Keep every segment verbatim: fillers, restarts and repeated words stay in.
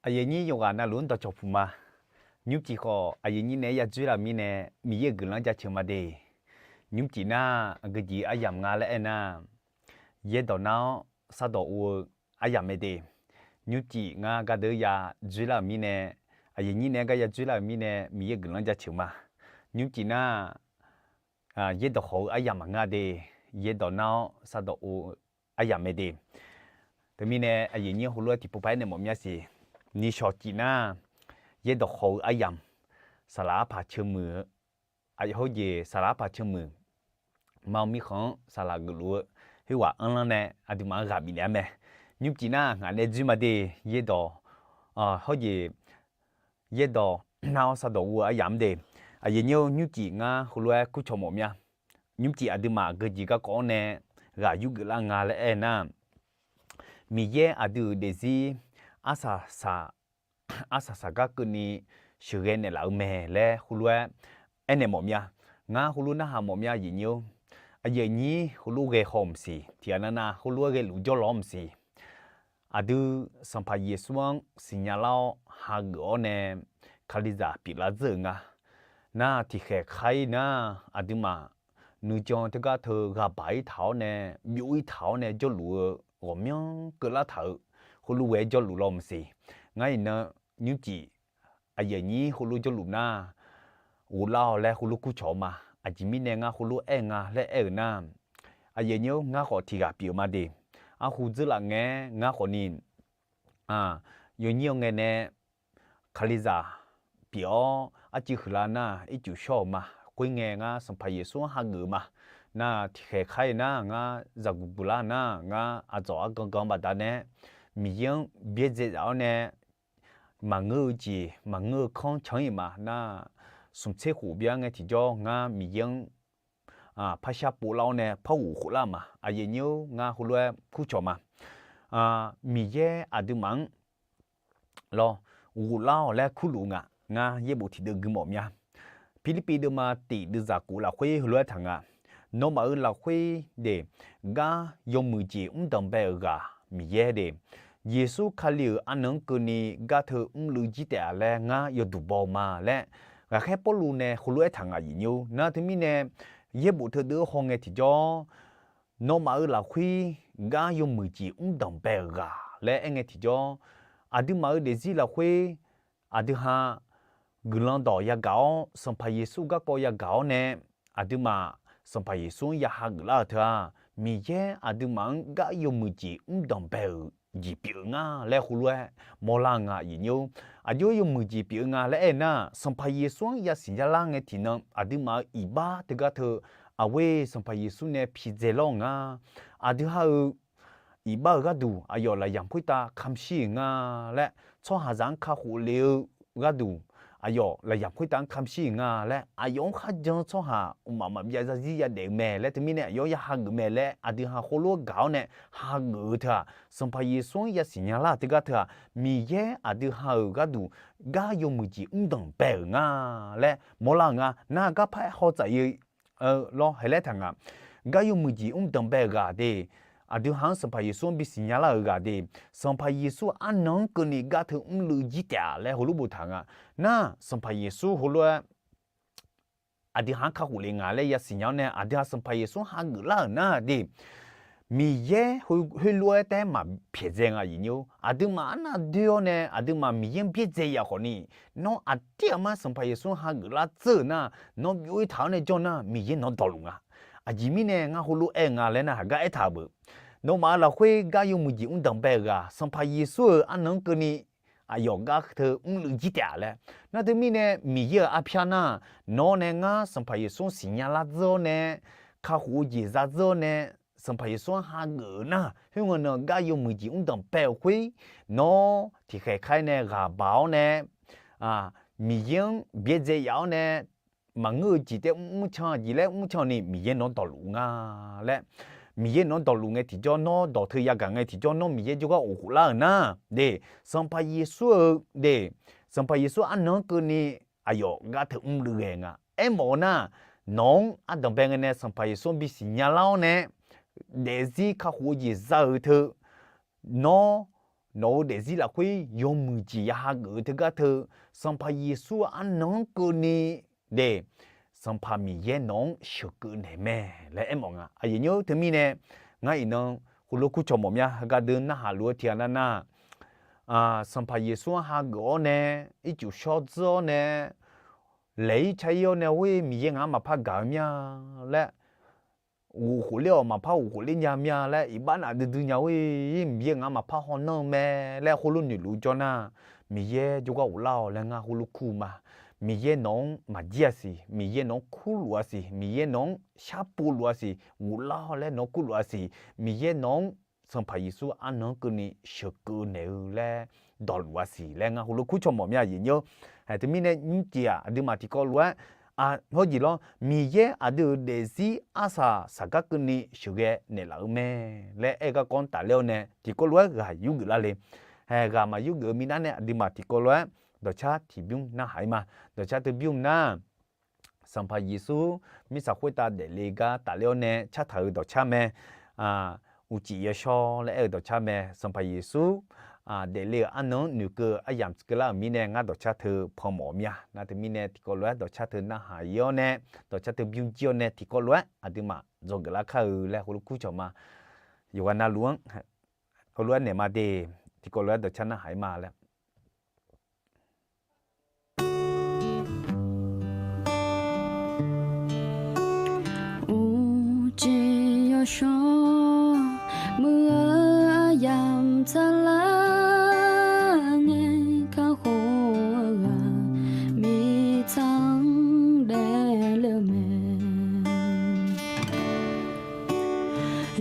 Aqyuif aqnyir yawqghaq navluf-anr dawqcawq puq ma. Nymrcif khawf aqyuif aqnyir naeq-aer ya dzoerlar-euq mirnae, Miqyaer-euq guiqlanq jaceuq ma de. Nymrcif nar, aqgeujeq aryamq nga laer aernar, yaerdawq nar-awr sardawq ov-eu aryamq mae de. Nymrcif ngar gardeuv ya dzoerlar-euq mirnae, aqyuif aqnyir naeq-aer gar ya dzoerlar-euq mirnae, Miqyaer-euq guiqlanq jaceuq ma. Nymrcif nar, yaerdawq khawf-eu aryamq maqngeur de, yaerdawq nar-awr sardawq ov-eu aryamq mae de. Teumirnae aqyuif aqnyir heulof-aer tiqpov paq-aer naeq mawf mya siq. Nishawq cif nar, yaerdawq khawf-eu aryamq, saqlaq arpaq ceuq muiq-eu, hawjeq saqlaq arpaq ceuq muiq, ma-eu mirkhanq-anr saqlaq geufluf-eu khoerghaq anrlar nae aqduimaf-anr ghaq bifnaeq-a mae. Nymrcif nar ngaq nae dzoer ma de, yaerdawq, hawjeq yaerdawq nar-awr sardawq ov-eu aryamq-anr de. Aqyuif aqnyir-eu, nymrcif ngar heulof-aer kurcawq mawf mya. Nymrcif aqduimaf aqgeujeq garkawv-anr nae ghaq yurgeuf lar nga laer aernar, Miqyaer aqdui-euq daefzir arsaq saq, arsaq saqgar keuvni sheuqghae naeqlaf-eu mae laer heulof-aer aernaeq mawf mya. Ngar heulof narhaq mawf mya, aqyuif aqnyir-or. Aqyuif aqnyir heulof ghae haw-euq maqsiq, tiqghaq navnav heulof-aer ghaeluf jawrlawq-awr maqsiq. Aqdui Sanqpaq Yeqsur-anr siqnya lar-awr hageuf-awr nae Kalizaq pyeuflar dzeur-euq nga. Nar tiqkhaeq kar-ir nar, aqduimaf nuijan teugar teu ghaqbaq-ir taq-awr nae, byov-ir taq-awr nae jawrluf-eu ghawqmyanr keuvlar taq-euq heulof ghae-aer jawrluf law maqsiq. Ngar iqnan nymrcif aqyuif aqnyir heulof jawrluf nar, ghoflar-awq laer heulof kurcawq-eu ma. Aqjeq mirnae ngar heulof aer nga laer aer-euq nar, aqyuif aqnyir-or, ngar khawf tiqghaq pyeuf-eu ma de. Arhu dzeurlaf ngae ngar khawfni yawnyir-awr ngae nae Kalizaq pyeuf-awr arcuiv huiqlar nar ircuf shawr-euq ma. Khoerngae ngar Sanqpaq Yeqsur-anr hageuf-eu ma. Nar tiqkhaeq kar-ir nar ngar zaqguq buqlar nar, ngar aqdzawq argan gan baqdanae Miqyaer-anr byaerdzae zaf-awr nae maqngeur-eu jeq maqngeur-eu kanr can-ir ma. Nar smq tser khof bya ngae tiqjawr ngar Miqyaer-anr parshar povlar-awr nae par ghof khoflar ma. Aqyuif aqnyir-or, ngar heulof-aer kurcawq ma. Miqyaer aqduimaf-anr lawr, ghoflar-awq laer kurluf nga. Ngar yaerbof tiqdeuv gui mawf mya. Pirlirpiv deuvma tiq deuvzaq kof lafkhoer heulof-aer taq nga. Nawmaf-euq lafkhoer de, gar yawmuiq jeq mr danqbae-euq ghaq Miqyaer de, Yeqsur Kali-euq arnan-anr keuvni gar teu mrluiv jir taef-a laer ngar yawduq baw-eu ma laer, ghaqkhaer Pawrluv nae heulof-aer taq nga, aqyuif aqnyir-or. Nar teumirnae yaerbof teudeuv-anr hawngae tiqjawr, nawmaf-euq lafkhoer gar yawmuiq jeq mr danqbae-euq ghaq laer aerngae tiqjawr, aqduimaf-euq daefzir lafkhoer aqdui ha guiqlanq dawq yagaq-awr, Sanqpaq Yeqsur garkawv yagaq-awr nae, aqduimaf Sanqpaq Yeqsur-anr ya hageuf lar-euq teu-aq, Miqyaer aqduimaf-anr gar yawmuiq jeq mr danqbae-euq jeq pyeuf-eu nga laer heulof-aer mawrlar-eu nga, aqyuif aqnyir-or. Aqjox yawmuiq jeq pyeuf-eu nga laer aer nar, Sanqpaq Yeqsur-anr yasiq yalar ngae tiqnan aqduimaf-euq iqbax teugar teu aqghoer Sanqpaq Yeqsur nae pidzae lawr-eu nga. Aqdui ha-euq iqbax-euq gharduq aqyawf lafyamq khoertav kamq shir-euq nga laer, tsawrhaqzaq-anr kakhof lef-eu gharduq aqyawf lafyamq khoertav-anr kamq shir-euq nga laer, aqyawf-anr kharjan-eu tsawrhaq mqmaq maqbyav zarzir yadaef-eu mae laer, teumirnae aqyawf-anr ya hageuf mae laer aqdui ha khoerlof-aer gaq-awr nae hageuf-eu teu-aq, Sanqpaq Yeqsur-anr yasiq nya lar-eu teugar teu-aq, Miqyaer aqdui ha-euq gharduq gar yawmuiq jeq mr danqbae-euq nga laer mawrlar-euq nga. Nar garpar-aer haw tsaf-eu lawr hae laer taq nga. Gar yawmuiq jeq mr danqbae-euq ghaq de, aqdui ha-anr Sanqpaq Yeqsur-anr bisiq nya lar-euq ghaq de, Sanqpaq Yeqsur arnan-anr keuvni gar teu mrluiv jir taef-a laer heulof boftaq nga. Nar Sanqpaq Yeqsur heulof-aer aqdui ha-anr kakhof lef nga laer yasiq nya-awr nae aqdui ha Sanqpaq Yeqsur hageuf lar-euq nar de, Miqyaer khoerlof-aer taef-aer maqpyaeq dzae nga, aqyuif aqnyir-or. Aqduimaf arnav doer-awr nae aqduimaf Miqyaer-anr byaerdzae yaf khawfni, nawr aqdir aqmar Sanqpaq Yeqsur hageuf lar dzeur-euq nar, nawr byov-ir taq-awr nae jawr nar Miqyaer nawq-anr dawqluf nga. Aqjeq mirnae ngar heulof-aer nga laer nar, haqgar aertaq-euq beu. Nawmaf-euq lafkhoer gar yawmuiq jeq mr danqbae-euq ghaq Sanqpaq Yeqsur-euq arnan-anr keuvni aqyawf gar teu mrluiv jir taef-a laer. Nar teumirnae Miqyaer-euq arpyar nar, nawr nae ngar Sanqpaq Yeqsur-anr siqnya lar dzeur-awr nae, kakhof-eu jeq za dzeur-awr nae, Sanqpaq Yeqsur-anr hageuf-euq nar, khoerngae nan gar yawmuiq jeq mr danqbae-euq khoer, nawr tiqkhaeq kar-aer nae ghaq baq-awr nae, Miqyaer-anr byaerdzae yaf-awr nae, maqngeur-eu jeq taef mrcan-aq jeq laer mrcan ni Miqyaer nawq-anr dawqluf nga laer, Miqyaer nawq-anr dawqluf ngae tiqjawr, nawr dawqteu yagaq ngae tiqjawr, nawr Miqyaer jawrgar of khof lar-euq nar de, Sanqpaq Yeqsur-euq de, Sanqpaq Yeqsur arnan-anr keuvni aqyawf gar teu mrluiv ghae nga. Aermawf-eu nar, nawq-anr ardanqbae ngae nae Sanqpaq Yeqsur-anr bisiq nya lar-awr nae, daefzir kakhof-eu jeq za-euq teu, nawr nawq-eu daefzir lafkhoer yawmuiq jeq ya hageuf-eu teugar teu, Sanqpaq Yeqsur-euq arnan-anr keuvni de, Sanqpaq Miqyaer nawq-anr sheuqkeuv naeq mae laer aermawf nga. Aqyuif nymr teumirnae, ngar iqnan heulof-aer kurcawq mawf mya. Heugar dui narhaq luf-eu tiqghaq nar nar, Sanqpaq Yeqsur-anr hageuf-awr nae, ircuf shawr dzeur-awr nae, laeq-ir car-ir-awr nae, or-ir Miqyaer ngaq-anr maqpar gaq-eu mir-a laer, ghof khof ler-awq maqpar ghof khof ler nya mir-a laer, iqbax naf duidui nya-or-ir Miqyaer ngaq-anr maqpar haw nanr-eu mae laer heulof noeqluf jawr nar, Miqyaer jawrgar ghoflar-awq laer ngar heulof kur-eu ma. Miqyaer nawq-anr maqjir-a siq, Miqyaer nawq-anr kurluf-a siq, Miqyaer nawq-anr sharpov luf-a siq, ghoflar-awq laer nawq-anr kurluf-a siq, Miqyaer nawq-anr Sanqpaq Yeqsur arnan-anr keuvni sheuqkeuv naeq-eu laer dawqluf-a siq laer ngar heulof kurcawq mawf mya aqyuif nymr. Teumirnae nymr jeq-aq aqduimaf tiqkawv lof-aer, hawr jeq lawr, Miqyaer aqdui-euq daefzir arsaq saqgar keuvni sheuqghae naeqlaf-eu mae laer aer-eu garkawv-anr tafler-awr nae tiqkawv lof-aer ghaq yurgeuf lar le. Hae, ghaq maqyurgeuf-eu minav nae aqduimaf tiqkawv lof-aer dawqcar tiqbymr narhaq-ir ma. Dawqcar teubymr nar, Sanqpaq Yeqsur mirtsaq khoertav daefle gar tafler-awr nae cartaq-euq dawqcar mae. Uqcif yawshawr laer aer-eu dawqcar mae. Sanqpaq Yeqsur daefle-euq arnan-anr noeqkeuv aryamq tsuif keuvlar-euq mirnae ngar dawqcar teu panmawf-eu mya. Nar teumirnae tiqkawv lof-aer dawqcar teu narhaq-ir-awr nae, dawqcar teubymr jir-awr nae tiqkawv lof-aer aqduimaf dzawgeuf lar kar-eu laer heulof kurcawq ma. Yawqghaq navluf-anr heulof-aer naeq ma de. Tiqkawv lof-aer dawqcar narhaq-ir ma laer. Uqcif yawshawr muiq-eu aryamq tsaqlar ngae, kakhof-eu ghaq mirtsaq-anr daefle-eu mae.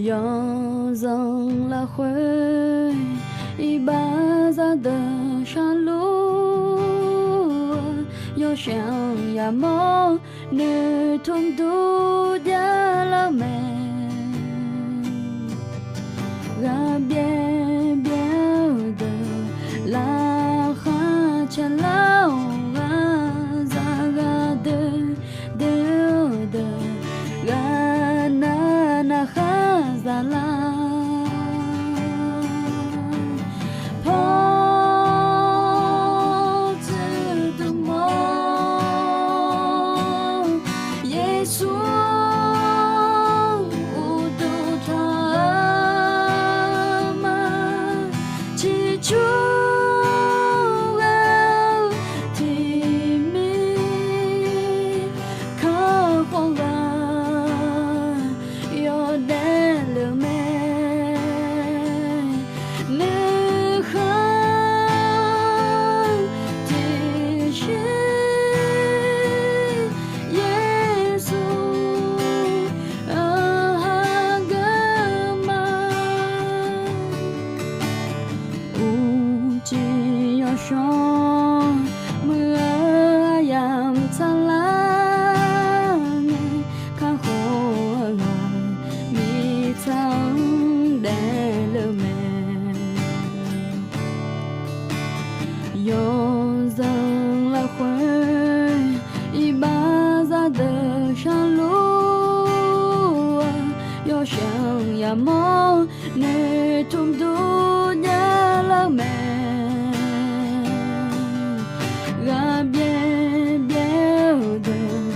Yawzanq lafkhoer iqbax zaqdeuq sharluf-eu, yawshaef-anr yamawr noeqtmq dur javlar-eu mae. Ghaq byaer byaer-eu deuq laqkhaq caerlar-awq, ghaq zaq ghaq deuq deuq-eu deuq, ghaq nav nav khar zaqlar. Pawr tsuif duq mawr, Yeqsur uqduq taq-eu ma. Ciqcur ghae-eu tiqmir kakhof ghaq yawdaef le-eu mae. Nuikhanr tiqshir Yeqsur hageuf ma. Uqcif yawshawr muiq-eu aryamq tsaqlar ngae, kakhof-eu ghaq mirtsaq-anr daefle-eu mae. Yawzanq lafkhoer iqbax zaqdeuq sharluf-eu, yawshaef-anr yamawr noeqtmq dur javlar-eu mae. Ghaq byaer byaer-eu deuq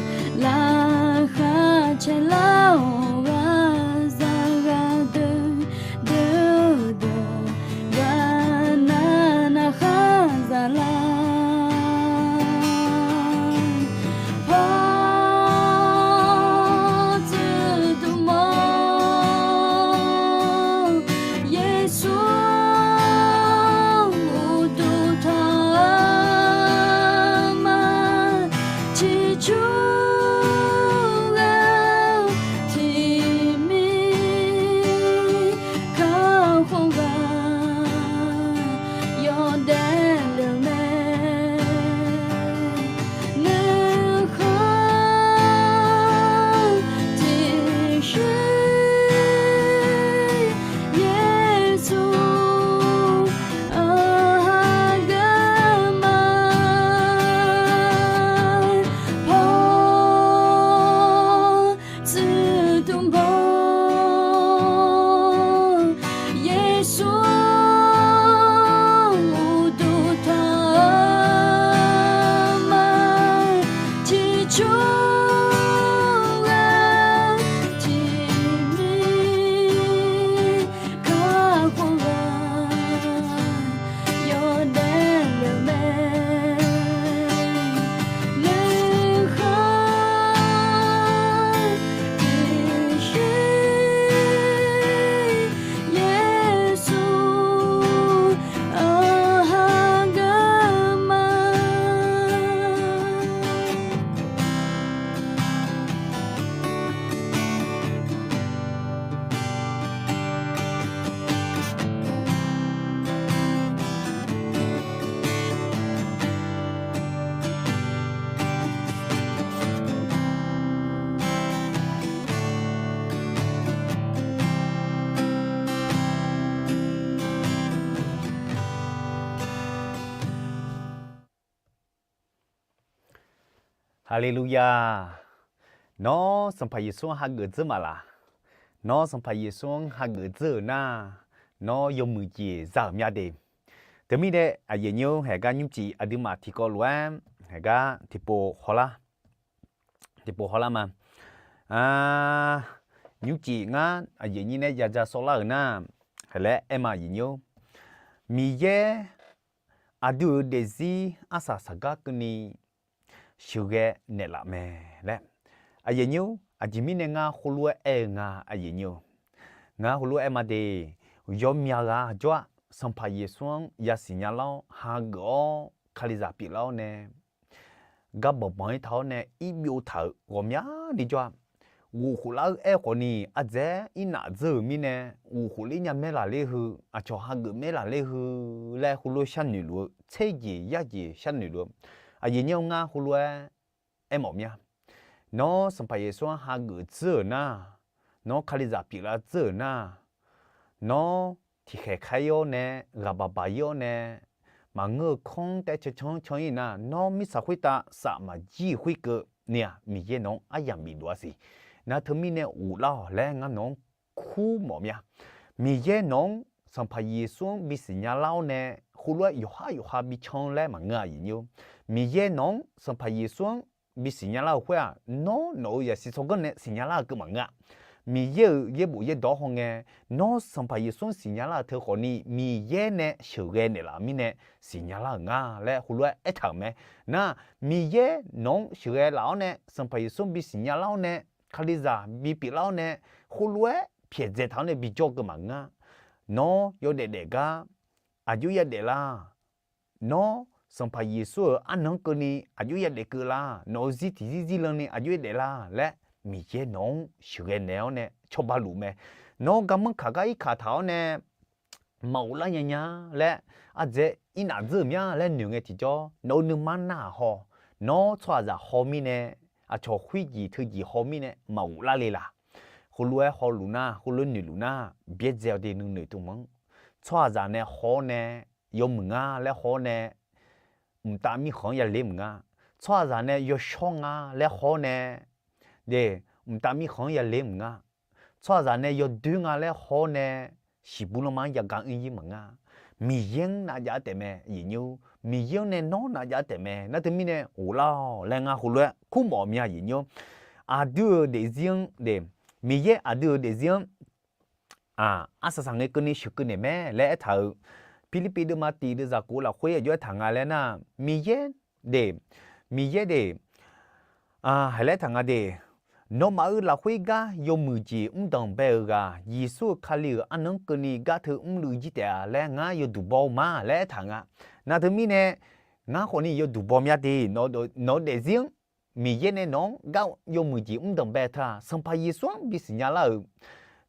laqkhaq caerlar-awq, ghaq zaq ghaq deuq deuq-eu deuq, ghaq nav nav khar zaqlar. Pawr tsuif duq mawr, Yeqsur Aleluya! Nawr Sanqpaq Yeqsur-anr hageuf dzeur maqlaq? Nawr Sanqpaq Yeqsur-anr hageuf dzeur-euq nar, nawr yawmuiq jeq za-euq mya de. Teumirnae aqyuif aqnyir-or, haeqgar nymrcif aqduimaf tiqkawv lof-aer haeqgar tiqpov hawlar, tiqpov hawlar ma. Nymrcif ngar aqyuif aqnyir nae yadza sawvlar-euq nar, haeqlaer aer ma aqyuif aqnyir-or, Miqyaer aqdui-euq daefzir arsaq saqgar keuvni sheuqghae naeqlaf mae laer. Aqyuif aqnyir-or, aqjeq mirnae ngar heulof-aer aer-eu nga aqyuif aqnyir-or, ngar heulof-aer aer ma de. Yawmyaq ghaq jawr-aq, Sanqpaq Yeqsur-anr yasiq nya lar-awr, hageuf-awr, Kalizaq pyeuflar-awr nae, gar banqbanq-ir taq-awr nae irbyov taq-euq ghawqmyani jawr-a. Ghof khof lar-eu aer khawfni, ardzaeq-aer irnaf dzeur-euq mirnae, ghof khof ler nya maerlaq ler heu, aqcawq hageuf maerlaq ler heu laer heulof-aer sharnoeq luf-eu, tser jeq yar jeq sharnoeq luf-eu, aqyuif aqnyir-or, ngar heulof-aer aermawf mya. Nawr Sanqpaq Yeqsur-anr hageuf dzeur-euq nar, nawr Kalizaq pyeuflar dzeur-euq nar, nawr tiqkhaeq khaer-awr nae, ghaq baqbaq-ir-awr nae, maqngeur-eu kanr taev cancanr can-ir nar, nawr mirtsaq khoertav saf maqjir khoerkeuvni-aq, Miqyaer nawq-anr aryamq bif dov-a siq. Nar teumirnae ghoflar-awq laer ngar nawq-anr kurmawf mya. Miqyaer nawq-anr Sanqpaq Yeqsur-anr bisiq nya lar-awr nae, heulof-aer yawqhar yawqha bi can laer maqngeur aqyuif aqnyir-or. Miqyaer nawq-anr Sanqpaq Yeqsur-anr bisiq nya lar-euq khoer-aq, nawr nawq-euq zaqsiq tsawrganr nae siqnya lar-euq keuv maqngeur-a. Miqyaer-euq yaerbof yaerdawq-awr haw ngae, nawr Sanqpaq Yeqsur-anr siqnya lar-euq teu khawfni, Miqyaer nae sheuqghae naeqlaf-euq mirnae siqnya lar-euq nga laer heulof-aer aertaq-euq mae. Nar, Miqyaer nawq-anr sheuqghae laf-awr nae, Sanqpaq Yeqsur bisiq nya lar-awr nae, Kalizaq bipyeuf lar-awr nae, heulof-aer pyaeqdzae taq-awr nae bijawr keuv maqngeur-a. Nawr yawdaef daef gar aqjox yadaef lar? Nawr Sanqpaq Yeqsur-euq arnan-anr keuvni aqjox yadaef keuv lar? Nawq-euq zir tiqzir zirlan ni aqjox yadaef lar laer, Miqyaer nawq-anr sheuqghae naeq-awr nae cawba luf mae. Nawr garmanr kaq gar irkaq taq-awr nae, maqghoflar nya nya laer, ardzaeq-aer irnaf dzeur-euq mya laer noeq ngae tiqjawr, nawq-euq nuima narhaq haw, nawr tsawrhaqzaq haw mirnae, aqcawq khoerjeq teujeq haw mirnae maqghoflar le laq? Heulof-aer hawluf nar, heulof-aer noeqluf nar, byaerdzae-awq de nuinoeq tmq-anr. Tsawrhaqzaq nae haw-awr nae, yawmuiq nga laer haw-awr nae, mqtav mirkhanq-anr yaler maqnga. Tsawrhaqzaq nae yawshawr nga laer haw-awr nae, de, mqtav mirkhanq-anr yaler maqnga. Tsawrhaqzaq nae yawdoer nga laer haw-awr nae, shiqbuir lanma-anr yagaq ir-ir maqnga. Miqyaer-anr navjav-aer taef mae, aqyuif aqnyir-or. Miqyaer-anr nae nawr navjav-aer taef mae. Nar teumirnae ghoflar-awq laer ngar heulof-aer kurmawf mya, aqyuif aqnyir-or. Aqdui-euq daefzir-anr de, Miqyaer aqdui-euq daefzir-anr arsaq saqngae keuvni sheuqkeuv naeq mae laer aertaq-euq, Pirlirpiv deuvma tiq deuv zaqkhof lafkhoer aqjox aertaq nga laer nar, Miqyaer de, Miqyaer de, haiq laer aertaq nga de, nawmaf-euq lafkhoer gar yawmuiq jeq mr danqbae-euq ghaq, Yeqsur-euq Kali-euq arnan-anr keuvni gar teu mrluiv jir taef-a laer ngar yawduq baw-eu ma laer aertaq nga. Nar teumirnae, ngar khawfni yawduq baw mya de, nawq-eu daefzir-anr Miqyaer nae nawq-anr gar yawmuiq jeq mr danqbae teu-aq, Sanqpaq Yeqsur-anr bisiq nya lar-euq,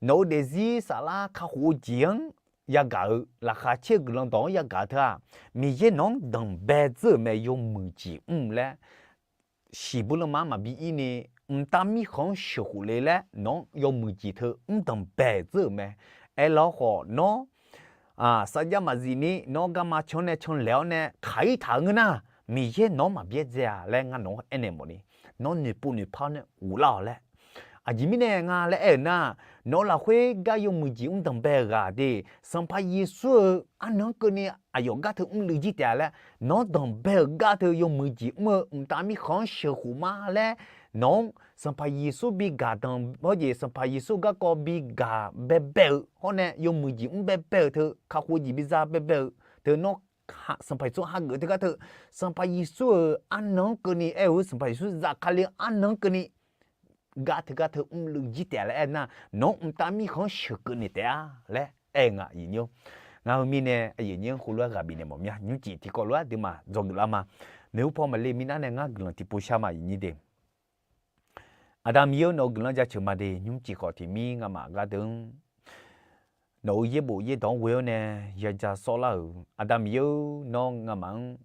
nawq-eu daefzir saflar kakhof-eu jeq-anr yagaq-eu, laqkhaq caer-eu guiqlanq dawq-anr yagaq-eu teu-aq, Miqyaer nawq-anr danqbae dzeur-euq mae, yawmuiq jeq mr laer shiqbuir lanma-anr maqbi ir ni, mqtav mirkhanq-anr sheuqkhof le laer nawq-anr yawmuiq jeq teu mr danqbae dzeur-euq mae. Aerlar-awr khawf nawr, saqjav maqzif ni nawr garma can nae canlaeq-awr nae kaq-ir taq-eu ngeur nar, Miqyaer nawq-anr maqbyaerdzae-a laer ngar nawq-anr aernaeq mawf ni, nawr noeqpov noeqpar-awr nae ghoflar-awq laer. Aqjeq mirnae nga laer aer-euq nar, nawq-eu lafkhoer gar yawmuiq jeq mr danqbae-euq ghaq de, Sanqpaq Yeqsur-euq arnan-anr keuvni aqyawf gar teu mrluiv jir taef-a laer, nawr danqbae-euq gar teu yawmuiq jeq mr-eu mqtav mirkhanq-anr sheuqkhof ma laer, nawq-anr Sanqpaq Yeqsur bi gaq danq hawr jeq, Sanqpaq Yeqsur garkawv bi gaq baebae-eu hawr nae yawmuiq jeq mr baebae-eu teu, kakhof jeq bi za baebae-eu teu, nawr Sanqpaq Yeqsur hageuf teugar teu, Sanqpaq Yeqsur-euq arnan-anr keuvni aer-eu, Sanqpaq Yeqsur zafkale-eu arnan-anr keuvni gar teugar teu mrluiv jir taef-a laer aer nar, nawq-anr mqtav mirkhanq-anr sheuqkeuv naeq taef-a laer aer-eu nga, aqyuif aqnyir-or. Ngar heu mirnae aqyuif aqnyir-anr heulof-aer ghaq bifnaeq mawf mya, nymrcif tiqkawv lof-aer aqduimaf dzawgeuf lar ma. Maeqhu paw maqle minav nae ngar guiqlanq tiqpov shar ma, aqyuif aqnyir de. Aqda Miqyaer-or, nawq-eu guiqlanq jaceuq ma de. Nymrcif khawf tiqmir ngamaf gardeuv-anr nawq-eu yaerbof yaerdawq-anr ghoe-awr nae yaja sawvlar-euq Aqda Miqyaer-or, nawr ngamaf-anr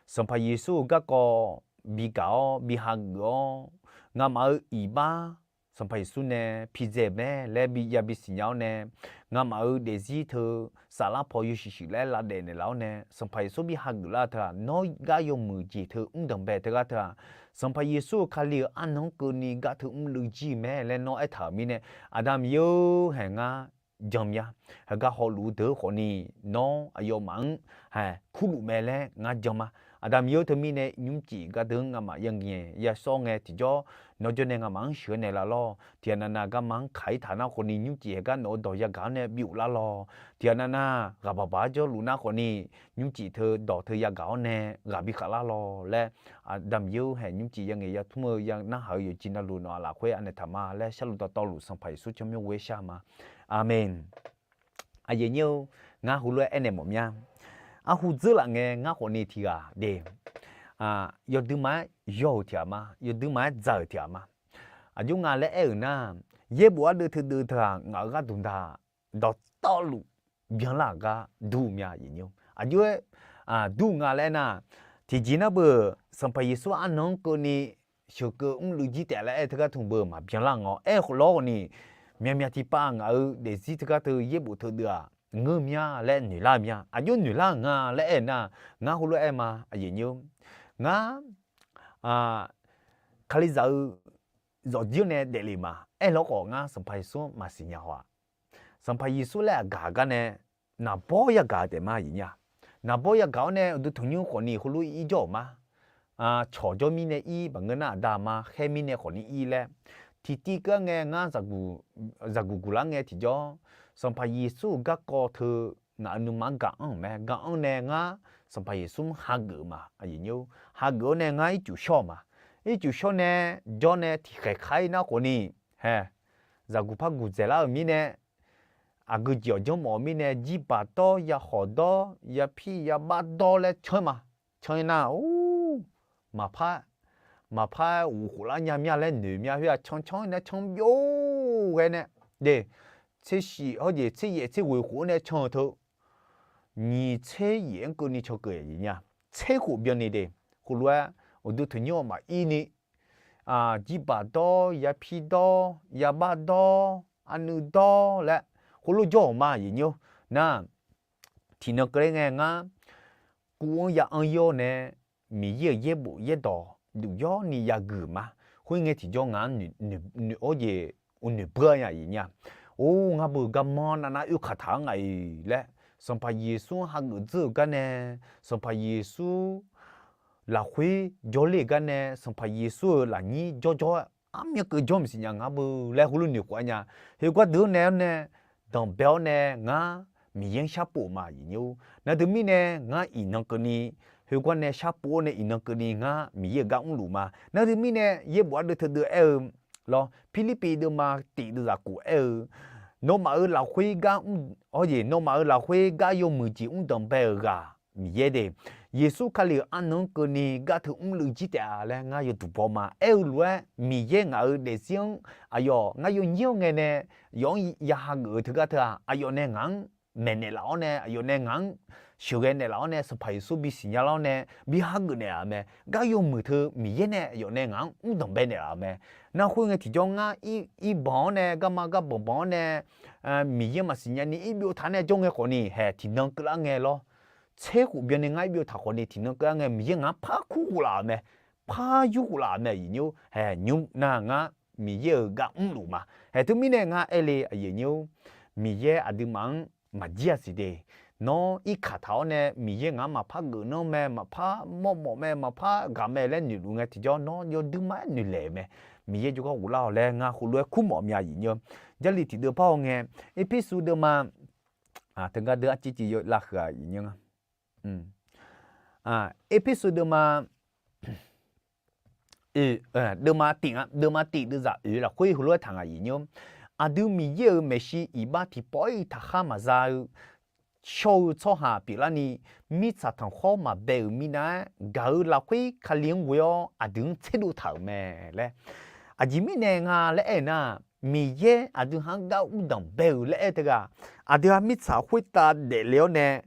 Sanqpaq Yeqsur-euq garkawv bi gaq-awr bi hageuf-awr, ngamaf-euq iqbax Sanqpaq Yeqsur nae pidzae mae laer bi ya bisiqnya-awr nae, ngamaf-euq daefzir teu saflar paw yawshuif shuif laer lavdaef naeqlaf-awr nae, Sanqpaq Yeqsur bi hageuf lar-eu teu-aq, nawr gar yawmuiq jeq teu mr danqbae teugar teu-aq, Sanqpaq Yeqsur-eu Kali-euq arnan-anr keuvni gar teu mrluiv jir mae laer nawr aertaq-euq mirnae, Aqda Miqyaer-or, haeq ngar jan mya. Heugar hawluf-eu deuq-eu khawfni, nawr aqyawfmaf-anr haeq kurluf mae laer ngar jan ma. Aqda Miqyaer-or, teumirnae nymrcif gardeuv-anr ngamaf yangaeq yasawr ngae tiqjawr, nawr jawr nae ngamaf-anr sheuq-aer naeqlaf lawr. Tiqghaq navnav garma-anr kaq-ir taq nar khawfni, nymrcif heugar nawq-eu dawq yagaq-awr nae bi of lar lawr. Tiqghaq navnav ghaq baq baq-aer jawrluf nar khawfni, nymrcif teu dawq teu yagaq-awr nae ghaq bi khav lar lawr laer, Aqda Miqyaer-or, haeq nymrcif yangaeq yatmr-eu ya narhaq-eu yawqjeq navluf nawq-aq lafkhoer anaeq taq ma laer sharluf dawqtawvluf Sanqpaq Yeqsur tsawrmyanr ghoer shar ma. Aqmeq. Aqyuif nyir-or, ngar heulof-aer aernaeq mawf mya. Arhu dzeur laf ngae ngar khawfni tiqghaq de, yawduima-aer yaw-euq tiqghaq ma, yawduima-aer dzaq-euq tiqghaq ma. Aqjox nga laer aer-euq nar, yaerbof ardeuv teudeuv teu-aq ngaq-euq gharduq ntaq dawqtawvluf byanlar-euq gar dur mya. Aqyuif nyir-or, aqjox-aer dur nga laer aernar, tiqjeq nar beu, Sanqpaq Yeqsur arnan-anr keuvni sheuqkeuv mrluiv jir taef laer aer-eu teugar tmq beu maqbyanlar nga-awr aer-eu lawr khawfni, myavmyav tiqpav ngaq-euq daefzir teugar teu yaerbof teudeuv-aq ngeur mya laer noeqlar-eu mya. Aqjox noeqlar-euq nga laer aer-eu nar, ngar heulof-aer aer ma. Aqyuif nyir-or, ngar Kalizaq-eu zawqjir-anr nae daefle ma. Aerlawr khawf ngar Sanqpaq Yeqsur-anr maqsiqnya haw-aq. Sanqpaq Yeqsur laer aqgaq gar nae naqbawr yagaq-eu taef ma. Aqyuif nyir-a, naqbawr yagaq-awr nae uqduq tanqnymr khawfni heulof-aer ir jawr-euq ma. Cawq jawr mirnae ir, baqngeur nar aqda aqma khaer mirnae khawfni ir laer, tiqtiv keuv-aer ngae ngar zaqguq guqlar ngae tiqjawr, Sanqpaq Yeqsur-euq garkawv teu ngaq-euq nuima-anr gaq-anr-euq mae. Gaq-anr nae ngar Sanqpaq Yeqsur-anr hageuf ma. Aqyuif nyir-or, hageuf-awr nae ngar ircuf shawr-euq ma. Ircuf shawr nae jawr nae tiqkhaeq kar-ir nar khawfni, hae, zaqguq par guq dzaeqlar-euq mirnae, aqgeu jeq awq janrmawf-eu mirnae, jirbaq dawr, yahawq dawr, yapir yabax dawr laer can-ir ma. Can-ir nar, or, maqpar, maqpar-aer uqkhof lar nya mya laer noeq mya khoer-aq, can can-ir nae can byov ghae nae, de, tser shif hawjeq tser yaef tser ghoeq khof-anr nae can-eu teu, nyiq tser yaef-anr keuvni can keuv aqyuif nyir-a, tser khof byanni de. Khoerlof-aer uqduq tanqnymr-awq maqir ni, jirbaq dawr, yapir dawr, yabax dawr, arnuiv dawr laer khoerlof jawr-euq ma. Aqyuif nyir-or, nar, tiqnan keuvler ngae ngar kuv-anr ya anr-ir-awr nae, Miqyaer-euq yaerbof yaerdawq duf yawrni yaguiq ma. Khoerngae tiqjawr ngaq-anr noeq, noeq, or jeq, uqnoeq beur-a nya aqyuif nyir-a. Or, ngar beu garmanr navnar oekaq taq-anr ngaq-iq laer, Sanqpaq Yeqsur-anr hageuf dzeur-euq gar nae, Sanqpaq Yeqsur lafkhoer jawrler-euq gar nae, Sanqpaq Yeqsur-euq lafnyir jawrjawr-aer armyan keuv jawr maqsiq nya ngar beu laer heulof noeq khof-aer nya. Khoergar deuq-anr nae-awr nae, danqbae-awr nae ngar Miqyaer-anr sharpov ma aqyuif nyir-or. Nar deuq mirnae ngar iqnan keuvni, khoergar nae sharpov-awr nae iqnan keuvni ngar Miqyaer-euq gar mrluf ma. Nar deuq mirnae yaerbof ardeuv teudeuv aer-eu lawr, Pirlirpiv deuvma tif deuvzaq khof aer-eu, nawmaf-euq lafkhoer gar mr, hawjeq nawmaf-euq lafkhoer gar yawmuiq jeq mr danqbae-euq ghaq Miqyaer de. Yeqsur Kali-euq arnan-anr keuvni gar teu mrluiv jir taef-a laer ngar yawduq baw ma. Aer-eu lof-aer Miqyaer ngaq-euq daefzir-anr aqyawf ngar yawnyir-anr ngae nae, yawf-anr ya hageuf-eu teugar teu-aq, aqyawf nae ngaq-anr maeqnaeq laf-awr nae, aqyawf nae ngaq-anr sheuqghae naeqlaf-awr nae, Sanqpaq Yeqsur bisiq nya lar-awr nae bi hageuf naeqlaf-euq mae. Gar yawmuiq teu Miqyaer nae aqyawf nae ngaq-anr mr danqbae naeqlaf-euq mae. Nar khoerngae tiqjawr ngar ir banq-awr nae, garma gar banq banq-awr nae, Miqyaer maqsiq nyani ir byov taq nae jawr ngae khawfni, hae tiqnan keuvlar ngae lawr, tser khof byanni ngar ir byov taq khawfni tiqnan keuvlar ngae Miqyaer ngaq-anr par kur khof laf-euq mae. Par yur khof laf-euq mae aqyuif nyir-or. Hae nymr nar ngar Miqyaer-euq gar mrluf ma. Hae teumirnae ngar aer le aqyuif nyir-or, Miqyaer aqduimaf-anr maqjir-a siq de. Nawr irkaq taq-awr nae Miqyaer ngaq-anr maqpar geuf nanr mae, maqpar mawrmawf mae, maqpar ghaq mae laer noeqluf ngae tiqjawr nawr yawduima-aer noeqlaeq-euq mae. Miqyaer jawrgar ghoflar-awq laer ngar heulof-aer kurmawf mya aqyuif nyir-or. Jarlif tiqdeuv par haw ngae, Erpersu deuvma, teugar deuv arciv civ lavhuiq-aq aqyuif nyir-a. Erpersu deuvma, deuvma tif, deuvma tif deuvzaq oeq lafkhoer heulof-aer taq ngaq aqyuif nyir-or. Aqdui Miqyaer-euq maeqshi iqbax tiqpawf-ir taqkhar maqza-eu shawr-eu tsawrhaq pyeuflarni, mirtsaq tanqkhawr maqbae-euq minav-aer gaq-eu lafkhoer Kali-anr ghoe-awr aqdui-anr tserdov taq-euq mae laer. Aqjeq mirnae nga laer aernar, Miqyaer aqdui ha-anr gar mr danqbae-euq laer aer teughaq, aqdui ha mirtsaq khoertav daefle-awr nae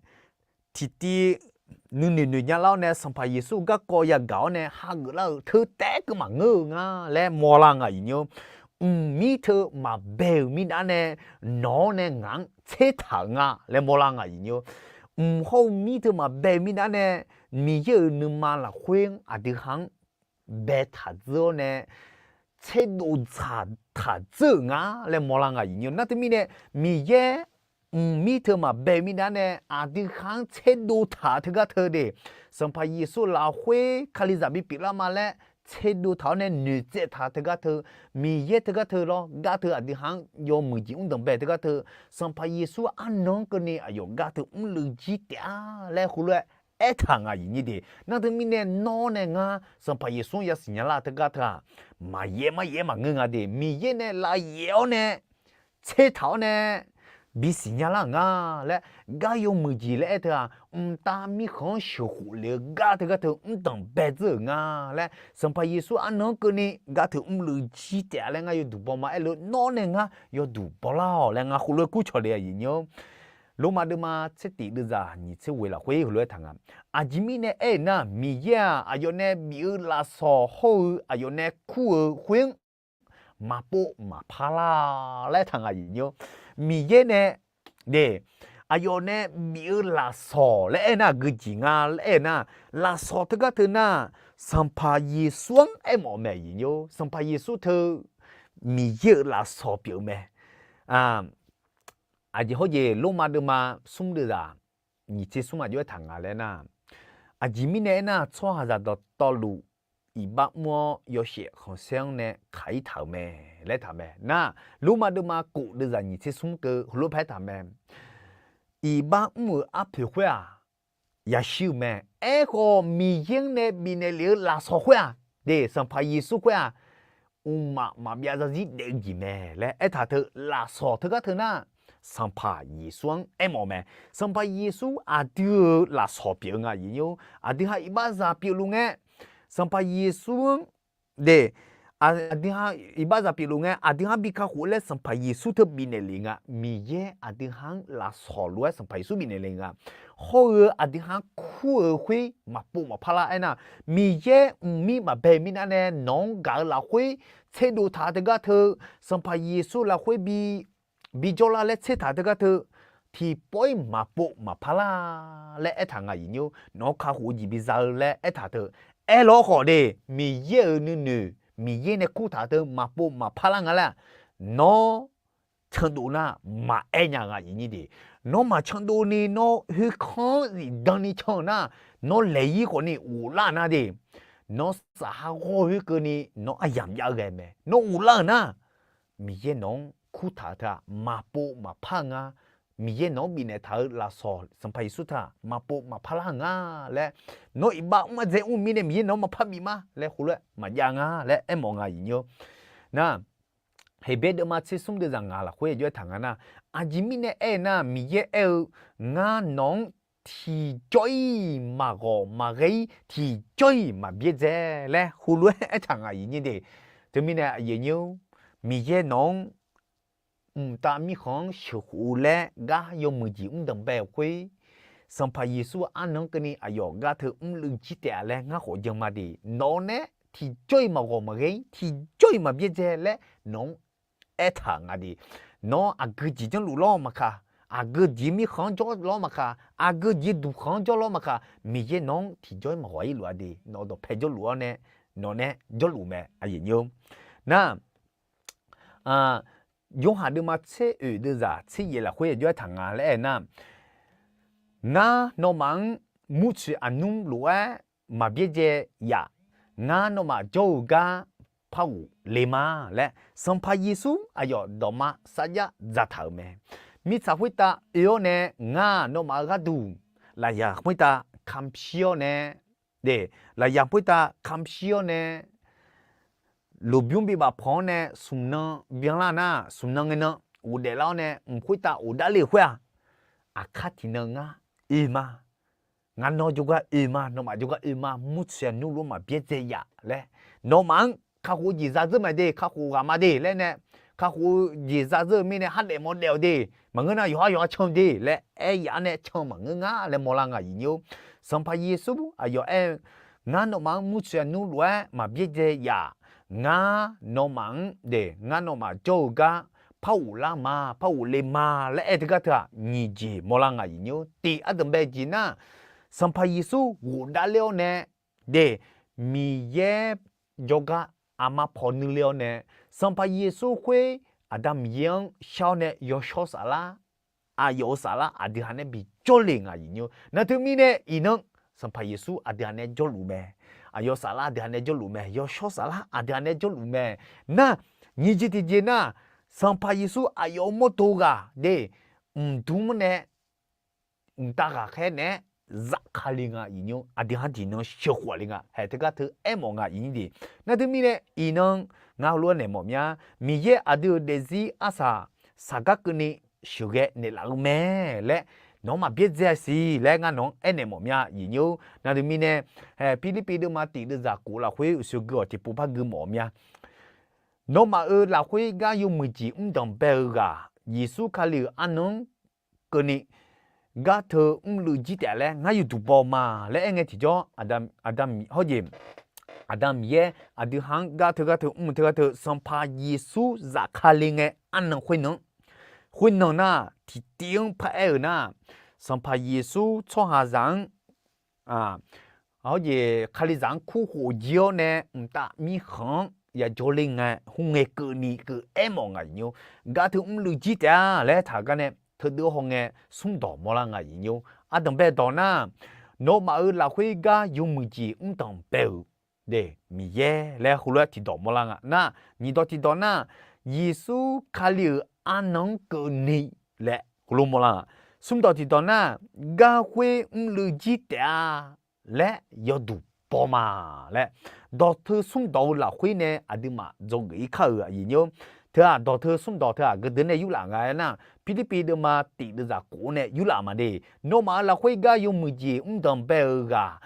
tiqtiv nuinoeq noeq nya lar-awr nae Sanqpaq Yeqsur garkawv yagaq-awr nae hageuf lar-euq teu taef-aer keuv maqngeur-eu nga laer mawrlar nga aqyuif nyir-or. mqmir teu maqbae-euq mirnav nae, nawq-anr nae ngaq-anr tsertaq-euq nga laer mawrlar nga, aqyuif nyir-or. Mq hawr-eu mir teu maqbae-euq mirnav nae, Miqyaer-euq nuima lafkhoer-anr aqdui ha-anr baetaq dzeur-awr nae, tserdov taq dzeur-euq nga laer mawrlar nga, aqyuif nyir-or. Nar teumirnae, Miqyaer mqmir teu maqbae-euq mirnav nae, aqdui ha-anr tserdov taq teugar teu de, Sanqpaq Yeqsur lafkhoer Kalizaq bipyeuf lar ma laer tserdov taq-awr nae noeqtsaev taq teugar teu, Miqyaer teugar teu lawr gar teu aqdui ha-anr yawmuiq jeq mr danqbae teugar teu, Sanqpaq Yeqsur arnan-anr keuvni aqyawf gar teu mrluiv jir taef-a laer heulof-aer aertaq nga, aqyuif nyir de. Nar teumirnae nawr nae ngar Sanqpaq Yeqsur-anr yasiq nya lar teugar teu-aq, maqyaef maryaef maqngeur nga de, Miqyaer nae lafyaef-awr nae tsertaq-awr nae bisiq nya lar-euq nga laer, gar yawmuiq jeq laer aer teu-aq, mqtav mirkhanq-anr sheuqkhof lef-eu gar teugar teu mr danqbae dzeur-euq nga laer, Sanqpaq Yeqsur arnan-anr keuvni gar teu mrluiv jir taef-a laer ngar yawduq baw ma. Aerluf nawr nae ngar yawduq baw lar-awq laer ngar heulof-aer kurcawq le, aqyuif nyir-or. Lormav deuvma tser tif deuvzaq nyiq tser ghoeq lafkhoer heulof-aer taq nga. Aqjeq mirnae aer-eu nar, Miqyaer-aq, aqyawf nae bif-eu lafsawq hawr-eu aqyawf nae kur-eu khoer-anr maqpov maqpar lar laer aertaq nga, aqyuif nyir-or. Miqyaer nae de, aqyawf nae bif-eu lafsawq laer aer nar, aqgeu jeq nga laer aer nar, lafsawq teugar teu nar, Sanqpaq Yeqsur-anr aermawf-eu mae, aqyuif nyir-or. Sanqpaq Yeqsur teu Miqyaer-euq lafsawq pyeuf-eu mae. Aqjeq hawr jeq Lormav deuvma smr deuvzaq nyiq tser smr aqjox-aer taq nga laer nar, aqjeq mirnae aer nar, tsawrhaqzaq dawqtawvluf iqbax mr-awr yawshaef khanqsaer-anr nae kaq-ir taq-euq mae laer taq mae. Nar, Lormav deuvma kof deuvzaq nyiq tser smr keuv heulof-aer taq mae. Iqbax mr-euq arpoeq khoer-aq, yashir-eu mae. Aerkhawf, Miqyaer-anr nae bifnaeq lef-eu lafsawq khoer-aq, de, Sanqpaq Yeqsur khoer-aq, mqmaq maqbyav zarzir daef-eu jeq mae laer aertaq teu lafsawq teugar teu nar, Sanqpaq Yeqsur-anr aermawf-eu mae. Sanqpaq Yeqsur aqdui-euq lafsawq pyeuf-eu nga, aqyuif nyir-or. Aqdui ha iqbaxzaq pyeufluf ngae, Sanqpaq Yeqsur-anr de, aqdui ha iqbaxzaq pyeufluf ngae, aqdui ha bi kakhof laer Sanqpaq Yeqsur teu bifnaeq lef nga. Miqyaer aqdui ha-anr lafsawq lof-aer Sanqpaq Yeqsur bifnaeq lef nga. Hawr-eu aqdui ha-anr kur-euq khoer maqpov maqpar lar aernar, Miqyaer mqmir maqbae mirnav nae nawq-anr gaq-eu lafkhoer tserdov taq teugar teu, Sanqpaq Yeqsur lafkhoer bi bijawr lar laer tsertaq teugar teu, tiqpawf-ir maqpov maqpar lar laer aertaq nga, aqyuif nyir-or. Nawq-anr kakhof-eu jeq biza-eu laer aertaq teu, aerlawr khawf de, Miqyaer-euq nuinoeq Miqyaer nae kurtaq teu maqpov maqpar lar nga laer, nawr candov nar maqaer nya nga, aqyuif nyir de. Nawr maqcandov ni nawr khoerkanr-anr zifdan ni can-eu nar, nawr laeq-ir khawf ni ghoflar-eu nar de, nawr safhar ghawr khoerkeuvni nawr aryamq jav-eu ghae mae. Nawr ghoflar-euq nar, Miqyaer nawq-anr kurtaq-eu teu-aq maqpov maqpar-eu nga. Miqyaer nawq-anr bifnaeq taq-eu lafsawq Sanqpaq Yeqsur teu-aq maqpov maqpar lar-eu nga laer, nawr iqbax mr-a dzae mr-eu mirnae Miqyaer nawq-anr maqpar bif ma laer heulof-aer maqjav nga laer aermawf nga, aqyuif nyir-or. Nar, Heqbyaer deuvma tser smr deuvzaq ngaq lafkhoer aqjox-aer taq nga nar, aqjeq mirnae aer-eu nar, Miqyaer aer-eu, ngar nawq-anr tiqjawr-ir maqghawq maqghae-ir, tiqjawr-ir maqbyaerdzae laer heulof-aer aertaq nga, aqyuif nyir de. Teumirnae aqyuif nyir-or, Miqyaer nawq-anr mqtav mirkhanq-anr sheuqkhof-eu laer gar yawmuiq jeq mr danqbae-euq khoer, Sanqpaq Yeqsur arnan-anr keuvni aqyawf gar teu mrluiv jir taef-a laer ngar khawf jan ma de. Nawq-eu nae tiqjawr-ir maqghawq maqghae-ir, tiqjawr-ir maqbyaerdzae laer nawq-anr aertaq nga de. Nawr aqgeu jeq janrluf lawr maqkaq, aqgeu jeq mirkhanq-anr jawr lawr maqkaq, aqgeu jeq duqkhanq-anr jawr lawr maqkaq, Miqyaer nawq-anr tiqjawr-ir maqghawq-ir luf-a de. Nawq-eu dawqpae jawrluf-awr nae nawq nae jawrluf mae, aqyuif nyir-or. Nar, Yorhaq deuvma tser oeq deuvzaq tser yaef lafkhoer aqjox-aer taq nga laer aer nar, ngar nawmaf-anr murtsoeq aqnmr lof-aer maqbyaerdzae yaf. Ngar nawmaf jawr-eu gar par ghofle ma laer Sanqpaq Yeqsur aqyawf dawqma sarjax dzaqtaq-euq mae. Mirtsaq khoertav oe-awr nae ngar nawmaf-eu gharduq lafyaq khoertav kamq shir-awr nae, de, lafyaq khoertav kamq shir-awr nae, lmqbymr bibaf panq-anr nae smq nan byanlar nar, smq nan ngae nan ghofdaef lar-awr nae mq khoertav ghofdar le-euq khoer-aq, aqkar tiqnan ngar oe ma. Ngar nawr jawrgar oe ma, nawmaf jawrgar oe ma, murtsoeq aqnmr lof-aer maqbyaerdzae yaf laer, nawmaf-anr kakhof-eu jeq zadzeur ma de, kakhof ghaq ma de laer nae, kakhof-eu jeq zadzeur-eu mirnae hardaef mawf daef-awq de, maqngeur nar yawqhar yawqha can de laer aer yaf-anr nae can maqngeur nga laer mawrlar nga, aqyuif nyir-or. Sanqpaq Yeqsur aqyawf aer-eu, ngar nawmaf-anr murtsoeq aqnmr lof-aer maqbyaerdzae yaf. ngar nawmaf-anr de, ngar nawmaf jawr-eu gar par ghoflar ma, par ghofle ma laer aer teugar teu-aq, nyiq jeq mawrlar nga aqyuif nymr. Tiq ardanqbae jeq nar, Sanqpaq Yeqsur ghofdav ler-awr nae de, Miqyaer jawrgar aqma pawnuiv ler-awr nae, Sanqpaq Yeqsur khoer Aqda Miqyaer-anr shar-awr nae yawshawr saflar, aqyawf-euq saflar aqdui ha nae bi jawrle nga aqyuif nymr. Nar teumirnae iqnan, Sanqpaq Yeqsur aqdui ha nae jawrluf mae. Aqyawf saflar aqdui ha nae jawrluf mae. Yawshawr saflar aqdui ha nae jawrluf mae. Nar, nyiq jeq tiqjeq nar, Sanqpaq Yeqsur aqyawf-euq mawrdo ghaq de, mqdmr-anr nae mqtav ghaqkhaer naeq-aer zafkale nga aqyuif nymr. Aqdui ha tiqnan sheuqkhof le nga. Haeq teugar teu aermawf nga aqyuif nymr de. Nar teumirnae iqnan, ngar heulof-aer naeq mawf mya, Miqyaer aqdui-euq daefzir arsaq saqgar keuvni sheuqghae naeqlaf-eu mae laer nawq-anr maqbyaerdzae siq laer ngar nawq-anr aernaeq mawf mya aqyuif nymr. Nar teumirnae, Pirlirpiv deuvma tiq deuvzaq kof lafkhoer uqshoe gui-awq tiqpov par gui mawf-eu mya. Nawmaf-euq lafkhoer gar yawmuiq jeq mr danqbae-eu ghaq, Yeqsur Kali-euq arnan-anr keuvni gar teu mrluiv jir taef laer ngar yawduq baw ma laer aer ngae tiqjawr, Aqda Miq, hawr jeq, Aqda Miqyaer aqdui ha-anr gar teugar teu mr-eu teugar teu Sanqpaq Yeqsur zafkale ngae arnan khoernan-anr, khoernan nar tiqtiv-anr paraer-euq nar, Sanqpaq Yeqsur tsawrhaqzaq-anr hawr jeq Kalizaq-anr kurkhof jir-awr nae mqtav mirkhanq-anr yajawr ler ngae khoerngae keuvni keuv aermawf nga aqyuif nymr. Gar teu mrluiv jir taef-a laer taq gar nae teudeuv hawngae smrdawq mawrlar nga aqyuif nymr. Ardanqbae dawq nar, nawmaf-euq lafkhoer gar yawmuiq jeq mr danqbae-euq de, Miqyaer laer heulof-aer tiqdawq mawrlar nga nar, nyiqdawq tiqdawq nar, Yeqsur Kali-euq arnan-anr keuvni laer heulof mawrlar nga. Smrdawq tiqdawq nar, gar khoer mrluiv jir taef-a laer yawduq baw ma laer, dawqteu smrdawq-eu lafkhoer nae aqduimaf dzawgeuf-ir kar-euq aqyuif nymr. Teu-aq dawqteu smrdawq teu-aq geu deuq nae yurlaf nga aernar, Pirlirpiv deuvma tiq deuvzaq kof-awr nae yurlaf ma de. Nawmaf-euq lafkhoer gar yawmuiq jeq mr danqbae-eu ghaq,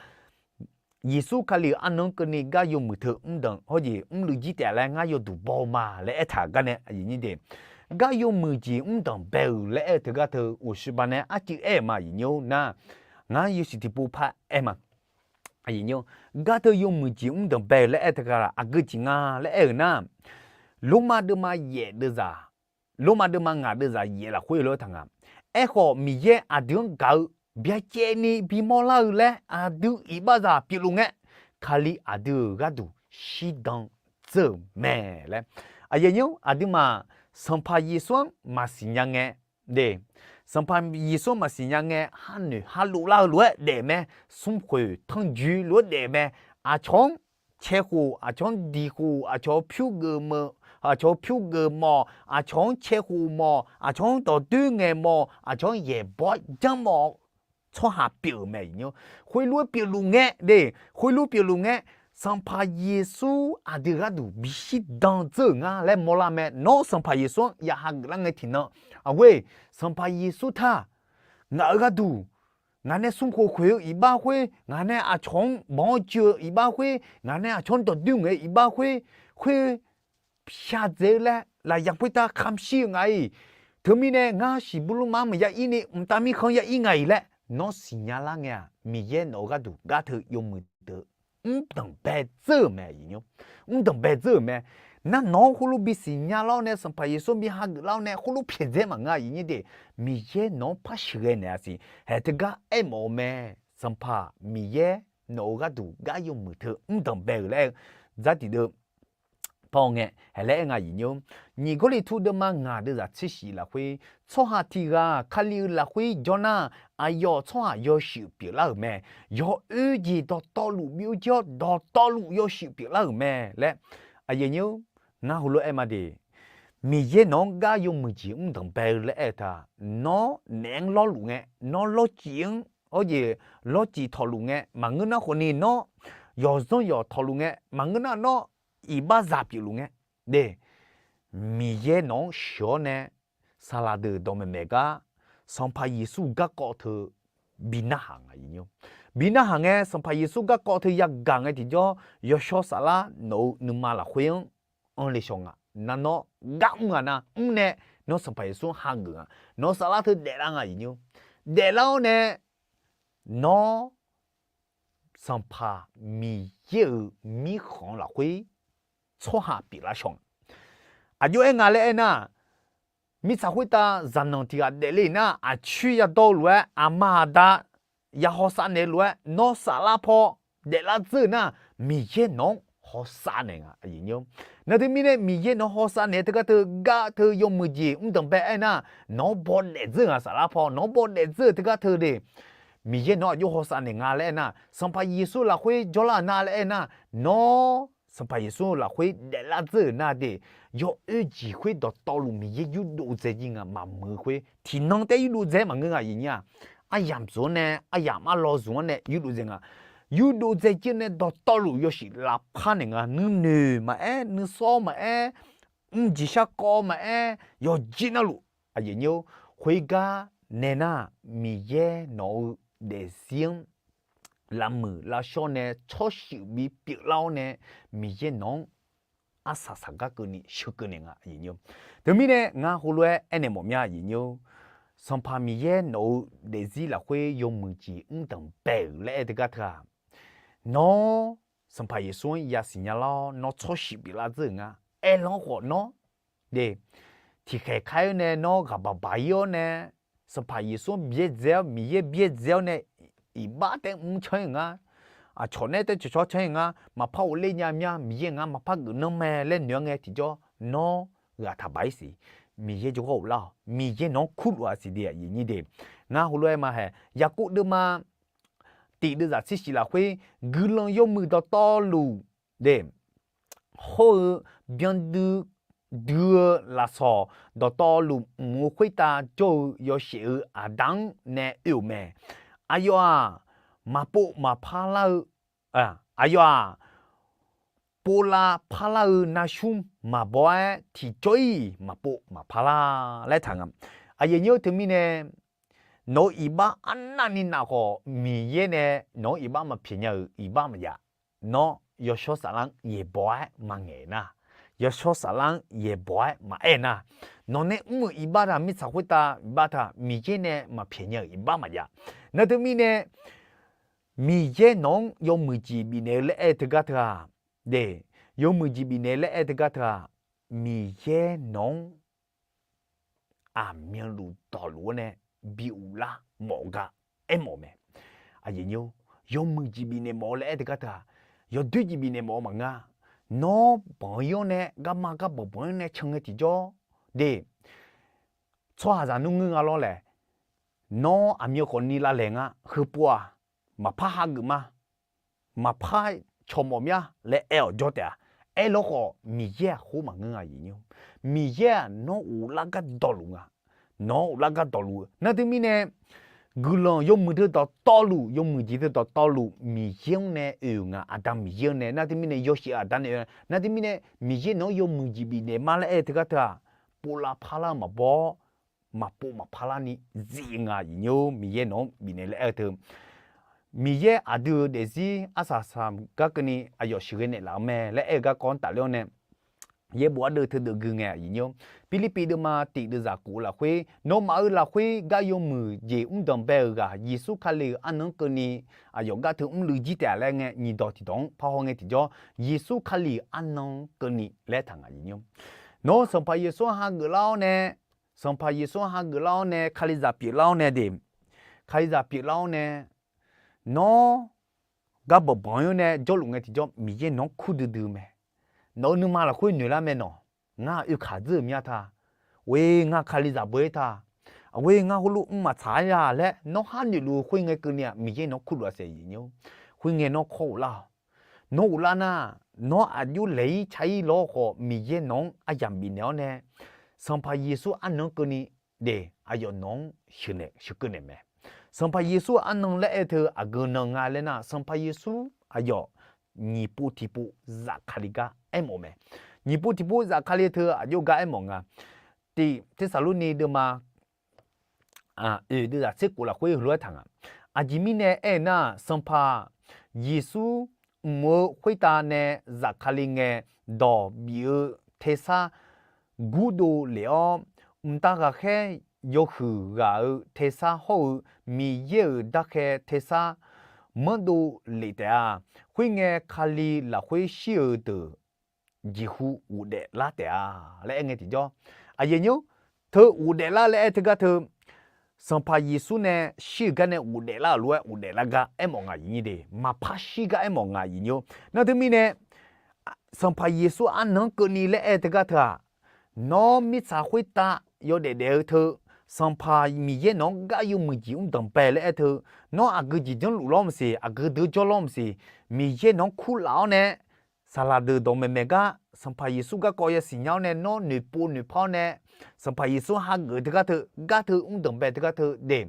Yeqsur Kali-euq arnan-anr keuvni gar yawmuiq teu mr danq hawr jeq mrluiv jir taef laer ngar yawduq baw-eu ma laer aertaq gar nae aqyuif nymr de. Gar yawmuiq jeq mr danqbae-euq laer aer-eu teugar teu ghoqshuiba nae arcuiv aer-euq ma aqyuif nymr nar, ngar yawshuif tiqpov par aer ma. Gar teu yawmuiq jeq mr danqbae-euq laer aer-eu teugar-aq aqgeu jeq nga laer aer-euq nar, Lormav deuvma yaef deuvzaq, Lormav deuvma ngaq deuvzaq yaef lafkhoer lof-aer taq nga. Aerkhawf Miqyaer aqdui-anr gaq-eu byacaevni bimawr lar-eu laer aqdui iqbaxzaq pyeufluf ngae, Kali aqdui-euq gharduq shirdan dzeur-euq mae laer. Aqyuif nymr aqduimaf Sanqpaq Yeqsur-anr maqsiq nya ngae de, Sanqpaq Yeqsur-anr maqsiq nya ngae, hanoeq halov lar-eu lof-aer daef mae, smrkhoeq tanrjoe lof-aer daef mae, aqcawq-anr cae khof, aqcawq-anr diq khof, aqcawq pyur geuf meuq, aqcawq pyur geuf mawf, aqcawq-anr cae khof mawf, aqcawq-anr dawqdoer ngaeq mawf, aqcawq-anr yaeqbawr janr mawf, tsawrhaq pyeuf-euq mae aqyuif nymr. Khoerlof-aer pyeufluf ngae de, khoerlof pyeufluf ngae, Sanqpaq Yeqsur aqdui gharduq bishir dan dzeur-euq nga laer mawrlar mae. Nawr Sanqpaq Yeqsur-anr ya hageuf lar ngae tiqnan, aqghoer, Sanqpaq Yeqsur taq ngaq-euq gharduq, ngaq nae smrkhoeq khoeq-eu iqbax khoer, ngaq nae aqcawq-anr banq-anr joe-eu iqbax khoer, ngaq nae aqcawq-anr dawqdoer ngaeq-eu iqbax khoer, khoer pyaq dzaeq-eu laer lafyaq khoertav kamq shir-eu nga-iq. Teumirnae ngar shiqbur lormav-anr maqya ir ni mqtav mirkhanq-anr ya ir nga-iq laer nawr siqnya lar ngae-aq, Miqyaer nawq-eu gharduq gar teu yawmuiq deuq mr danqbae dzeur-euq mae aqyuif nymr. Mr danqbae dzeur-euq mae. Nar nawq-anr khoerlof bisiq nya lar-awr nae, Sanqpaq Yeqsur bi hageuf lar-awr nae, khoerlof pyaeqdzae maqngeur aqyuif nymr de. Miqyaer nawq-anr par sheuqghae naeq-a siq. Haeq teugar aermawf-eu mae. Sanqpaq Miqyaer nawq-eu gharduq gar yawmuiq teu mr danqbae-euq laer-eu dzartiq deuv par-awr ngae, haeq laer aer nga aqyuif nymr. Nyiq Gawrliqtu deuvma ngaq deuvzaq tser shif lafkhoer, tsawrhaq tiq ghaq Kali-eu lafkhoer jawr nar, aqyawf tsawrhaq yawshuif pyeuflar-euq mae. Yawoer jeq dawqtawvluf byovjir-awr, dawqtawvluf yawshuif pyeuflar-euq mae laer, aqyuif nymr, ngar heulof-aer ma de. Miqyaer nawq-anr gar yawmuiq jeq mr danqbae-eu laer aer-eu teu-aq, nawr naef-anr lawrluf ngae, nawr lawrcif-anr, hawr jeq lawrcif tawqluf ngae maqngeur nar khawfni, nawr yawqzanr yawq tawqluf ngae maqngeur nar, nawr iqbaxzaq pyeufluf ngae de, Miqyaer nawq-anr sheuq-awr nae, saqlaq deuq dawqmaeq maeq gar, Sanqpaq Yeqsur garkawv teu bi narhaq nga aqyuif nymr. Bi narhaq ngae, Sanqpaq Yeqsur garkawv teu yagaq ngae tiqjawr, yawshawr saflar nawq-eu nuima lafkhoer-anr anr le shaw nga. Nar nawr gar mr-a nar, mr nae nawr Sanqpaq Yeqsur-anr hageuf nga. Nawq-eu saflar teu daeflar nga aqyuif nymr. Daeflar-awr nae nawr Sanqpaq Miqyaer-euq mirkhanq lafkhoer tsawrhaq pyeuflar shaw nga. Aqjox-aer nga laer aernar, mirtsaq khoertav zaqnanq tiq ghaq daefle nar, aqcoer yadawr-eu lof-aer, aqma aqda ya hawsav naeq-eu lof-aer, nawr saflar paw daeflar dzeur-euq nar, Miqyaer nawq-anr hawsav naeq nga. Nar teumirnae Miqyaer nawq-anr hawsav naeq-eu teugar teu gar teu yawmuiq jeq mr danqbae aernar, nawq-anr bawdaef dzeur-eu nga saflar paw, nawq-anr bawdaef dzeur-eu teugar teu de. Miqyaer nawq-anr aqjox hawsav naeq nga laer aernar, Sanqpaq Yeqsur lafkhoer jawrlar-eu nar laer aernar, nawr Sanqpaq Yeqsur lafkhoer daeflar dzeur-euq nar de, yawoer jeq khoer dawqtawvluf Miqyaer yurdov dzae jir nga maqmuiq-eu khoer, tiqnan taef yurdov dzae maqngeur nga aqyuif nyir-aq. Aryamq zmq-anr nae, aryamq arlaw zmq-anr nae yurdov dzae nga. Yurdov dzae jir nae dawqtawvluf yawshuif lavpar naeq nga, nuinoeq maqaer, nuisawr maqaer, mrjeq sharkawv maqaer, yawqjeq navluf, aqyuif nyir-or, khoergar nae nar, Miqyaer nawq-eu daefzir-anr lavmuiq lavshawr nae tsawrshuif bipyeuflar-awr nae, Miqyaer nawq-anr arsaq saqgar keuvni sheuqkeuv naeq nga. Teumirnae ngar heulof-aer aernaeq mawf mya, aqyuif nyir-or, Sanqpaq Miqyaer nawq-eu daefzir lafkhoer yawmuiq jeq mr danqbae-euq laer aer teugar teu-aq, nawr Sanqpaq Yeqsur-anr yasiq nya lar-awr nawr tsawrshuif pyeuflar dzeur-euq nga. Aerlanr khawf nawr de, tiqkhaeq kar-aer nae nawr ghaq baq baq-ir-awr nae, Sanqpaq Yeqsur-anr byaerdzae-awr, Miqyaer byaerdzae-awr nae, iqbax taef mr canr-ir ngar, aqcawq nae taef cawqcawr canr-ir ngar, maqpar ghofler nya mya, Miqyaer ngar maqpar geufnan mae laer noeq-anr ngae tiqjawr nawr ghaq taq baq-ir siq. Miqyaer jawrgar ghoflar-awq. Miqyaer nawq-anr kurluf-a siq de, aqyuif nyir de. Ngar heulof-aer ma hae, Yaqkov deuvma tiq deuvzaq tser shif lafkhoer, guiqlanq yawmuiq dawqtawvluf de, hawr-eu byan dui dui-eu lafsawq dawqtawvluf mq-eu khoertav jawr-eu yawshaef-eu aqda-anr nae oe-euq mae. Aqyawf-aq, maqpov maqpar lar-eu, aqyawf-aq, povlav parlar-eu narsmr maqbaw-aer tiqjawr-iq maqpov maqpar lar laer taq nga. Aqyuif nyir-or, teumirnae nawq-eu iqbax arnavni naf khawf Miqyaer nae nawq-anr iqbax maqpyaeq nya-euq iqbax maqjav. Nawr yawshawr saflar-anr yaeqbawq-aer maqngaeq nar, yawshawr saflar-anr yaeqbawq-aer maqaer nar, nawq nae mr-euq iqbax taq mirtsaq khoertav iqbax taq Miqyaer nae maqpyaeq nya-euq iqbax maqjav. Nar teumirnae Miqyaer nawq-anr yawmuiq jeq bifnaeq-eu laer aer-eu teugar teu-aq, de, yawmuiq jeq bifnaeq-eu laer aer-eu teugar teu-aq, Miqyaer nawq-anr aqmyanluf dawqluf-awr nae bi uvlar mawf gar aermawf mae. Aqyuif nyir-or, yawmuiq jeq bifnaeq mawf-eu laer aer-eu teugar teu-aq, yawdoer jeq bifnaeq mawf-eu maqngeur-a. Nawr banq-ir-awr nae garma garbanq banq-ir nae can ngae tiqjawr, de, tsawrhaqzaq nmr ngeur nga lawr laer, nawr aqmyan khawfni lavlaeq nga, heupov-aq, maqpar hageuf ma, maqpar cawq mawf mya laer aer-awq jawr taef-a. Aerlawr khawf Miqyaer-aq khoer maqngeur nga, aqyuif nyir-or. Miqyaer-aq nawr uvlar gar dawqluf nga. Nawq-anr uvlar gar dawqluf-eu nar teumirnae, guiqlanq yawmuiq deuq dawqtawvluf, yawmuiq jeq deuq dawqtawvluf Miqyaer-anr nae oe-euq nga. Aqda Miqyaer-anr nae nar teumirnae yawshaef-eu aqda nae oe nar teumirnae, Miqyaer nawq-anr yawmuiq jeq bifnaeq ma laer aer-eu teugar teu-aq, povlav parlar-eu maqbaw-awr, maqpov maqpar larni zif nga, aqyuif nyir-or. Miqyaer nawq-anr bifnaeq laer aer-eu teu, Miqyaer aqdui-euq daefzir arsaq saqgar keuvni aqyawf sheuqghae naeqlaf-eu mae laer aer-eu garkawv-anr tafler-awr nae, yaerbof ardeuv teudeuv gui ngae, aqyuif nyir-or. Pirlirpiv deuvma tiq deuvzaq kof lafkhoer, nawmaf-euq lafkhoer gar yawmuiq jeq mr danqbae-euq ghaq Yeqsur Kali-euq arnan-anr keuvni, aqyawf gar teu mrluiv jir taef-a laer ngae, nyiq dawq tiq dawq-anr parhaw ngae tiqjawr, Yeqsur Kali-euq arnan-anr keuvni laer taq nga, aqyuif nyir-or. Nawr Sanqpaq Yeqsur-anr hageuf lar-awr nae, Sanqpaq Yeqsur-anr hageuf lar-awr nae, Kalizaq pyeuflar-awr nae de, Kalizaq pyeuflar-awr nae, nawr garbanq banq-ir-awr nae jawrluf ngae tiqjawr, Miqyaer nawq-anr kur duidui mae. Nawq-euq nuima lafkhoer noeqlar mae nawq. Ngar oekaq dzeur-euq mya ta. Oe, ngar Kalizaq beu-ir ta. Oe, ngar heulof mr maqtsaq-a ya laer nawr khar noeqluf-eu khoerngae keuvni-aq, Miqyaer nawq-anr kurluf-a saef, aqyuif nyir-or. Khoerngae nawr kawr ghoflar-awq. Nawr ghoflar nar, nawr aqjox laeq-ir ca-ir lawr khawf, Miqyaer nawq-anr aryamq bifnaeq-awr nae, Sanqpaq Yeqsur arnan-anr keuvni de, aqyawf nawq-anr sheuqnaeq sheuqkeuv naeq mae. Sanqpaq Yeqsur arnan laer aer-eu teu aqgeu nan nga laer nar, Sanqpaq Yeqsur aqyawf nyiq pov tiqpov zafkale gar aermawf mae. Nyiq pov tiqpov zafkale teu aqjox gar aermawf nga. Tiq Tersaqlorni deuvma oeq deuvzaq tser kof lafkhoer heulof-aer taq nga. Aqjeq mirnae aer-eu nar, Sanqpaq Yeqsur mq-eu khoertav nae zafkale ngae, dawq bif-eu tersar gurdov lef-awr, mqtav ghaqkhaer yawhuiq ghaq-eu tersar hawr-eu Miqyaer-euq darkhae tersar manrdov lef taef-a. Khoerngae, Kali lafkhoer shir-eu deuq jeqhu ghofdaef lar taef-a laer aer ngae tiqjawr. Aqyuif aqnyir-or, teu ghofdaef lar laer aer teugar teu, Sanqpaq Yeqsur nae shir-euq gar nae ghofdaef lar-euq lof-aer ghofdaef lar gar aermawf nga aqyuif aqnyir de. Maqpar shir gar aermawf nga aqyuif aqnyir-or. Nar teumirnae, Sanqpaq Yeqsur arnan-anr keuvni laer aer teugar teu-aq, nawr mirtsaq khoertav yawdaef daef-eu teu, Sanqpaq Miqyaer nawq-anr gar yawmuiq jeq mr danqbae laer aer teu, nawr aqgeu jeq janrluf lawr maqsiq, aqgeu deuq jawr lawr maqsiq, Miqyaer nawq-anr kurlaf-awr nae, saqlaq deuq dawq maeqmaeq gar Sanqpaq Yeqsur garkawv yasiq nya-awr nae nawr noeqpov noeqpar-awr nae, Sanqpaq Yeqsur hageuf teugar teu, gar teu mr danqbae teugar teu de,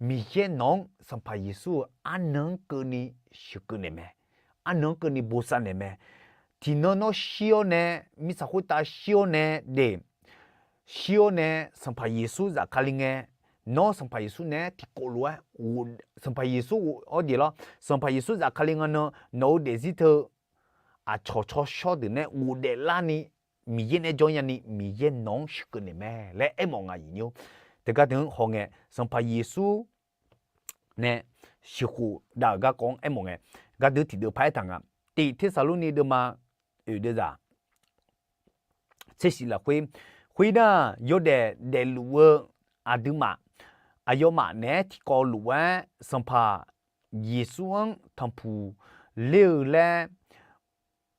Miqyaer nawq-anr Sanqpaq Yeqsur-euq arnan-anr keuvni sheuqkeuv naeq mae. Arnan-anr keuvni bosav naeq mae. Tiqnan nawr shir-awr nae, mirtsaq khoertav shir-awr nae de, shir-awr nae Sanqpaq Yeqsur zafkale ngae, nawr Sanqpaq Yeqsur naeq-aer tiqkawv lof-aer, Sanqpaq Yeqsur ghofdaef lawr, Sanqpaq Yeqsur zafkale nga nan nawq-eu daefzir teu aqcawq tsawrshawr deuq nae ghofdaef larni, Miqyaer nae jawr nyani Miqyaer nawq-anr sheuqkeuv naeq mae laer aermawf nga aqyuif aqnyir-or. Teugar deuq-anr haw ngae, Sanqpaq Yeqsur nae sheuqkhof dav-euq garkawv-anr aermawf ngae, gardeuv tiqdeuv paq-aer taq nga. Tiq Tersaqlorni deuvma oeq deuvzaq tsershif lafkhoer, khoernar, yawdaef daefluf-eu aqduimaf, aqyawfmaf naeq-aer tiqkawv lof-aer Sanqpaq Yeqsur-anr tanqpuq ler-eu laer,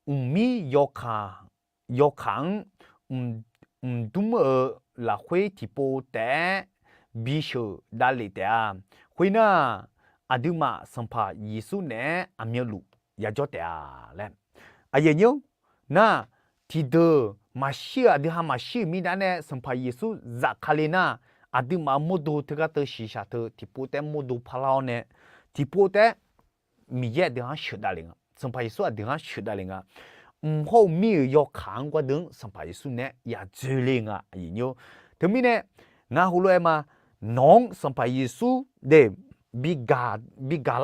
mqmir yawkaq, yawkaq-anr mqdmr-euq lafkhoer tiqpov taef-aer bisheuq davlef taef-a. Khoernar, aqduimaf Sanqpaq Yeqsur naeq-aer aqmyanluf yajawr taef-a laer. Aqyuif aqnyir-or, nar, tiqdeuq maqshir-euq aqdui ha maqshir-euq mirnae nae Sanqpaq Yeqsur zafkale nar, aqduimaf-euq mawrdo teugar teu shiqshaq teu tiqpov taef-aer mawrdo parlar-awr nae, tiqpov taef-aer Miqyaer aqdui ha-anr sheuqdav le nga. Sanqpaq Yeqsur aqdui ha-anr sheuqdav le nga. Mq hawr-eu mir-euq yawkaq-anr gardeuv-anr Sanqpaq Yeqsur nae-aer yadzoe le nga aqyuif aqnyir-or. Teumirnae, ngar heulof-aer ma, nawq-anr Sanqpaq Yeqsur de, bigaq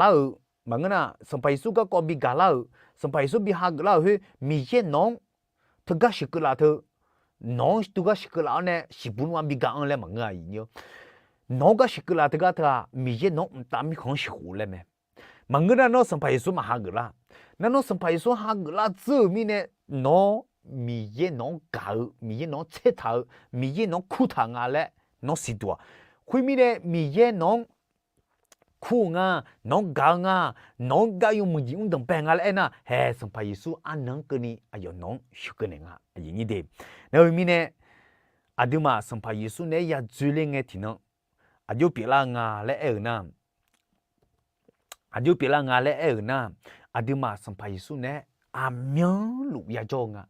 lar-euq maqngeur nar, Sanqpaq Yeqsur garkawv bigaq lar-euq, Sanqpaq Yeqsur bi hageuf lar-euq khoer Miqyaer nawq-anr teugar sheuqkeuv laf teu, nawq-anr teugar sheuqkeuv laf-awr nae siqbuq nmr-a bigaq-anr laer maqngeur aqyuif aqnyir-or. Nawq-anr gar sheuqkeuv laf teugar teu-aq Miqyaer nawq-anr mqtav mirkhanq-anr sheuqkhof laer mae. Maqngeur nar nawr Sanqpaq Yeqsur maqhageuf lar. Nar nawr Sanqpaq Yeqsur hageuf lar dzeur-euq mirnae, nawr Miqyaer nawq-anr gaq-eu, Miqyaer nawq-anr tsertaq-eu, Miqyaer nawq-anr kurtaq nga laer nawr siqduq-aq. Khoermirnae Miqyaer nawq-anr kur-eu nga, nawq-anr gaq-eu nga, nawq-anr gar yawmuiq jeq mr danqbae nga laer aernar, hae Sanqpaq Yeqsur arnan-anr keuvni aqyawf nawq-anr sheuqkeuv naeq nga aqyuif aqnyir de. Nar-eu mirnae, aqduimaf Sanqpaq Yeqsur naeq-aer yadzoe le ngae tiqnan, aqjox pyeuflar-eu nga laer aer-euq nar, aqjox pyeuflar nga laer aer-euq nar, aqduimaf Sanqpaq Yeqsur naeq-aer aqmyanluf yajawr-eu nga,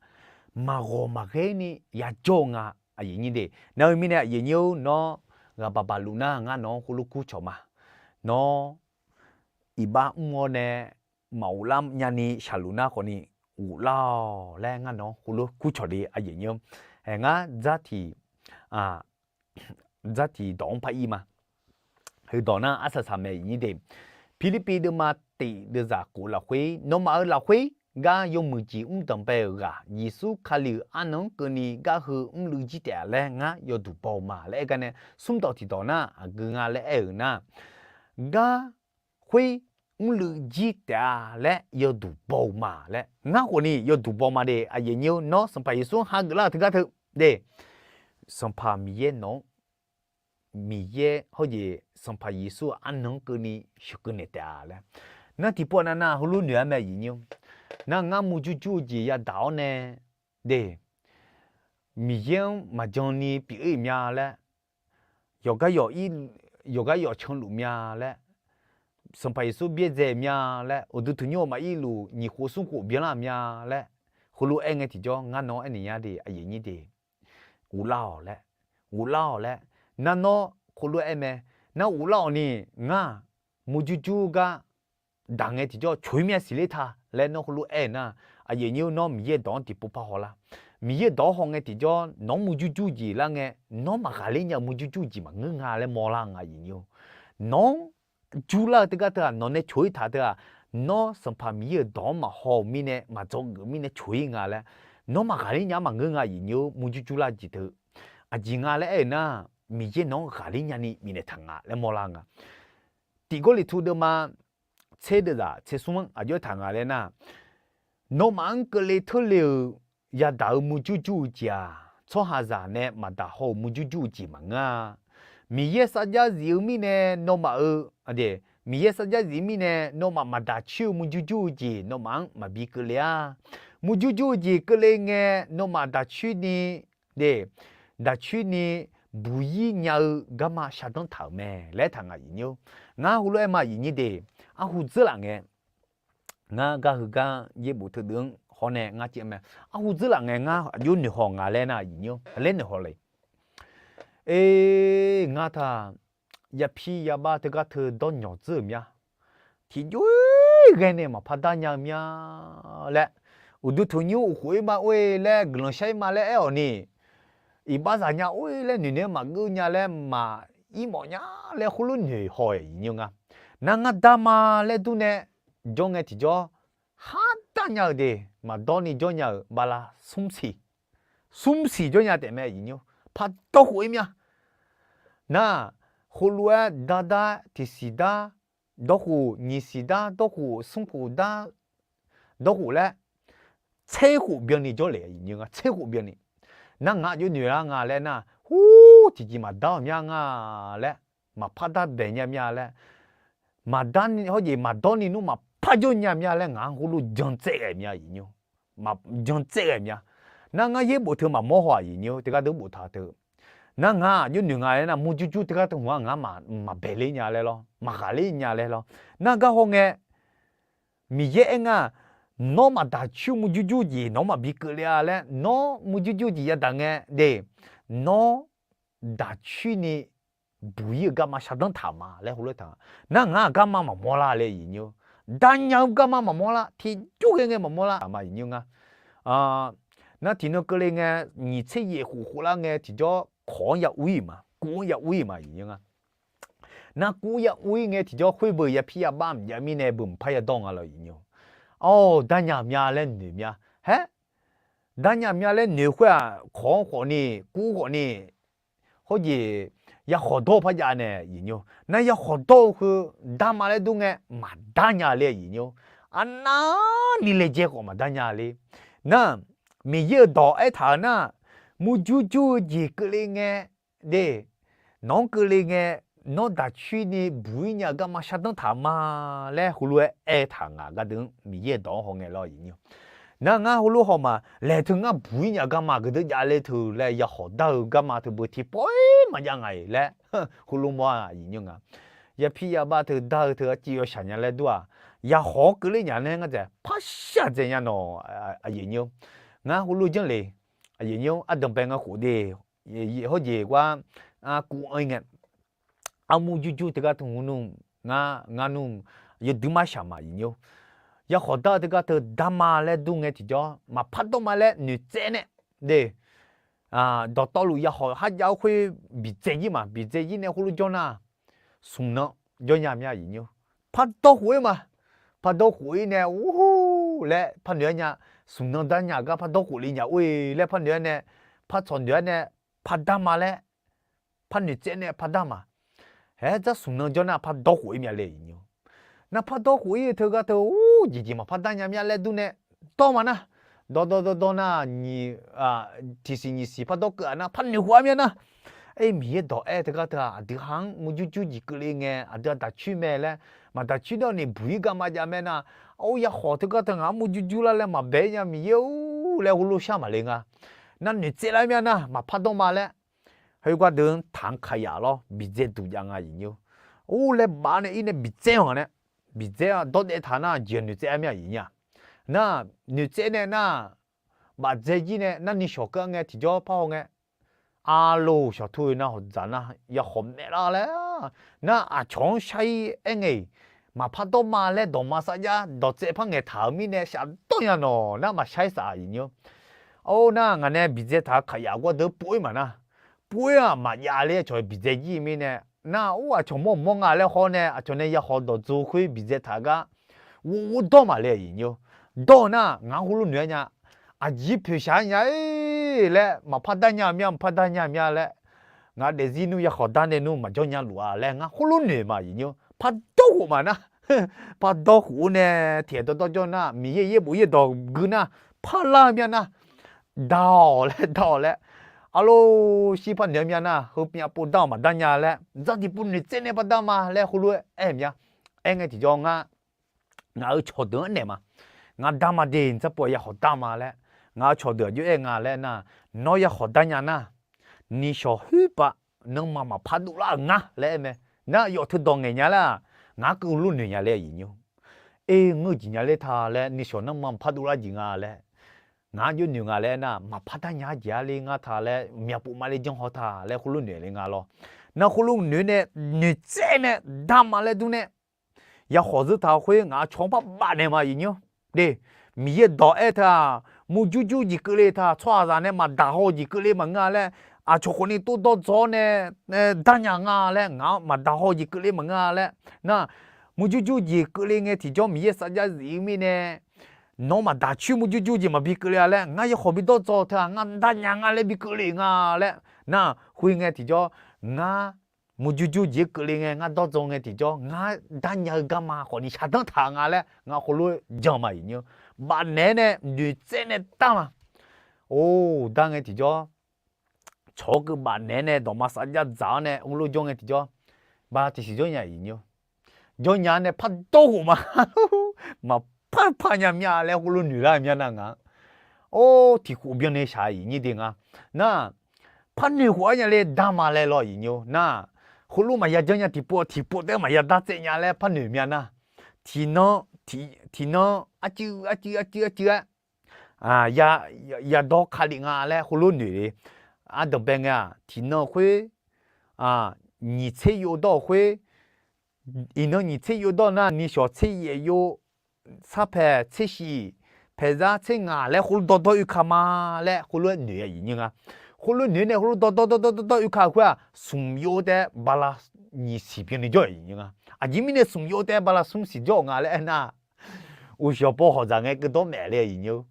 maqghawq maqghaer ni yajawr-eu nga aqyuif aqnyir de. Nar-eu mirnae aqyuif aqnyir-or, nawr ghaqbaq baqluf nar ngar nawq-anr heulof kur cawq ma. Nawr iqbax mr-awr nae maqghoflar nyani shaqluf nar khawfni ghoflar-awq laer ngar nawq-anr heulof kur cawq de aqyuif aqnyir-or. Aer ngar dzar tiq dzar tiq dawq-anr par ir ma. Heudawq nar arsaq saq mae aqyuif aqnyir de. Pirlirpiv deuvma tiq deuvzaq khof lafkhoer, nawmaf-euq lafkhoer gar yawmuiq jeq mr danqbae-euq ghaq Yeqsur Kali-euq arnan-anr keuvni gar heu mrluiv jir taef-a laer ngar yawduq baw-eu ma laer aer gar nae, smrdawq tiqdawq nar aqgeu nga laer aer-euq nar, gar khoer mrluiv jir taef-a laer yawduq baw-eu ma laer ngar khawfni yawduq baw ma de. Aqyuif aqnyir-or, nawr Sanqpaq Yeqsur-anr hageuf lar-euq teugar teu de, Sanqpaq Miqyaer nawq-anr, Miqyaer hawjeq Sanqpaq Yeqsur-euq arnan-anr keuvni sheuqkeuv naeq taef-a laer. Nar tiqpov nav nav heulof noeq-ar mae aqyuif aqnyir-or. Nar ngar murjur jur-eu jeq yadaq-awr nae de, Miqyaer-anr maqjan ni pyeuf-ir mya laer, yawqgar yawq ir, yawqgar yawq canluf mya laer, Sanqpaq Yeqsur byaerdzae mya laer, uqduq tanqnymr-eu maqir luf nyiq khof smr khof byanlar mya laer, heulof-aer ngae tiqjawr ngar nawr aernaeq nya de aqyuif aqnyir de. Ghoflar-awq laer, ghoflar-awq laer, nar nawr heulof-aer mae, nar ghoflar-awq ni, ngar murjur jur gar daq ngae tiqjawr coq-ir mya siqler ta laer nawr heulof-aer nar, aqyuif aqnyir-or, nawr Miqyaer dawq-anr tiqpov par haw lar. Miqyaer dawq-anr haw ngae tiqjawr nawq-anr murjur jur jeq lar ngae, nawr maqghaqler nya-eu murjur jur jeq maqngeur nga laer mawrlar nga aqyuif aqnyir-or. Nawq-anr jurlar-eu teugar teu-aq, nawq nae coq-ir taq teu-aq, nawr Sanqpaq Miqyaer-euq dawq-anr maqhaw-euq mirnae, maqdzawgeuf mirnae coq-ir nga laer, nawr maqghaqler nya-anr maqngeur nga aqyuif aqnyir-or, murjur jurlar jeq teu. Aqjeq nga laer aer-euq nar, Miqyaer nawq-anr ghaqler nyani bifnaeq taq nga laer mawrlar nga. Tiq Gawrliqtu deuvma tser deuvzaq tser smr-anr aqjox-aer taq nga laer nar, nawmaf-anr keuvle teurle-euq yadaq-eu murjur jur-eu jeq-aq, tsawrhaqzaq nae maqdaq haw-euq murjur jur-eu jeq maqngeur-a. Miqyaer sarjax zif-eu mirnae nawmaf-euq, aqjeq, Miqyaer sarjax zif mirnae nawmaf maqdaq coer-eu murjur jur-eu jeq nawmaf-anr maqbi keuvle-a. Murjur jur-eu jeq keuvle ngae, nawmaf daq coer ni, de, daq coer ni buq-ir nya-eu garma shardanr taq-euq mae laer taq ngaq iqnyir-or. Ngar heulof-aer ma iqnyir de, arhu dzeurlaf ngae, ngar gar heu gar yaerbof teudeuq-anr hawr nae ngar caev mae. Arhu dzeurlaf ngae ngar aqjox noeqhaw nga laer nar iqnyir-or, laer noeqhaw le. Aer, ngar taq yapir yabax teugar teu dawr nyawq dzeur-euq mya. Tiqjox-ir ghae nae maqpar dar nya-eu mya laer, uqduq tanqnymr uqkhof-ir ma or-e laer, guiqlanq shar-ir ma laer aer-awq ni, iqbax zaq nya or-e laer, noeqnoeq-aer maqgeur nya laer, maqir mawf nya laer khoerlof noeqhaw-aer iqnyir-or nga. Nar ngar dar ma laer dur nae jawr ngae tiqjawr, har dar nya-euq de, maqdawr ni jawr nya-euq bala smr siq, smr siq jawr nya taef mae iqnyir-or. Pardawr khof-ir mya. Nar, heulof-aer dar dar, tiqsiq dar, dawrkhof, nyiqsiq dar, dawrkhof, smrkhof dar, dawrkhof laer, tser khof byanni jawrle iqnyir-or nga, tser khof byanni. Nar ngaq aqjox noeq lar nga laer nar, hur, tiqjeq maqdar-euq mya nga laer, maqpar dar bae nya mya laer, maqdar ni hawr jeq maqdawr ni nmr maqpar jawr nya mya laer ngaq-anr heulof jan tsaev ghae mya iqnyir-or. Maq jan tsaev ghae mya. Nar ngar yaerbof teu maqmawr haw-aq iqnyir-or, teugar deuq boftaq teu. Nar ngaq aqjox noeq nga laer nar, murjur jur teugar teu hmq-anr ngaq-anr maq, maqbae ler nya laer lawr, maqghaq ler nya laer lawr. Nar gar haw ngae, Miqyaer aer nga, nawr maqdaq coer murjur jur jeq nawq-anr maqbi keuvle-a laer, nawr murjur jur jeq yadaq ngae de, nawr daq coer ni buq-ir-eu garma shardanr taq ma laer heulof taq. Nar ngaq-aq garma maqmawr lar le iqnyir-or. Darnya-eu garma maqmawr lar, tiqjox ghae ngae maqmawr lar ma iqnyir-or nga. Nar tiqnan keuvle ngae, nyiq tser yaef khof khof lar ngae tiqjawr kawq-anr ya ur-ir ma, kuv-anr ya ur-ir ma iqnyir-or nga. Nar kuv ya ur-ir ngae tiqjawr khoer beu yapir yabax mqjav mirnae beu mqpar yadawr nga lawr iqnyir-or. Awr, darnya mya laer noeq mya. Haer, darnya mya laer noeq khoer-aq, kawq-anr khawf ni, kuv khawf ni, hawr jeq yakhawq dawr-eu par jav nae iqnyir-or. Nar yakhawq dawr-eu heu dar ma laer dur ngae maqdar nya le iqnyir-or. Arnavni laejae khawf maqdar nya le. Nar, Miqyaer-euq dawq aertaq-euq nar, murjur jur-eu jeq keuvle ngae, de, nawq-anr keuvle ngae, nawr daq coer ni buq-ir nya-eu garma shardanr taq ma laer heulof-aer aertaq ngaq gardeuq-anr Miqyaer-euq dawq-anr haw ngae lawr iqnyir-or. Nar ngar heulof haw ma, laeq teu ngar buq-ir nya-eu garma geudeuq jav le teu laer yakhawq dar-eu garma teu beu tiqpawf-ir maqjav nga-iq laer heulof mawr-a iqnyir-or nga. Yapir yabax teu dar-eu teu arciv yawshaq nya laer dur-aq, yakhawq-anr keuvle nya nae ngar dzaeq par shaq dzaeq nya nawq, aqyuif nyir-or. Ngar heulof janr le, aqyuif nyir-or, ardanqbae nga khof de, hawr jeq gar kuv-anr ngae, armur jurjur teugar teu hmq nmr, ngar ngar nmr, yawdui mar shaq ma iqnyir-or. Yakhawq dar-eu teugar teu dar ma laer dur ngae tiqjawr maqpar dawr ma laer noeqtsaev nae, de, dawqtawvluf yakhawq kharjav-awr khoer biqdzae jir ma, biqdzae jir nae khoerlof jawr nar, smq nan jawr nya mya iqnyir-or. Par dawr khof-ir ma. Par dawr khof-ir nae ur laer par noeq-aer nya, smq nan dar nya gar par dawr khof le nya or-e laer par noeq-aer nae, par tsawq noeq-aer nae, par dar ma laer, par noeqtsaev nae par dar ma. Haer dzar smq nan jawr nar par dawr khof-ir mya le iqnyir-or. Nar par dawr khof-ir-eu teugar teu ur jeqjeq maqpar dar nya mya laer dur nae dawr ma nar, dawrdawr dawrdawr nar, tiqsiq nyiqsiq par dawr keuv-aq nar par noeq khof-ar mya nar, aer Miqyaer dawq aer teugar teu-aq aqdui ha-anr murjur jur jeq keuvle ngae aqdui-aq daq coer mae laer, maqdaq coer dawr ni buq-ir gar ma jav mae nar, or yakhawq teugar teu ngaq-anr murjur jur lar laer maqbae-ir nya Miqyaer-or laer heulof shar maqle nga. Nar noeqtsaev lar mya nar maqpar dawr ma laer, heugar deuq-anr taq-anr kaq yaf lawr biqdzae duq jav nga iqnyir-or. Or laer baf nae ir nae biqdzae-anr nae, biqdzae-a dawr daev taq nar jeq noeqtsaev-ar mya iqnyir-a. Nar noeqtsaev nae nar, bafdzae jir nae nar ni shawq keuv-ar ngae tiqjawr par haw ngae, aqloq shawq tur-eu nar hawq dzaq nar yakhawq maeq lar laer, nar aqcawq-anr shar-ir aer ngae-iq, maqpar dawr ma laer dawqma sarjax dawqtsaev par ngaeqtaq-euq mirnae shafdawr nya nawq nar maqshar-ir saf iqnyir-or. Or nar ngaq nae biqdzae taq-eu kaq yaf gar deuq pov-ir ma nar, pov-ir-aq maqjav le aqcawq biqdzae jir mirnae, nar or aqcawq mawr mawr nga laer hawr nae aqcawq nae yakhawq dawqdzoq khoer biqdzae taq-eu gar, ghovghof dawr maqle iqnyir-or. Dawr-eu nar ngaq-anr heulof noeq-aer nya, aqjeq poeqshaq-aer nya-ir laer maqpar dar nya mya maqpar dar nya mya laer, ngaq daefzir nmr yakhawq dar nae nmr maqjawr nya luf-a laer ngar heulof noeq ma iqnyir-or. Par dawr khof ma nar, par dawr khof-ar nae tiqhaeq dawrdawr jawr nar Miqyaer yaerbof yaerdawq gui nar, par lar-eu mya nar, dar-awq laer dar-awq laer, arlor shir par noeq-a myav nar, heu pyav pov dar-awq maqdar nya laer, dzar tiqpov noeqtsaev nae par dar ma laer heulof-aer aer-eu myav. Aer ngae tiqjawr ngar, ngaq-euq cawqdeuq-anr naeq ma. Ngaq dar ma de, dzar pov yakhawq dar ma laer, ngaq-euq cawqdeuq aqjox aer nga laer nar, nawr yakhawq dar nya nar, nishawq khoerpav nanrma maqpar dovlar-euq ngar laer aer mae. Nar yawf teudawq ngaeq nya laer-aq, ngaq-anr keuv lof noeq nya laer aqyuif nymr. Aer ngeur-eu jeq nya ler ta laer, nishawq nanrma maqpar dovlar jeq nga laer, ngaq-anr jov noeq nga laer aer nar, maqpar dar nya-ar jeq-ar le ngar ta laer, myavpov ma le janr haw ta laer heulof noeq le nga lawr. Nar heulof noeq nae, noeqtsaev nae dar ma laer durnae, yakhawq zeur taq khoer ngaq-euq cawq-anr par bafnaeq ma aqyuif nymr. De, Miqyaer dawq aer teu-aq, murjur jur jeq keuvle taq, tsawrhaqzaq nae maqdaq haw-eu jeq keuvle maqngeur-a laer, aqcawq khawfni tov dawr dzaw-awr nae dar nya nga laer, ngaq-anr maqdaq haw-eu jeq keuvle maqngeur-a laer nar, murjur jur jeq keuvle ngae tiqjawr Miqyaer sarjax zif-eu mirnae, nawr maqdaq coer murjur jur jeq maqbi keuvle-a laer, ngar yakhawq bi dawr dzaw teu-aq, ngar dar nya nga laer bi keuvle nga laer nar, khoerngae tiqjawr ngar murjur jur jeq keuvle ngae ngar dawr dzaw ngae tiqjawr ngar dar nya-eu garma khawfni shaqdanr taq-eu nga laer ngar heulof-aer jan ma aqyuif nymr. Bafnaeq-aer nae noeqtsaev nae dar ma. Or, dar ngae tiqjawr cawq-awr keuv bafnaeq-aer nae dawqma sarjax dzaq-awr nae heulof jawr ngae tiqjawr, ba tiqsiq jawr nya aqyuif nymr. Jawr nya-ar nae pardawr khof ma. Maqpar par nya myav laer heulof noeq lar myav nar ngaq-anr. Or, tiq khof byanni shaq aqyuif nymr de nga. Nar, par noeq khof-ar nya le dar ma laer lawr aqyuif nymr nar, heulof maqya janr nya tiqpov tiqpov taef-aer maqya dar tsaev nya laer par noeq myav nar, tiqnan, tiqnan arcuiv arcuiv arcuiv arcuiv-aer ya dawr Kali nga laer heulof noeq le. Ardanqbae ngae-aq, tiqnan khoer, nyiq tser yov dawr-euq khoer, iqnan nyiq tser yov dawr nar, nishawq tser yaef yov, sarpaeq tser shif, paeqzar tser ngaq laer heulof dawrdawr oeka ma laer heulof-aer noeq aqyuif nymr nga. Heulof noeq nae heulof dawrdawr dawrdawr dawrdawr oeka khoer-aq, smq yov taef-aer bala nyiq siq byanni jawr aqyuif nymr nga. Aqjeq mirnae smq yov taef-aer bala smr siq jawr-euq nga laer aernar, uqshawq paw hawqdzaq ngae keuv dawr maef le aqyuif nymr.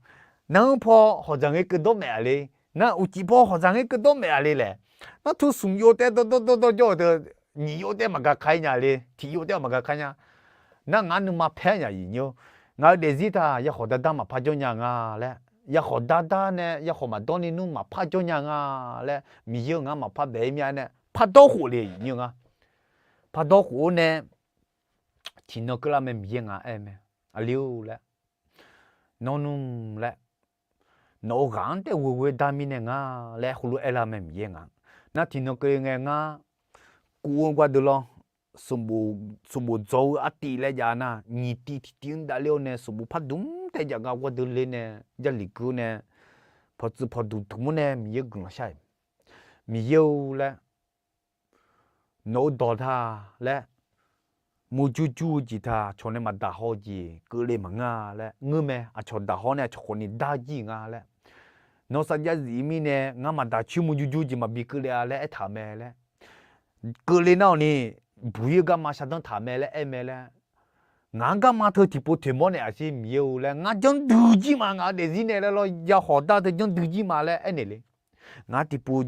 Nanr paw hawqdzaq ngae keuv dawr maef-a le. Nar uqcif paw hawqdzaq ngae keuv dawr maef-a le laer. Nar teu smq yov taef-aer dawrdawr dawrdawr jawr-eu teu, nyiq yov taef-aer maqgaq ka-ir nya le, tiq yov taef-aer maqgaq ka nya. Nar ngaq nuima paer nya aqyuif nymr. Ngaq-euq daefzir taq yakhawq dar dar maqpar jawr nya nga laer, yakhawq dar dar nae yakhawq maqdawr ni nmr maqpar jawr nya nga laer, Miqyaer-eu ngaq maqpar bae-ir myav nae pardawr khof le aqyuif nymr nga. Pardawr khof-awr nae tiqnan keuvlar mae Miqyaer ngaq aer mae, aqli-or laer, nawr nmr laer, nawq-euq ghaq-anr taef ghoeghoe dar mirnae nga laer heulof aerlar mae Miqyaer ngaq. Nar tiqnan keuvle ngae ngar kuv-eu gardeuq lawr, sanqbof dzaw-eu artiv laer jav nar, nyiq tiv tiqtiv-anr davler-awr nae sanqbof par dmq taef jav gar gardeuq le nae, jarlif gui-awr nae, pawqtsuif pawqduq dmq-awr nae Miqyaer guiqlanq shar-iq, Miqyaer-or laer, nawq-eu dawq ta laer, murjur jur-eu jeq ta, cawq nae maqdaq haw-eu jeq keuvle maqngeur-a laer ngeur mae. Aqcawq daq haw nae aqcawq khawfni dar jir nga laer, nawr sarjax zif-ir mirnae ngar maqdaq coer murjur jur jeq maqbi keuvle-a laer aertaq-euq mae laer, keuvle nar-awq ni buq-ir-eu garma shaqdanr taq mae laer aer mae laer, ngaq-anr garma teu tiqpov toeqmawr naeq aqsir Miqyaer-or laer, ngar janrdui jir ma, ngaq-euq daefzir nae laer lawr, yakhawq dar teu janrdui jir ma laer aernaeq le. Ngaq-anr tiqpov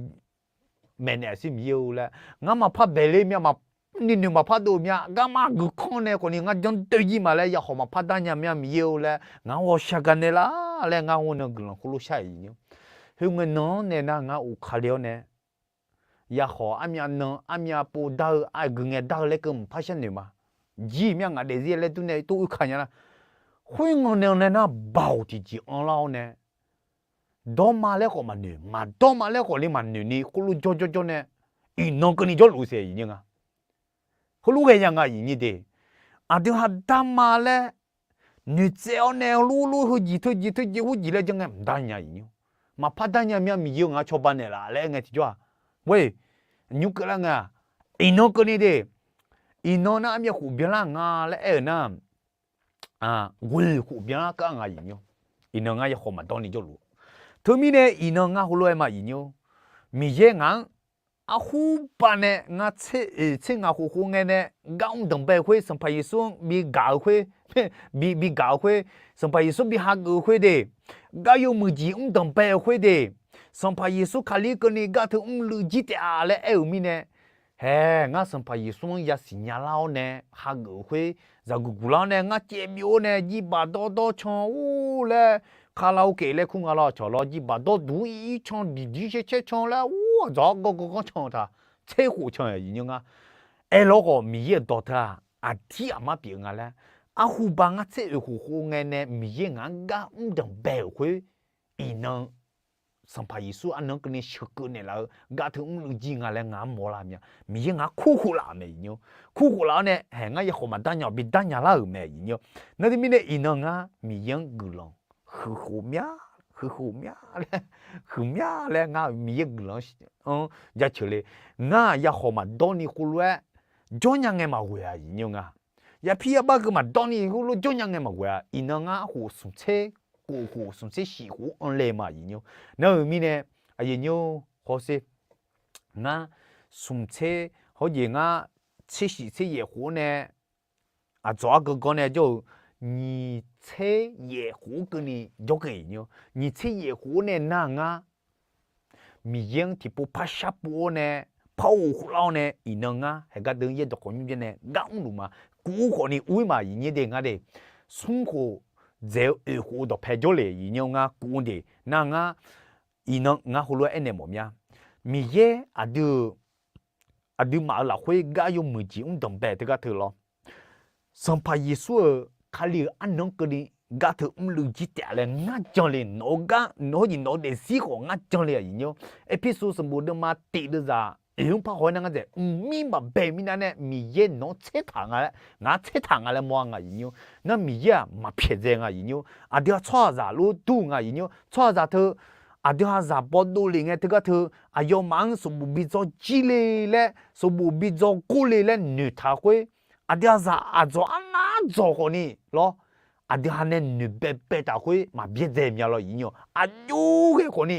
maeqnaeq aqsir Miqyaer-or laer, ngar maqpar baeq le myav, ni noeq maqpar dov-eu myav, garma guiqkanr nae khawfni ngar janrdui jir ma laer, yakhawq maqpar dar nya myav Miqyaer-or laer, ngaq-anr ghawqshaq gaq naeq lar laer ngar ghawqnan guiqlanq khoerlof shar-iq nymr. Khoerngae nan-anr nae nar ngar of kali-awr nae, yakhawq armyav nan armyav pov dar-eu aqgeu ngae dar-eu laer keuv mqpar sharnoeq ma. Jir myav ngaq daefzir laer durnae tov oeka nya lar. Khoerngae nan nae nar baoq tiqjeq anrlar-awr nae, dawrma laer khawf maqnoeq, maqdawrma laer khawf le maqnoeq ni khoerlof jawrjawr jawr nae, iqnan keuvni jawrluf-eu saef-iq nymr nga. Heulof ghaenya nga aqyuif nymr de. Aqdui ha darma laer noeqtsaev-awr nae heulof lof heujeq teujeq teujeq khoerjeq laer janr ngae mqdar nya aqyuif nymr. Maqpar dar nya myav Miqyaer-or ngaq-anr cawba naeqlaf laer aer ngae tiqjawr-aq, ghoe, nymr keuvlar ngae-aq, iqnan keuvni de. Iqnan nar armyav khof byanlar nga laer aer-euq nar, ghoeq khof byanlar kar nga aqyuif nymr. Iqnan ngar yakhawq maqdawr ni jawrluf. Teumirnae iqnan ngar heulof-aer ma aqyuif nymr, Miqyaer ngaq-anr arhur banae ngar tser oeq tser ngaq khof khof ngae nae gar mr danqbae-eu khoer, Sanqpaq Yeqsur-anr bi gaq-eu khoer, bi gaq-eu khoer, Sanqpaq Yeqsur bi hageuf-eu khoer de, gar yawmuiq jeq mr danqbae-eu khoer de, Sanqpaq Yeqsur Kali keuvni gar teu mrluiv jir taef-a laer aer-euq mirnae, hae, ngar Sanqpaq Yeqsur-anr yasiq nyalar-awr nae hageuf-eu khoer, zaqguq guqlar-awr nae ngar caev byov-awr nae jirbaq dawrdawr can-or laer, karaoke laer kur nga lawr, cawq lawr jir baqdawr duq ir can diqdir caer caer can laer, or, aqdzawq-anr ganr ganr ganr can-eu ta, tser khof can-euq aqyuif nymr ngar. Aerlawr khawf Miqyaer-euq dawq teu-aq, aqdir aqmar pyeuf nga laer, arhuba ngar tser oeq khof khof ngae nae Miqyaer ngaq-anr gar mr danqbae-euq khoer, iqnan Sanqpaq Yeqsur arnan keuvni sheuqkeuv naeqlaf-eu gar teu mrluiv jir nga laer ngaq-anr mawrlar mya. Miqyaer ngaq-anr kurkhof laf-euq mae aqyuif nymr. Kurkhof laf-awr nae, haeq ngar yakhawf maqdar nya-awq bi dar nya lar-euq mae aqyuif nymr. Nar teumirnae iqnan ngar Miqyaer-anr guiqlanq huiqkhof mya, huiqkhof mya laer, huiq mya laer ngar Miqyaer guiqlanq-anr jaceuq le. Ngar-aq yakhawf maqdawr ni khoerlof-aer jawr nya ngae maqghoe-a aqyuif nymr nga. Yapir yabar keuv maqdawr ni khoerlof jawr nya ngae maqghoe-a. Iqnan ngar khof smq tser khof, khof smq tser shif khof-anr anle ma aqyuif nymr. Nar-euq mirnae, aqyuif nymr hawsher, ngar smq tser, hawjeq ngar tser shif tser yaef khof-anr nae, aqdzawq-anr ganr ganr nae jawr-eu nyiq tser yaef khof-anr keuvni jawrgeuf aqyuif nymr. Nyiq tser yaef khof-anr nae nar ngar Miqyaer-anr tiqpov par sharpov-awr nae, par ghof khof lar-awr nae, iqnan ngar haeq gar deuv-anr yaerdawq khawf nymr byan nae gar mrluf ma. Kuv-eu khawfni ur-ir ma aqyuif nymr de ngar de. Smr khof dzaeq-eu oeq khof-eu dawqpae jawrle aqyuif nymr ngar kuv-eu de nar ngar, iqnan ngar heulof-aer aernaeq mawf mya. Miqyaer aqdui-euq aqduimaf-euq lafkhoer gar yawmuiq jeq mr danqbae teugar teu lawr. Sanqpaq Yeqsur-euq Kali-euq arnan-anr keuvni gar teu mrluiv jir taef-a laer ngar jan le. Nawq-eu gar, nawq-eu jeq nawq-eu daefzir khawf ngar jan le aqyuif nymr. Erpersu sanqbof deuvma tiq deuvzaq oeq-anr par haw-aer nar ngar dzaeq mqmir maqbae mirnae nae Miqyaer nawq-anr tsertaq nga laer, ngaq-anr tsertaq nga laer mawr-a nga aqyuif nymr. Nar Miqyaer-aq maqpyaeq dzae nga aqyuif nymr. Aqdui ha tsawrhaqzaq lof dur nga aqyuif nymr. Tsawrhaqzaq teu aqdui ha zaq baw dovle ngae teugar teu aqyawfmaf-anr sanqbof bi dzaw jir le laer, sanqbof bi dzaw gor le laer noeqtaq khoer, aqdui ha zaq aqdzawq arnavdzawq khawfni lawr, aqdui ha nae noeqbae baetaq khoer maqbyaerdzae mya lawr aqyuif nymr. Aqjox ghae khawfni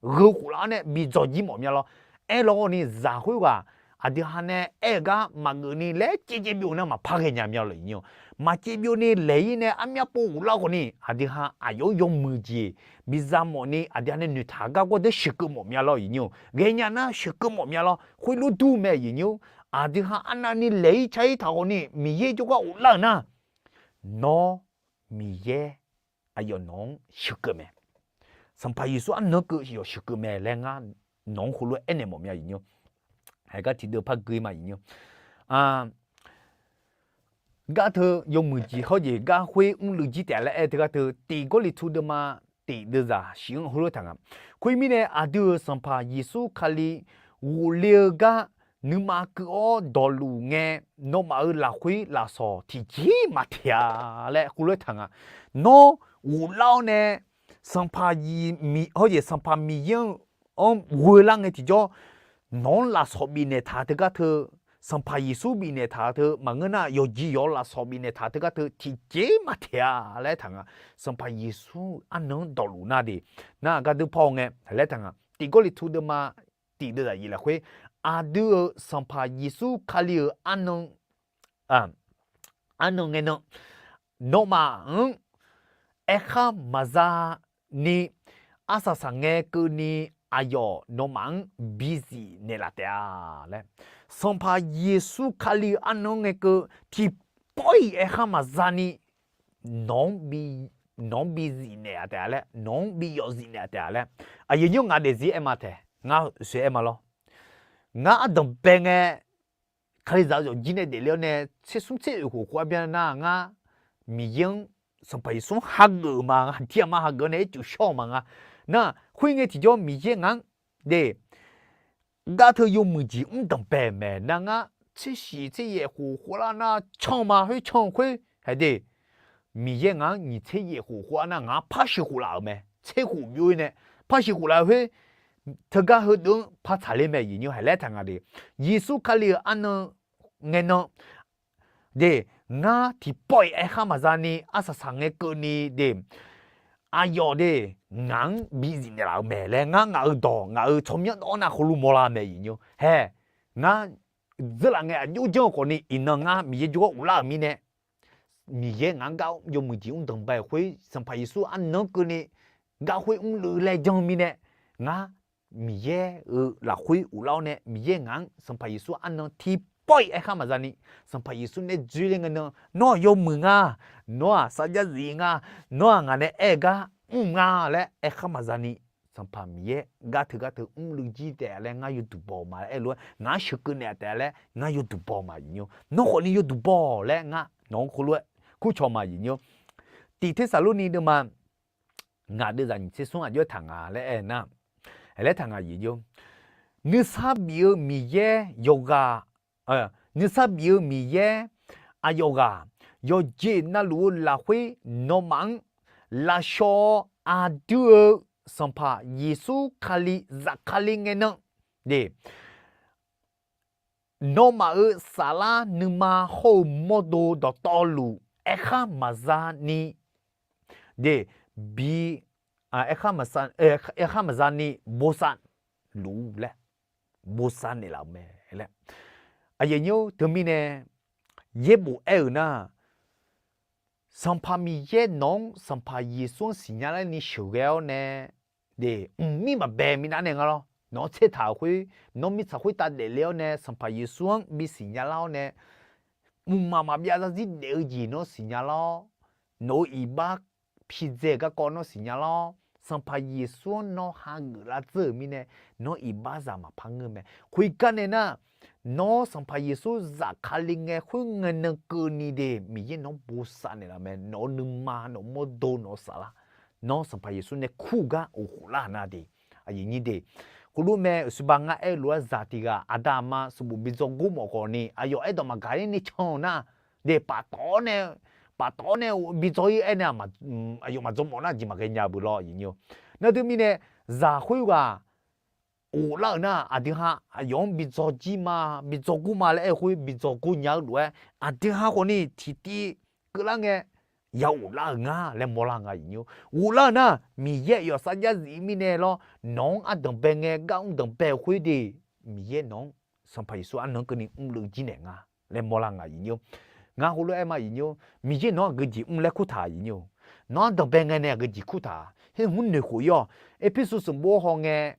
gheu khof lar-awr nae bi dzaw jir mawf mya lawr. Aerlawr khawfni zaq khoerghaq aqdui ha nae aer-eu gar maqgeuf ni laer caev caev byov nar maqpar ghaenya mya lawr aqyuif nymr. Maqcaev byov ni laeq-ir nae armyar pov ghoflar khawfni aqdui ha aqyawf-anr yawmuiq jeq bi za mawf ni aqdui ha nae noeqtaq gar gawrdeuv sheuqkeuv mawf mya lawr aqyuif nymr. Ghaenya nar sheuqkeuv mawf mya lawr. Khoerlof dur mae aqyuif nymr. Aqdui ha arnavni laeq-ir car-ir taq khawfni Miqyaer jawrgar ghoflar-euq nar, nawr Miqyaer aqyawf nawq-anr sheuqkeuv mae. Sanqpaq Yeqsur arnan-anr keuv yawf sheuqkeuv mae laer ngar nawq-anr heulof-aer aernaeq mawf mya aqyuif nymr. Haeq gar tiqdeuv par gui ma aqyuif nymr. Gar teu yawmuiq jeq hawjeq gar khoer mrluiv jir taef-a laer aer teugar teu tiq Gawrliqtu deuvma tiq deuvzaq shif-anr heulof taq nga. Khoermirnae aqdui-euq Sanqpaq Yeqsur Kali ghofle-eu gar nuima keuv-awr dawqluf ngae, nawmaf-euq lafkhoer lafsawq tiqjeq maqteq-a laer heulof-aer taq nga. Nawr ghoflar-awr nae, Sanqpaq, hawjeq Sanqpaq Miqyaer-anr ghoe lar ngae tiqjawr, nawq-anr lafsawq bifnaeq taq teugar teu, Sanqpaq Yeqsur bifnaeq taq teu maqngeur nar, yawqjeq yawq-eu lafsawq bifnaeq taq teugar teu tiqjeq maqteq-a laer taq nga. Sanqpaq Yeqsur arnan-anr dawqluf nar de, nar gardeur paw ngae laer taq nga. Tiq Gawrliqtu deuvma tiq deuvzaq yif lafkhoer, aqdui-euq Sanqpaq Yeqsur Kali-euq arnan, arnan ngae nan, nawmaf-anr aerkhar maqza ni, arsaq saqngae keuvni aqyawf nawmaf-anr bizif naeqlaf taef-a laer, Sanqpaq Yeqsur Kali-euq arnan-anr ngae keuv tiqpawf-iq aerkhar maqza ni nawq-anr bi, nawq-anr bizif naeq-a taef-a laer, nawq-anr bi yawfzif naeq-a taef-a laer. Aqyuif nymr, ngaq daefzir aer ma tae, ngar soeq aer ma lawr. Ngar ardanq bae ngae, Kalizaq-eu yawqjir nae daefle-awr nae tser smr tser oeq khof khof-aer byan nar ngar Miqyaer-anr, Sanqpaq Yeqsur-anr hageuf ma, aqdir aqma hageuf-awr nae aer cuf shawr-eu ma nga. Nar khoerngae tiqjawr Miqyaer ngaq-anr de, gar teu yawmuiq jeq mr danqbae-euq mae nar ngar tser shif tser yaef khof khof lar nar can ma khoer can-eu khoer hae de. Miqyaer ngaq-anr nyiq tser yaef khof khof-a nar ngaq-anr par sheuq khof laf-euq mae. Tser khof byov-ir nae par sheuq khof laf-euq khoer, teugar heudeuq-anr par tsaqler mae aqyuif nymr, haeq laer taq nga de. Yeqsur Kali-euq arnan ngae nan de, ngar tiqpawf-iq aerkhar maqza ni arsaq saqngae keuvni de, aqyawf de, ngaq-anr bizif naeqlaf-euq mae laer ngar ngaq-euq dawq ngaq-euq tsawrmyanr dawv-anr nav heulof mawrlar mae aqyuif nymr. Hae, ngar dzeurlaf ngae aqjox janr-eu khawfni iqnan ngar Miqyaer jawrgar ghoflar-euq mirnae, Miqyaer ngaq-anr gar yawmuiq jeq mr danqbae khoer Sanqpaq Yeqsur arnan-anr keuvni gar khoer mrluiv laer janr-eu mirnae, ngar Miqyaer-euq lafkhoer ghoflar-awr nae Miqyaer ngaq-anr Sanqpaq Yeqsur arnan tiqpawf-iq aerkhar maqza ni, Sanqpaq Yeqsur nae dzoerler ngae nan, nawr-aq yawmuiq nga, nawr-aq sarjax zif nga, nawr-aq ngaq nae aer-eu gar mr nga laer aerkhar maqza ni, Sanqpaq Miqyaer gar teu gar teu mrluiv jir taef laer ngar yawduq baw ma laer aerlof-aer, ngaq-anr sheuqkeuv naeq-a taef laer ngar yawduq baw ma aqyuif nymr. Nawr khawfni yawduq baw laer ngar nawq-anr khoerlof-aer kurcawq ma aqyuif nymr. Tiq Tersaqlorni deuvma ngaq deuvzaq nyiq tser smr aqjox-aer taq nga laer aernar, laer taq nga aqyuif nymr. Nuisar bif-eu Miqyaer yawqghaq, nuisar bif-eu Miqyaer aqyawf ghaq, yawqjeq navluf-eu lafkhoer nawmaf-anr lavshaw-awr aqdui-euq Sanqpaq Yeqsur Kali zafkale ngae nan, de, nawmaf-euq saflar nuima hawr-eu mawrdo dawqtawvluf aerkhar maqza ni, de, bi, aerkhar maqza ni bosav luf-ur laer bosav naeqlaf-eu mae laer. Aqyuif nymr, teumirnae yaerbof aer-euq nar, Sanqpaq Miqyaer nawq-anr Sanqpaq Yeqsur-anr siqnya larni sheuqghae-awr nae, de, mqmir maqbae minav nae nga lawr. Nawq-anr tsertaq-euq khoer, nawr mirtsaq khoertav daefle-awr nae Sanqpaq Yeqsur-anr bisiqnya lar-awr nae, mqmaq maqbyav zarzir daef-eu jeq nawr siqnya lar-awr, nawq-euq iqbax pidzae-euq garkawv nawr siqnya lar-awr, Sanqpaq Yeqsur-anr nawr hageuf lar dzeur-euq mirnae, nawr iqbaxzaq maqpar ngeur mae. Khoergar nae nar, nawr Sanqpaq Yeqsur zafkale ngae khoer ngae nan keuvni de, Miqyaer nawq-anr bosav naeqlaf mae. Nawq-euq nuima, nawq-euq mawrdo, nawq-euq saflar, nawr Sanqpaq Yeqsur nae kur-eu gar uqkhof lar-euq nar de, aqyuif nyi de. Khoerlof mae, uqshoe ba ngar aer-eu lof-aer zaq tiq ghaq aqda aqma sanqbof bi dzaw gor mawf khawfni aqyawf aerdawq maqgaq-ir ni can-eu nar, de, paftawf-awr nae, paftawf-awr nae bi dzaw-ir aer nae aqyawf maqdzaw mawf nar jeq maqghae nya beu lawr aqyuif nymr. Nar teumirnae zaq khoerghaq uqkhof lar-euq nar, aqdui ha aqyawf-anr bi dzaw jir ma, bi dzaw gor ma laer aer-eu khoer bi dzaw gor nya-eu lof-aer, aqdui ha khawfni tiqtiv keuvlar ngae, ya uqkhof lar-euq nga laer mawrlar nga aqyuif nymr. Uqkhof lar-euq nar, Miqyaer aqyawf sar jar zif-ir mirnae lawr, nawq-anr ardanq bae ngae gar mr danq bae-euq khoer de, Miqyaer nawq-anr Sanqpaq Yeqsur arnan keuvni mrluiv jir naeq nga laer mawrlar nga aqyuif nymr. Ngar heulof-aer ma aqyuif nymr, Miqyaer nawq-anr aqgeu jeq mr laer kurtaq aqyuif nymr. Nawq-anr danqbae ngae nae aqgeu jeq kurtaq. Her hmq noeqkhof-ir-awq. Erpersu sanqbof-anr haw ngae,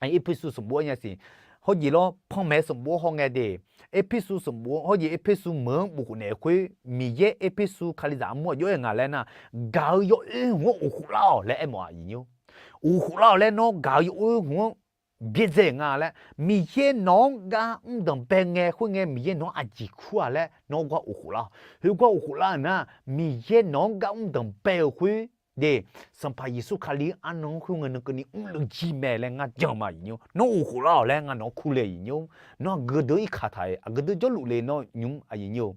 Erpersu sanqbof-anr nya siq, hawjeq lawr panmaeq sanqbof-anr haw ngae de, Erpersu sanqbof hawjeq Erpersu meuq-anr bofkhof naeq-eu khoer, Miqyaer Erpersu Kalizaq armur aqjox-aer nga laer nar, gaq-eu yawoer hmq-anr uqkhof lar-awq laer aermawf-a aqyuif nymr. Uqkhof lar-awq laer nawr gaq-eu yawoer hmq-anr byaerdzae-euq nga laer, Miqyaer nawq-anr gar mr danqbae ngae khoerngae Miqyaer nawq-anr aqjeq kur-a laer nawr gar uqkhof lar-awq. Khoergar uqkhof lar-euq nar, Miqyaer nawq-anr gar mr danqbae-euq khoer de, Sanqpaq Yeqsur Kali-anr arnan-anr khoerngae nan keuvni mrluiv jir mae laer ngar jan ma aqyuif nymr. Nawr uqkhof lar-awq laer ngar nawq-anr kurle aqyuif nymr. Nawr aqgeu deuq irkaq taq-iq, aqgeu deuq jawrluf le nawr nymr aqyuif nymr-or.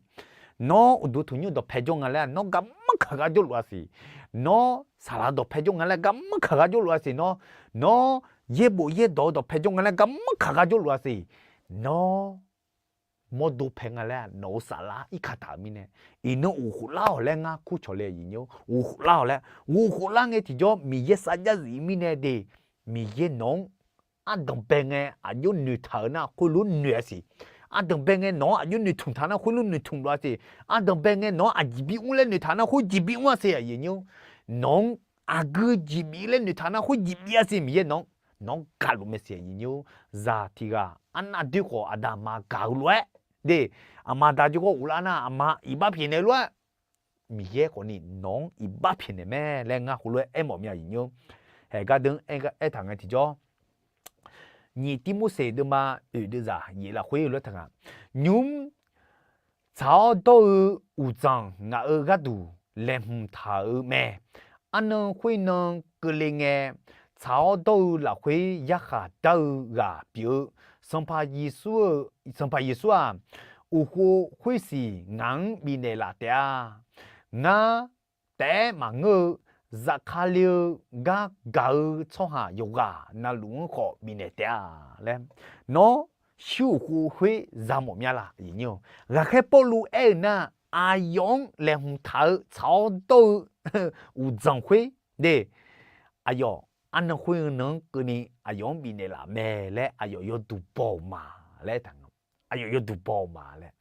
Nawr uqduq tanqnymr dawqpae jawr nga laer nawr garmanr kaq gar jawrluf-a siq. Nawr saqlaq dawqpae jawr nga laer garmanr kaq gar jawrluf-a siq. Nawr, nawr yaerbof yaerdawq-eu dawqpae jawr nga laer garmanr kaq gar jawrluf-a siq. Nawr mawrdo pae nga laer nawq-euq saflar irkaq taq-euq mirnae, iqnan uqkhof lar-awq laer ngar kurcawq le aqyuif nymr. Uqkhof lar-awq laer, uqkhof lar ngae tiqjawr Miqyaer sar jar zif-ir mirnae de, Miqyaer nawq-anr ardanq bae ngae aqjox noeqtaq-euq nar khoerlof noeq-a siq. Ardanq bae ngae nawq-anr aqjox noeqtmq taq nar khoerlof noeqtmq luf-a siq. Ardanq bae ngae nawq-anr aqjeq bimr laer noeqtaq nar khoer jeq bimr-a siq aqyuif nymr. Nawq-anr aqgeu jeq bif laer noeqtaq nar khoer jeq bif-a siq Miqyaer nawq-anr. Nawq-anr gaqluf mae siq aqyuif nymr. Zaq tiq ghaq arnav doer khawf aqda aqma gaq-eu lof-aer de, aqma aqda jawrgar uqlar nar aqma iqbax pyaeqnaeq lof-aer, Miqyaer khawfni nawq-anr iqbax pyaeqnaeq mae laer ngar khoerlof-aer aermawf mya aqyuif nymr. Haeq gardeuq-anr aertaq ngae tiqjawr, nyiq Tirmorseq deuvma oeq deuvzaq yaef lafkhoer lof-aer taq nga. Nymr tsaq-awr dawr-eu uqdzanq ngaq-euq gharduq laeqhmq taq-euq mae. Arnan khoernan keuvle ngae, tsaq-awr dawr-eu lafkhoer yarkhaq dar-eu ghaq pyeuf-eu Sanqpaq Yeqsur-eu, Sanqpaq Yeqsur-aq, uqkhov khoersiq ngaq-anr bifnaeq laf taef-a. Ngar taef-aer maqngeur-eu, zafkale-eu gar gaq-eu tsawrhaq yawqghaq navluf-anr khawf bifnaeq taef-a laer, nawr shuir uqkhov khoer za mawf mya la? Ghaqkhaer Pawrluv aer-eu nar, aqyawf-anr laeqhmq taq-eu tsaq-awr dawr-eu uqdzanq khoer de, aqyawf arnan khoernan-anr keuvni aqyawf-anr bifnaeq laf mae laer aqyawf yawduq baw-euq ma laer aertaq nga. Aqyawf yawduq baw-euq ma laer,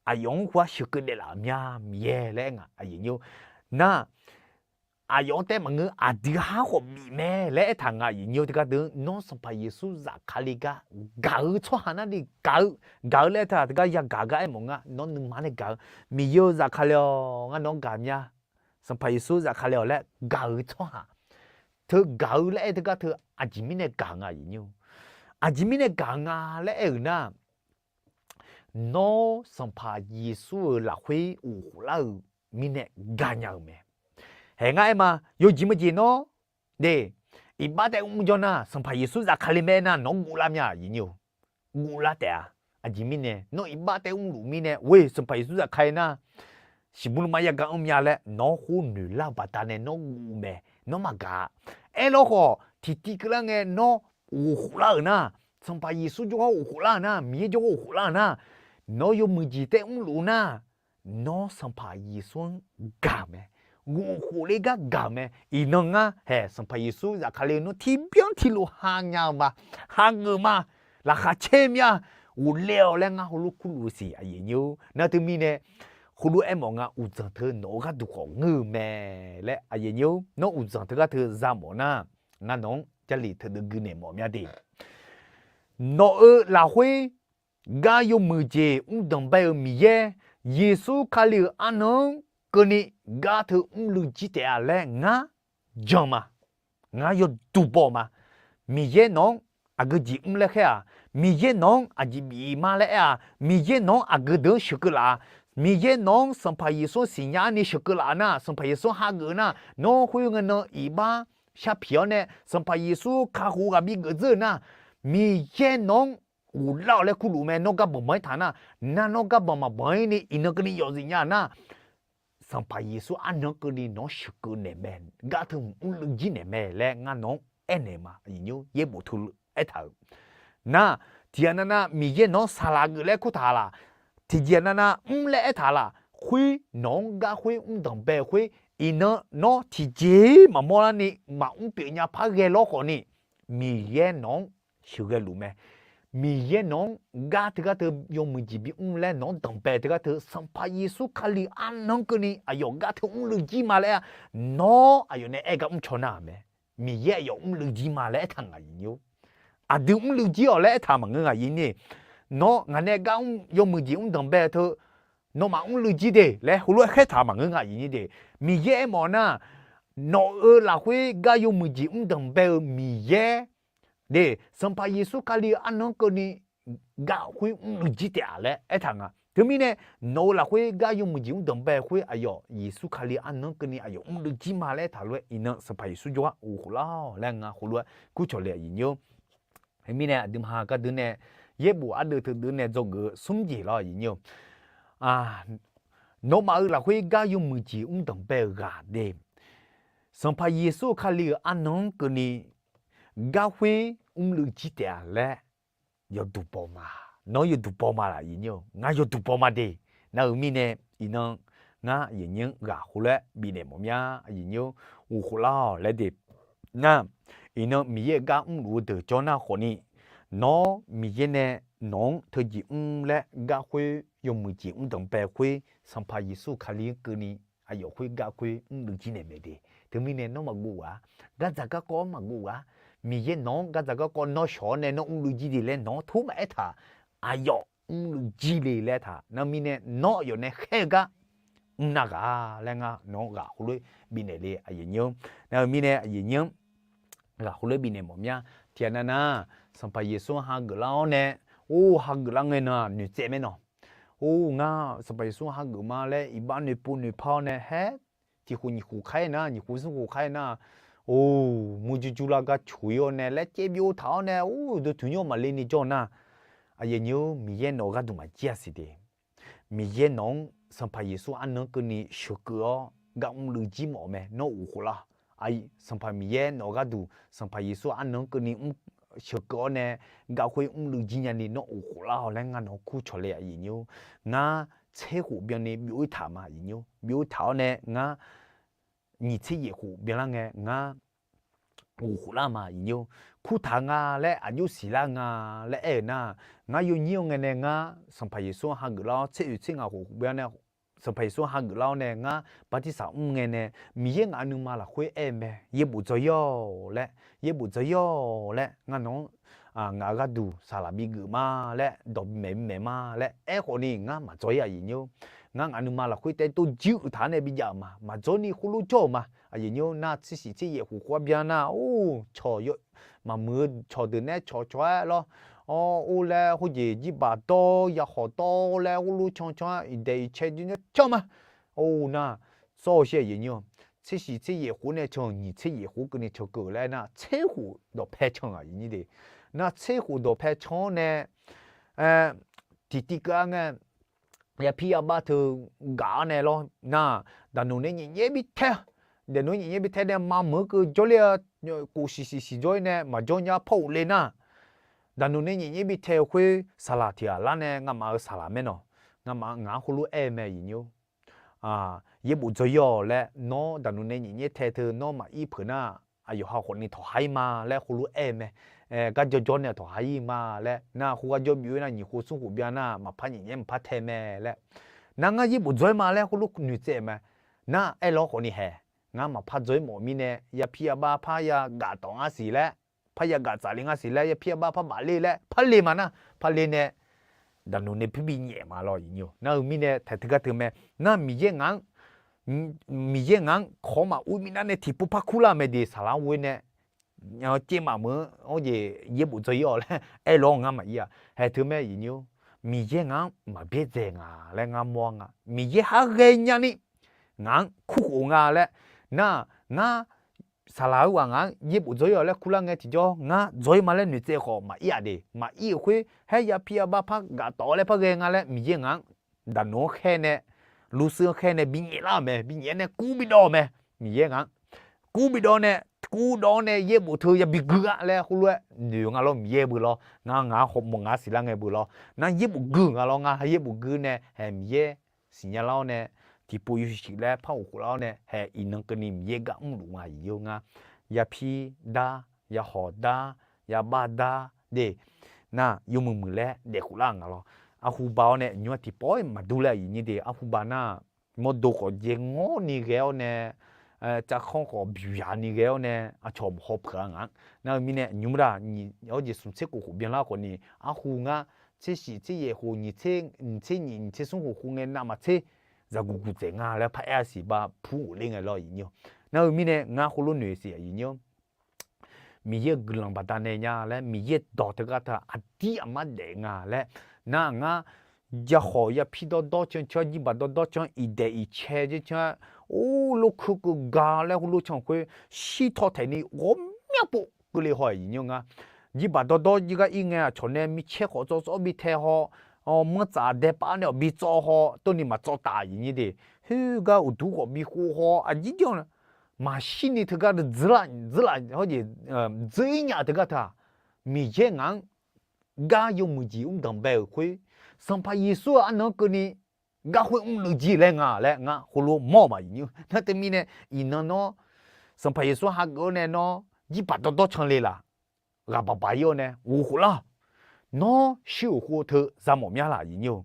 aqyawf-anr khoer-anr sheuqkeuv daeflaf-euq mya Miqyaer laer aer nga aqyuif nymr. Nar, aqyawf-anr taef-aer maqngeur, aqdui har khawf bif mae laer aertaq nga aqyuif nymr. Teugar deuq-anr nawr Sanqpaq Yeqsur zafkale gar gaq-eu tsawrhaq nar ni gaq-eu, gaq-eu laer aertaq teugar yagaq gar aermawf nga. Nawr nuima nae gaq-eu, Miqyaer-eu zafkale-awq, ngar nawq-anr gaq mya. Sanqpaq Yeqsur zafkale-awq laer gaq-eu tsawrhaq teu gaq-eu laer aer-eu teugar teu aqjeq mirnae gaq nga aqyuif nyir-or. Aqjeq mirnae gaq nga laer aer-euq nar, nawr Sanqpaq Yeqsur-euq lafkhoer ghof khoflar-euq mirnae gaqnya-euq mae. Haeq ngar aer ma, yawjeq meujeq nawr de, iqbax taef mr jawr nar, Sanqpaq Yeqsur zafkale mae aer nar, nawq-anr guvlar mya aqyuif nyir-or. Guvlar taef-a. Aqjeq mirnae nawr iqbax taef mrluf mirnae, oe, Sanqpaq Yeqsur zafkale nar, siqbur lmar yagaq mr mya laer nawr khoer noeqlar-eu baqdanae nawr guv mae. Nawr maqgaq-a. Aerlawr khawf tiqtiv keuvlar ngae nawr ghof khoflar-euq nar, Sanqpaq Yeqsur jawrgar ghof khoflar-euq nar, Miqyaer jawrgar ghof khoflar-euq nar, nawr yawmuiq jeq taef mrluf nar, nawr Sanqpaq Yeqsur-anr gaq mae. Ghof khof le gar gaq mae. Iqnan ngar haeq Sanqpaq Yeqsur zafkale nawr tiqbyan tiqlof hanya-eu ma, hageuf ma, laqkhaq caer mya, ghofle-awq laer ngar heulof kurluf-eu siq aqyuif nyir-or. Nar teumirnae heulof aermawf nga, uqdzanq teu nawq-eu gharduq khawf ngeur-eu mae laer aqyuif nyir-or. Nawr uqdzanq teugar teu za mawf nar, ngar nawq-anr Jarlif teudeuv gui naeq mawf mya de. Nawq-eu lafkhoer gar yawmuiq jeq mr danqbae-eu Miqyaer, Yeqsur Kali-euq arnan-anr keuvni gar teu mrluiv jir taef-a laer ngar jan ma. Ngar yawduq baw ma. Miqyaer nawq-anr aqgeu jeq mr laer khaer-aq, Miqyaer nawq-anr aqjeq bif ma laer aer-aq, Miqyaer nawq-anr aqgeu deuq-anr sheuqkeuv laf-a, Miqyaer nawq-anr Sanqpaq Yeqsur-anr siqnya arni sheuqkeuv laf-a nar, Sanqpaq Yeqsur hageuf nar, nawr khoerngae nan iqbax sharpiq-awr nae Sanqpaq Yeqsur kakhof ghaq bigeuf dzeur-eu nar, Miqyaer nawq-anr ghoflar-awq laer kurluf mae. Nawr gar banq banq-aer taq nar, nar nawr gar banq maqbanq-ir ni iqnan keuvni yawf zif nya nar, Sanqpaq Yeqsur arnan-anr keuvni nawq-anr sheuqkeuv naeq mae, gar teu mrluiv jir naeq mae laer ngar nawq-anr aernaeq ma aqyuif nyir-or. Yaerbof teu aertaq-euq nar, tiqghaq navnav Miqyaer nawq-anr saqlaq geuf laer kurtaq laf, tiqjeq navnav mr laer aertaq laf, khoer nawq-anr gar khoer mr danqbae khoer, iqnan nawr tiqjeq maqmawr larni maqmr pyeuf nya par ghae lawr khawf ni, Miqyaer nawq-anr sheuqghae luf mae. Miqyaer nawq-anr gar teugar teu yawmuiq jeq bimr laer nawq-anr danqbae teugar teu Sanqpaq Yeqsur Kali arnan-anr keuvni aqyawf gar teu mrluiv jir ma laer-a, nawr aqyawf nae aer gar mr caw nar-aq mae. Miqyaer aqyawf mrluiv jir ma laer aertaq ngaq aqyuif nyir-or. Aqdui mrluiv jir-awq laer aertaq maqngeur ngaq aqyuif nyir. Nawr ngaq nae gar mr yawmuiq jeq mr danqbae teu nawmaf mrluiv jir de laer heulof-aer khaertaq maqngeur ngaq aqyuif nyir de. Miqyaer aermawf nar, nawq-euq lafkhoer gar yawmuiq jeq mr danqbae-eu Miqyaer de, Sanqpaq Yeqsur Kali-eu arnan-anr keuvni gar khoer mrluiv jir taef-a laer aertaq nga. Teumirnae nawq-euq lafkhoer gar yawmuiq jeq mr danqbae khoer aqyawf Yeqsur Kali arnan-anr keuvni aqyawf mrluiv jir ma laer aertaq lof-aer iqnan Sanqpaq Yeqsur jawrgar ghof khoflar-awq laer nga heulof-aer kur cawq le aqyuif nyir-or. Teumirnae aqduimaf gardeuv nae yaerbof ardeuv teudeuv nae dzawgeuf-eu smr jeq lawr aqyuif nyir-or. Nawmaf-euq lafkhoer gar yawmuiq jeq mr danqbae-eu ghaq de, Sanqpaq Yeqsur Kali-euq arnan-anr keuvni gar khoer mrluiv jir taef-a laer yawduq baw ma. Nawr yawduq baw ma laf aqyuif nyir-or. Ngar yawduq baw ma de. Nar-eu mirnae iqnan ngar aqyuif nyir-anr ghaq heulof-aer bifnaeq mawf mya aqyuif nyir-or. Ghof khoflar-awq laer de. Nar, iqnan Miqyaer-euq gar mrluf-eu deuq jawr nar khawf ni, nawr Miqyaer nae nawq-anr teujeq mr laer gar khoer yawmuiq jeq mr danqbae khoer Sanqpaq Yeqsur Kali-anr keuvni aqyawf khoer gar khoer mrluiv jir naeq mae de. Teumirnae nawr maqguv ghaq-a. Gardzaq garkawv-anr maqguv ghaq-a. Miqyaer nawq-anr gardzaq garkawv nawr shawq-awr nae nawr mrluiv jir de laer nawq-anr tov maqaer taq. Aqyawf mrluiv jir le laer taq. Nar-eu mirnae nawr aqyawf nae khaer-eu gar mr nar ghaq laer ngar nawq-anr ghaq heulof-aer bifnaeq le aqyuif nyir-or. Nar-eu mirnae aqyuif nyir-anr ghaq heulof-aer bifnaeq mawf mya. Tiqghaq navnav Sanqpaq Yeqsur-anr hageuf lar-awr nae, or, hageuf lar ngae nan noeqtsaev mae nawq. Or, ngar Sanqpaq Yeqsur hageuf ma laer iqbax noeqpov noeqpar-awr nae haer, tiq khof nyiq khof khaer nar, nyiq khof smr khof khaer nar, or, murjur jur lar gar coq-ir-awr nae laer caev byov taq-awr nae, or, dawqtuq nymr maqle ni jawr nar, aqyuif nyir-or, Miqyaer nawq-eu gharduq maqjir-a siq de. Miqyaer nawq-anr Sanqpaq Yeqsur arnan-anr keuvni sheuqkeuv-awr gar mrluiv jir mawf-eu mae. Nawr ghof khoflar. Sanqpaq Miqyaer nawq-eu gharduq Sanqpaq Yeqsur arnan-anr keuvni sheuqkeuv-awr nae gar khoer mrluiv jir nyani nawr ghof khoflar-awq laer ngar nawq-anr kur cawq le aqyuif nyir-or. Ngar tser khof byanni byov-ir taq ma aqyuif nyir-or. Byov-ir taq-awr nae ngar nyiq tser yaef khof byanlar ngae ngar ghof khoflar ma aqyuif nyir-or. Kurtaq nga laer aqjox siqlar nga laer aer-euq nar, ngar yawnyir-awr ngae nae ngar Sanqpaq Yeqsur-anr hageuf lar-awr tser oeq tser ngaq khof byan nae Sanqpaq Yeqsur hageuf lar-awr nae ngar bartirsaq mr ngae nae Miqyaer ngaq nuima lafkhoer aer-eu mae. Yaerbof dzawr-ir-awq laer, yaerbof dzawr-ir-awq laer ngar nawq-anr ngaq-euq gharduq saqlaq bigeuf ma laer dawq bimaeq bimaeq ma laer aerkhawf ni ngar maqdzawr-ir aqyuif nyir-or. Ngar ngaq nuima lafkhoer taef-aer dov jir uiq taq-anr nae bijav-euq ma. Maqdzawr ni khoerlof jawr-euq ma. Aqyuif nyir-or, nar tser shif tser yaef khof khoer-anr byan nar-or, cawq, maqmuiq-eu cawqdeuq nae cawq cawq-aer lawr, or, or laer khoerjeq jirbaq dawr ya hawq dawr laer khoerlof can can-aer iqdaeq iqcae jir nar can ma. Or nar, sawr-eu shir aqyuif nyir-or, tser shif tser yaef khof nae can nyiq tser yaef khof keuvni can keuv laer nar tser khof dawqpae can aqyuif nyir de. Nar tser khof dawqpae can-awr nae tiqtiv keuv-a ngae, yapir yabar teu gaq-awr nae lawr nar, daqnoeq nae nyaef nyaer bi tae, daqnoeq nae nyaef nyaer bi tae nae mameuq-eu keuv jawrler-a, kof siq siq siq jawr-ir nae maqjawr nya par ghofle nar, daqnoeq nae nyaef nyaer bi tae-eu khoer saqlaq tiq ghaq lar nae ngamaf-euq saqlaq maernawq, ngamaf ngaq-anr khoerlof aer-eu mae aqyuif nyir-or. Yaerbof dzaw-ir-awq laer nawr daqnoeq nae nyaef nyaer tae teu nawr maqir peuq nar, aqyawf ha khawfni tawqha-ir ma laer khoerlof aer-eu mae. Gar jawrjawr nae tawqha-ir ma laer nar, khoergar jawr bif-eu nar nyiq khof smr khof byan nar maqpar nyaef nyaer maqpar tae mae laer. Nar ngar yaerbof dzaw-ir ma laer khoerlof noeqtsaev mae. Nar aerlawr khawfni haeq, ngar maqpar dzaw-ir mawf mirnae yapir yabar par ya gaf tawf ngar siq laer, par ya gaf tsaf le ngar siq laer, yapir yabar par baf ler laer par le ma nar par le nae, daqnoeq nae pirbi nyaef ma lawr aqyuif nyir-or. Nar-eu mirnae taeq teugar teu mae. Nar Miqyaer ngaq-anr, Miqyaer ngaq-anr kawq maqur minav nae tiqpov par kurlar mae de saqlaq-anr ghoe nae, caev maqmeuq-anr jeq yaerbof dzaw-ir-awq laer aerlawr ngar maqir-a. Haeq teu mae aqyuif nyir-or, Miqyaer ngaq-anr maqbyaerdzae nga laer ngar mawr-a nga. Miqyaer har ghae nyani ngaq-anr kurkhof nga laer, nar ngar saqlaq-eu ghaq ngaq-anr yaerbof dzaw-ir-awq laer kurlar ngae tiqjawr ngar dzaw-ir ma laer noeqtsaev khawf maqir-aq de. Maqir-euq khoer haer yapir yabar par gaf tawf laer par ghae nga laer Miqyaer ngaq-anr daqnoeq-anr khaer nae, lursuir-anr khaer nae binyaef lar-euq mae. Binyaef-aer nae kur bidawv-eu mae. Miqyaer ngaq-anr kur bidawv nae, kur dawv-awr nae yaerbof teu yabi gui-a laer khoerlof-aer noeq nga lawr Miqyaer beu lawr. Ngar ngaq-anr hawmawf ngaq-anr siqlar ngae beu lawr. Nar yaerbof gui nga lawr ngar yaerbof gui nae haeq Miqyaer siqnya lar-awr nae tiqpov yawshuif laer par ghof khof lar-awr nae haeq iqnan keuvni Miqyaer gar mrluf nga aqyuif nyir-or ngar. Yapir dar, yahawq dar, yabar dar de. Nar yawmuiq muiq laer daef khof lar nga lawr. Arhu ba-awr nae nymr-a tiqpawf-ir maqdur laer aqyuif nyir de. Arhu ba nar mawrdo khawf jaev ngawr ni ghae-awr nae, tsavkhanr khawf byaq ni ghae-awr nae aqcawq maqhaw peuq-a ngaq-anr. Nar-eu mirnae nymr-a nyiq-awr jeq smq tser khof khof byanlar khawfni arhu ngar tser shif tser yaef khof nyiq tser nyiq tser smr khof khof ngae navmaqtser zaqguq guq dzaeq nga laer paraer-a siq ba pur ghofler ngae lawr aqyuif nyir-or. Nar-eu mirnae ngar khoerlof noeq siq aqyuif nyir-or. Miqyaer-euq guiqlanq baqdanae nya laer Miqyaer dawq teugar teu aqdir aqmar daef nga laer. Nar ngar yakhawq yapir dawrdawr can can-aer jirbaq dawrdawr can iqdaeq iqcae janr can-aer, or, lorkeuv keuv ga laer heulof can khoer shirtaw taeqni ghawqmyanr pov keuvle haw-aq aqyuif nyir-or ngar. Jirbaq dawrdawr jir gar ir ngae aqcawq nae micaer khawf tsawv tsawv bi tae haw, manr tsaf dae pav-aer nae awq bi tsawv haw tawrni maqtsawv taf aqyuif nyir de. Khoergar uqduq khawf bi khov haw aqjir jawr-a maqshir ni teugar deuq dzeurlaf dzeurlaf hawr jeq dzeur-ir nya teugar teu-aq, Miqyaer ngaq-anr gar yawmuiq jeq mr danqbae-euq khoer, Sanqpaq Yeqsur-euq arnan-anr keuvni gar khoer mrluiv jir laer nga laer ngar heulof mawr-eu ma aqyuif nyir-or. Nar teumirnae iqnan nawr Sanqpaq Yeqsur hageuf-awr nae nawr jirbaq dawrdawr can le laf, ghaq baq baq-ir-awr nae ghof khof lar-awq. Nawr shir-euq khof teu za mawf mya laf aqyuif nyir-or.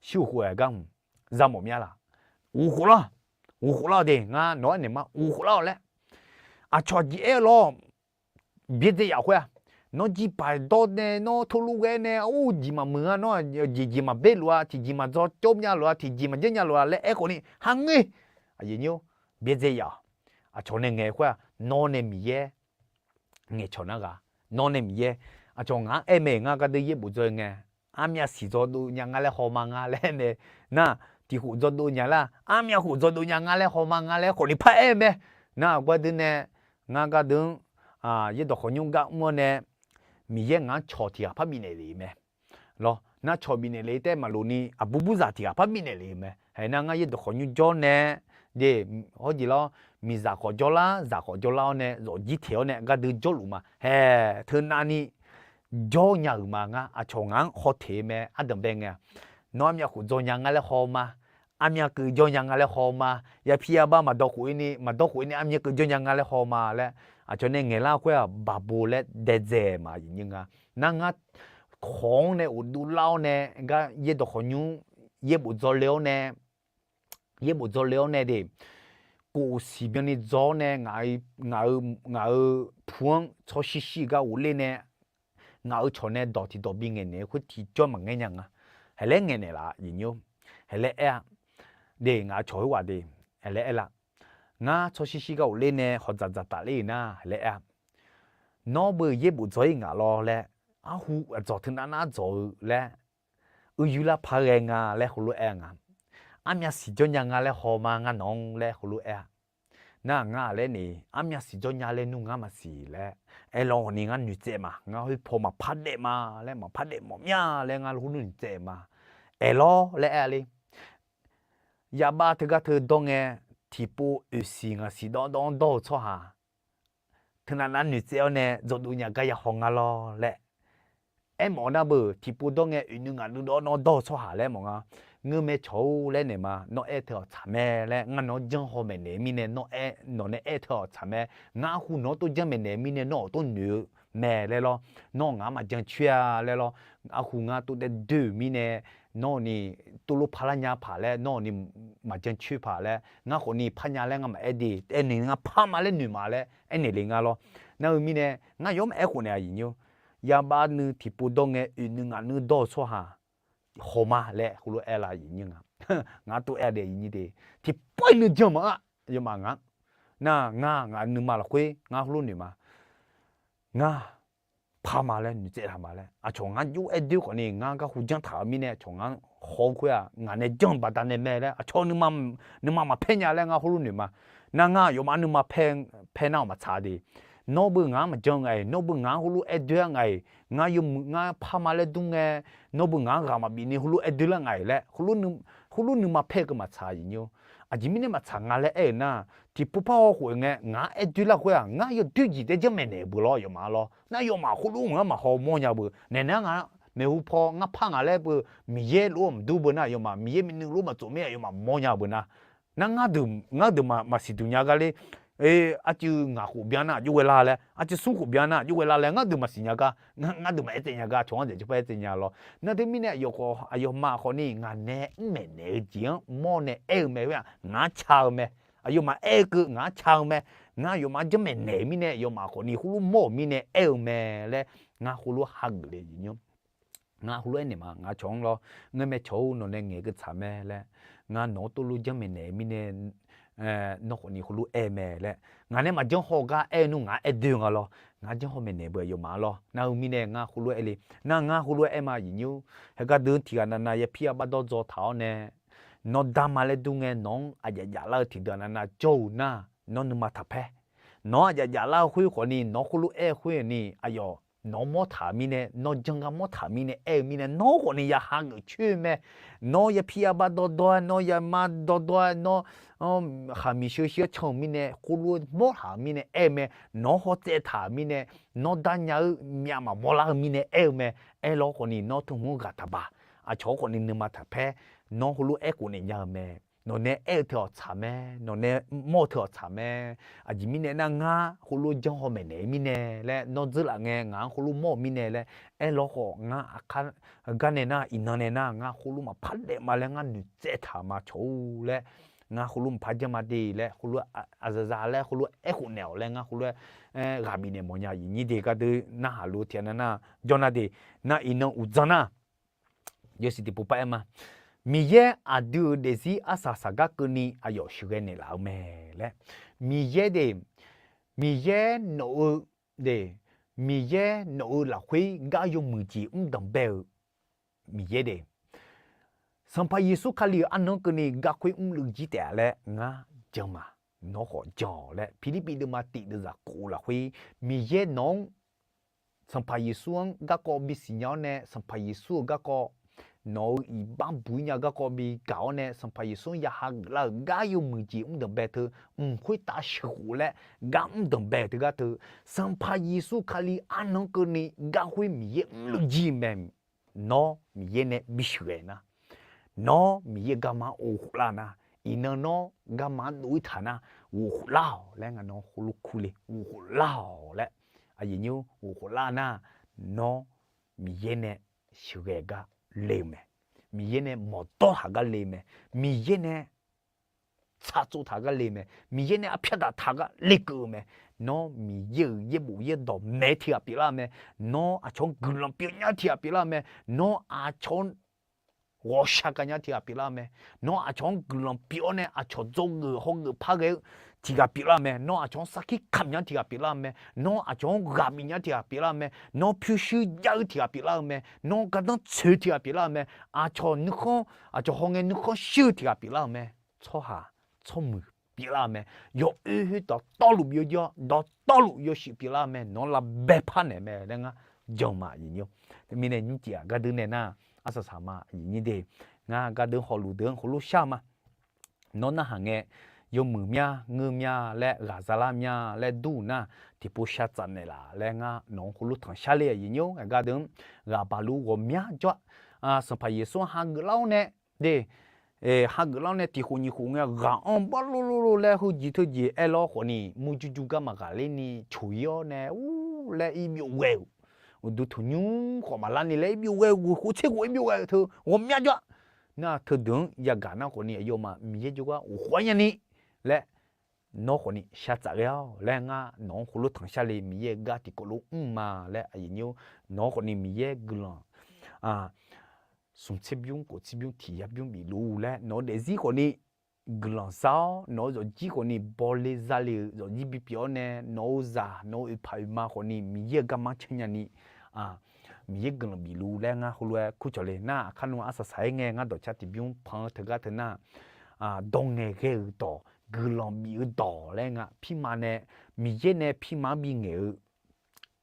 Shir-euq khof-aer gar hmq za mawf mya laf, ghof khof lar-awq. Ghof khof lar-awq de, ngar nawq-anr naeq ma ghof khof lar-awq laer aqcawq aqjeq aer-eu lawr. Byaerdzae yaf khoer-aq, nawr jirbaq dawr nae nawr teulof ghae nae or jeq maqmuiq-a nawr jeq jeq maqber luf-a tiqjeq maqdzaw cawv nya lof-a tiqjeq maqjanr nya lof-a laer aer khawfni ha ngeur. Aqyuif nyir-or, byaerdzae yaf-awq. Aqcawq nae ngaeq khoer-aq nawr nae Miqyaer ngaeqcawq nar ghaq, nawr nae Miqyaer aqcawq ngaq-anr aer mae ngar gardeuv yaerbof dzaw ngae, armyav siq dzaw dov nya nga laer haw ma nga laer aer mae. Nar tiq khof dzaw dov nya lar armyav khof dzaw dov nya nga laer haw ma nga laer khawfni paraer mae. Nar aqgar deuq nae ngar gardeuv-anr yaerdawq khawqnymr gar mr-awr nae Miqyaer ngaq-anr cawq tiq ghaq par bifnaeq lef-euq mae. Lawr nar cawq bifnaeq lef taef maqlof ni aqbur burzaq tiq ghaq par bifnaeq lef-euq mae. Haeq nar ngar yaerdawq khawqnymr jawr nae de, hawr jeq lawr, miqzaq khawf jawrlar zaq khawf jawrlar-awr nae zawqjir teq-awr nae gardeuv jawrluf ma. Haeq teunav ni jawr nya-euq ma ngar aqcawq ngaq-anr haw teq-eu mae ardanqbae ngae-aq, nawr armyav khof dzaw nya nga laer haw ma. Armyav keuv jawr nya nga laer haw ma. Yapi yabar maqdawr khof-ir ni maqdawr khof-ir ni armyav keuv jawr nya nga laer haw ma laer aqcawq nae ngaeqlar khoer-aq baqbo laer daedzae ma aqyuif nyir nga. Nar ngar khawq-anr nae uqduq lar-awr nae gar yaerdawq khawqnymr yaerbof dzaw le-awr nae yaerbof dzaw le-awr nae de, kof siq byanni dzaw-awr nae ngaq-euq pu-anr tsawrshir shir gar ghofler nae ngaq-euq cawq nae dawq tiq dawq bi ngaeqnaeq-eu khoer tiqjawr maqngaer nya nga. Haeq laer ngaeqnaeq laf aqyuif nyir-or. Haeq laer aer-a. de, ngaq-euq cawq khoerghaq de, laer aer la. Ngar tsawrshir shir gar ghofler nae hawqdzaq dzaqtaf ler-euq nar laer aer-a. Nawr beu yaerbof dzawq-ir ngaq lawr laer, arhu aqdzawq teunav nar dzawq-eu laer, uicuiv lar paq-aer ghae nga laer heulof-aer nga. Armyav siqjawr nya nga laer haw ma ngar nawq-anr laer heulof-aer-a. Nar ngar laer ni armyav siqjawr nya laer nmr ngar maqsiq laer, aerlawr ghawqni ngar noeqtsaev ma, ngar khoer paw maqpar daef ma laer, maqpar daef mawf mya laer ngar luf noeqtsaev ma. Aerlawr laer aer-a le. Yaqbav teugar teu dawr ngae, tiqpov oeqsiq ngaqsiq dawrdawr-anr dawr-eu tsawrhaq teunav nar noeqtsaev-awr nae dzawgeuf nya gar ya haw nga lawr laer aermawf nar beu, tiqpov dawr ngae oeqnuiv ngaqnuiv dawr nawr dawr-eu tsawrhaq laer mawf nga. Ngeurmae cawq-or laer naeq ma, nawr aer teu-awq tsaq mae laer, ngar nawq-anr janr haw maeqnaeq-eu mirnae nawr aer, nawq nae aer teu-awq tsaq mae. Ngar arhu nawq-anr tov janr maeqnaeq-eu mirnae nawr-awq tov noeq-eu mae laer lawr. Nawr ngaq-anr maqjan coer-a laer lawr. Arhu ngar tov daef doe-euq mirnae, nawr ni tov lof parlar nya paq laer, nawr ni maqjan coer paq laer, ngar khawfni parnya laer ngar maqaer de, aernaeq ngar parma laer noeq ma laer aernaeq le nga lawr. Nar-eu mirnae, ngar yawr maqaer khof naeq aqyuif nymr, yaqbav nuiv tiqpov dawr ngae oeqnuiv ngaqnuiv dawr-eu tsawrhaq hawma laer heulof-aer la aqyuif nymr nga. Ngar tov aer de aqyuif nymr de, tiqpov nuijan maqngeur, yawmaf ngaq-anr nar, ngar ngaq nuima lafkhoer ngar heulof noeq ma. Ngar parma laer noeqtsaev taq ma laer, aqcawq ngar jov-aer doer khawfni ngar garhu janr taq-eu mirnae, aqcawq ngar haw-eu khoer-aq ngaq nae janr-eu baqdanae mae laer, aqcawq nuima maqpaer nya laer ngar heulof noeq ma. Nar ngar yawfmaf nuima paer nar-awq maqtsaq de. Nawr beu ngaq-anr maqjan nga-iq, nawr beu ngaq-anr heulof-aer doer-a nga-iq, ngar yawmuiq ngar parma laer dmr ngae, nawr beu ngaq-anr ghaq maqbif ni heulof-aer doer lar nga-iq laer, heulof nuima paer-eu keuv maqtsaq aqyuif nymr. Aqjeq mirnae maqtsaq nga laer aer-euq nar, tiqpov par haw khof-eu ngae ngaq-anr aer doer lar khoer-aq, ngar yawdoer jeq taer janr maeqnaeq-eu beu lawr yawfmaf lawr. Nar yawfmaf khoerlof ngaq-anr maqhaw mawr nya beu. Naeq nar ngaq maeqhu paw ngar par ngaq laer beu, Miqyaer lof-aer maqdur beu nar yawfmaf, Miqyaer nuinui lof maqtsof mir-a yawfmaf mawr nya beu nar. Nar ngar deuq maqsiq duq nya gar ler. Arcuiv ngaq khof byan nar aqjox ghae lar laer, arcuiv smr khof byan nar aqjox ghae lar laer ngar deuq maqsiq nya gar, ngar deuq maqaer tsaev nya gar, aqcawq-anr dzaeq jir par aer tsaev nya lawr. Nar teumirnae aqyawf khawf, aqyawfmaf khawfni ngaq nae mr maeqnaeq-eu jeq-anr mawr nae aer-eu mae khoer-aq, ngaq-anr ca-eu mae. Aqyawfmaf aer-eu keuv ngaq-anr ca-eu mae. Ngar yawfmaf-anr janr maeqnaeq-eu mirnae, yawfmaf khawfni heulof mawr-euq mirnae aer-eu mae laer, ngar heulof hageuf le aqyuif nymr. Ngar heulof aernaeq ma, ngaq cawq-anr lawr, ngeurmae cawq-or nawq nae ngaeq keuv tsaq mae laer, ngar nawq-anr tov lof janr maeqnaeq-eu mirnae, nawr khawfni heulof aer-eu mae laer, ngaq nae maqjanr haw gar aer-eu nmr ngaq-anr aer doer nga lawr. Ngaq-anr janr haw maeqnaeq beu yawfmaf lawr. Nar-eu mirnae ngar heulof aer le. Nar ngar heulof aer ma aqyuif nymr, heugar deuq tiqghaq navnav yapir yabar dawr dzaw taq-awr nae, nawr darma laer dur ngae nawq-anr aqjaf jaf lar-eu tiqdeuq navnav jawr-eu nar, nawr nuima taqpaer. Nawq-anr aqjaf jaf lar-eu khoer khawfni nawq khoerlof aer-eu khoer ni aqyawf nawq-anr mawr taq-euq mirnae, nawr janr gar mawr taq-euq mirnae aer-eu mirnae, nawr khawfni ya hageuf coer-eu mae. Nawr yapir yabar dawrdawr-aer, nawr yamar dawrdawr-aer, nawr khaqmiq sheu shir-aer can-eu mirnae, khoerlof mawr taq-euq mirnae aer-eu mae. Nawq-anr hawtsaev taq-euq mirnae, nawr darnya-eu myav maqmawr lar-eu mirnae aer-eu mae. Aerlawr khawfni nawr teu hmq-anr ghaq taqbaq. Aqcawq-anr khawfni nuima taqpaer. Nawr heulof aer khof naeq nya-eu mae. Nawq nae aer-eu teu-awq tsaq mae, nawq nae mawr-eu teu-awq tsaq mae. Aqjeq mirnae nar ngar heulof janr haw maeqnaeq-eu mirnae laer nawr dzeurlaf ngae ngaq-anr heulof mawr-euq mirnae laer aerlawr khawf, ngar aqkar gar nae nar, iqnan nae nar ngar heulof maqpar daef ma laer ngar noeqtsaev taq ma cawq-or laer, ngar heulof maqpar janr ma de laer heulof aqzaqza laer heulof aerkhof naeq-awq laer ngar heulof-aer ghaq bifnaeq mawfnya aqyuif nyir de gardeur narhaq luf tiqghaq navnav jawr nar de. Nar iqnan uqdzan nar yawsiq tiqpov par aer ma. Miqyaer aqdui-euq daefzir arsaq saqgar keuvni aqyawf sheuqghae naeqlaf-eu mae laer. Miqyaer de, Miqyaer nawq-eu de, Miqyaer nawq-eu lafkhoer gar yawmuiq jeq mr danqbae-eu Miqyaer de, Sanqpaq Yeqsur Kali-euq arnan keuvni garkhoer mrluiv jir taef-a laer ngar jan ma. Nawr khawf jan-awq laer Pirlirpiv deuvma tiq deuvzaq kof-eu lafkhoer, Miqyaer nawq-anr Sanqpaq Yeqsur-anr garkawv bisiqnya-awr nae, Sanqpaq Yeqsur-euq garkawv nawq-euq iqbax buq-ir nya garkawv bigaq-awr nae, Sanqpaq Yeqsur-anr ya hageuf lar-euq gar yawmuiq jeq mr danqbae teu mq khoertav sheuqkhof laer gar mr danqbae-eu teugar teu, Sanqpaq Yeqsur Kali arnan keuvni garkhoer Miqyaer mrluiv jir mae. Nawr Miqyaer nae bisheuqghae nar, nawr Miqyaer garma ghof khof lar nar, iqnan nawr garma dov-ir taq nar, ghof khof lar-awq laer ngaq nawr heulof kur le, ghof khof lar-awq laer. Aqyuif nyir ghof khof lar nar, nawr Miqyaer nae sheuqghae gar le-eu mae. Miqyaer nae mawqdawr taq gar le mae. Miqyaer nae tsaqtsov taq gar le mae. Miqyaer nae arpyar daq taq gar lekeuv-eu mae. Nawr Miqyaer-euq yaerbof yaerdawq maeq-eu tiq ghaq pyeuflar-eu mae. Nawr aqcawq-anr guiqlanq pyeufnya-eu tiq ghaq pyeuflar-eu mae. Nawr aqcawq-anr ghawqshaq gaqnya tiq ghaq pyeuflar-eu mae. Nawr aqcawq-anr guiqlanq pyeuf-awr nae aqcawq dzawgeuf hawgeuf par ghae-eu tiq ghaq pyeuflar-eu mae. Nawr aqcawq-anr sarkir kamq nya tiq ghaq pyeuflar-eu mae. Nawr aqcawq-anr ghaq bif nya tiq ghaq pyeuflar-eu mae. Nawr pyurshuir jav-eu tiq ghaq pyeuflar-eu mae. Nawr gardanr tsoeq tiq ghaq pyeuflar-eu mae. Aqcawq nuikhanr, aqcawq hawngae nuikhanr shir-eu tiq ghaq pyeuflar-eu mae. Tsawrhaq tsawrmuiq pyeuflar-eu mae. Yawoer khoer dawqtawvluf byovjawr, dawqtawvluf yawshuif pyeuflar-eu mae. Nawq-anr lavbae parnaeq mae laer ngar jan ma, aqyuif nyir-or. Teumirnae nymrcif-aq gardeuv nae nar, arsaq saq ma, aqyuif nyir de. Ngar gardeuv hawluf deuq-anr heulof shar ma. Nawr narhaq ngae, yawmuiq mya, ngeur mya laer, ghaqzaq lar mya laer dur-euq nar, tiqpov shar tsaf naeqlaf laer ngar nawq-anr heulof tanqshar le, aqyuif nyir-or. Aqgar deuq-anr ghaq baq luf ghawqmya jawr-a. Sanqpaq Yeqsur-anr hageuf lar-awr nae, de, hageuf lar-awr nae tiq khof nyiq khof ngae ghaq-anr bar lor lor lor laer heujeq teujeq aer lawr khawfni, murjur jur gar maqghaq lerni coq-ir-awr nae ur laer ir byov ghae-euq, uqduq tanqnymr khawf maqlarni laer ir byov ghae-euq, ghof khof tser khof ir byov ghae-eu teu ghawqmya jawr-a. Nar teudeuq-anr yagaq nar khawfni aqyawfmaf Miqyaer jawrgar ghof khof-aer nyani laer nawr khawfni shar tsaf ghae-awq laer ngar nawq-anr heulof tanqshar le. Miqyaer-euq gar tiqkawv lof mr ma laer, aqyuif nyir-or, nawq-anr khawfni Miqyaer guiqlanq smq tser bymr, kof tser bymr, tiq yar bymr bif luf laer nawq-eu daefzir khawfni guiqlanq za-awr, nawq-eu zawqjir khawfni bawle zale-euq zawqjir bipyeuf-awr nae, nawq-eu zaq, nawq-eu oeqpaq oeqma khawfni Miqyaer-euq garma-anr caer nyani, Miqyaer guiqlanq bif luf laer ngar heulof-aer kurcawq le. Nar aqkar nmr arsaq saq-aer ngae ngar dawqcar tiqbymr pan-eu teugar teu nar, dawq ngaeqghae-euq dawq, guiqlanq bif-eu dawq laer nga pirma nae, Miqyaer nae pirma-anr bingaeq-eu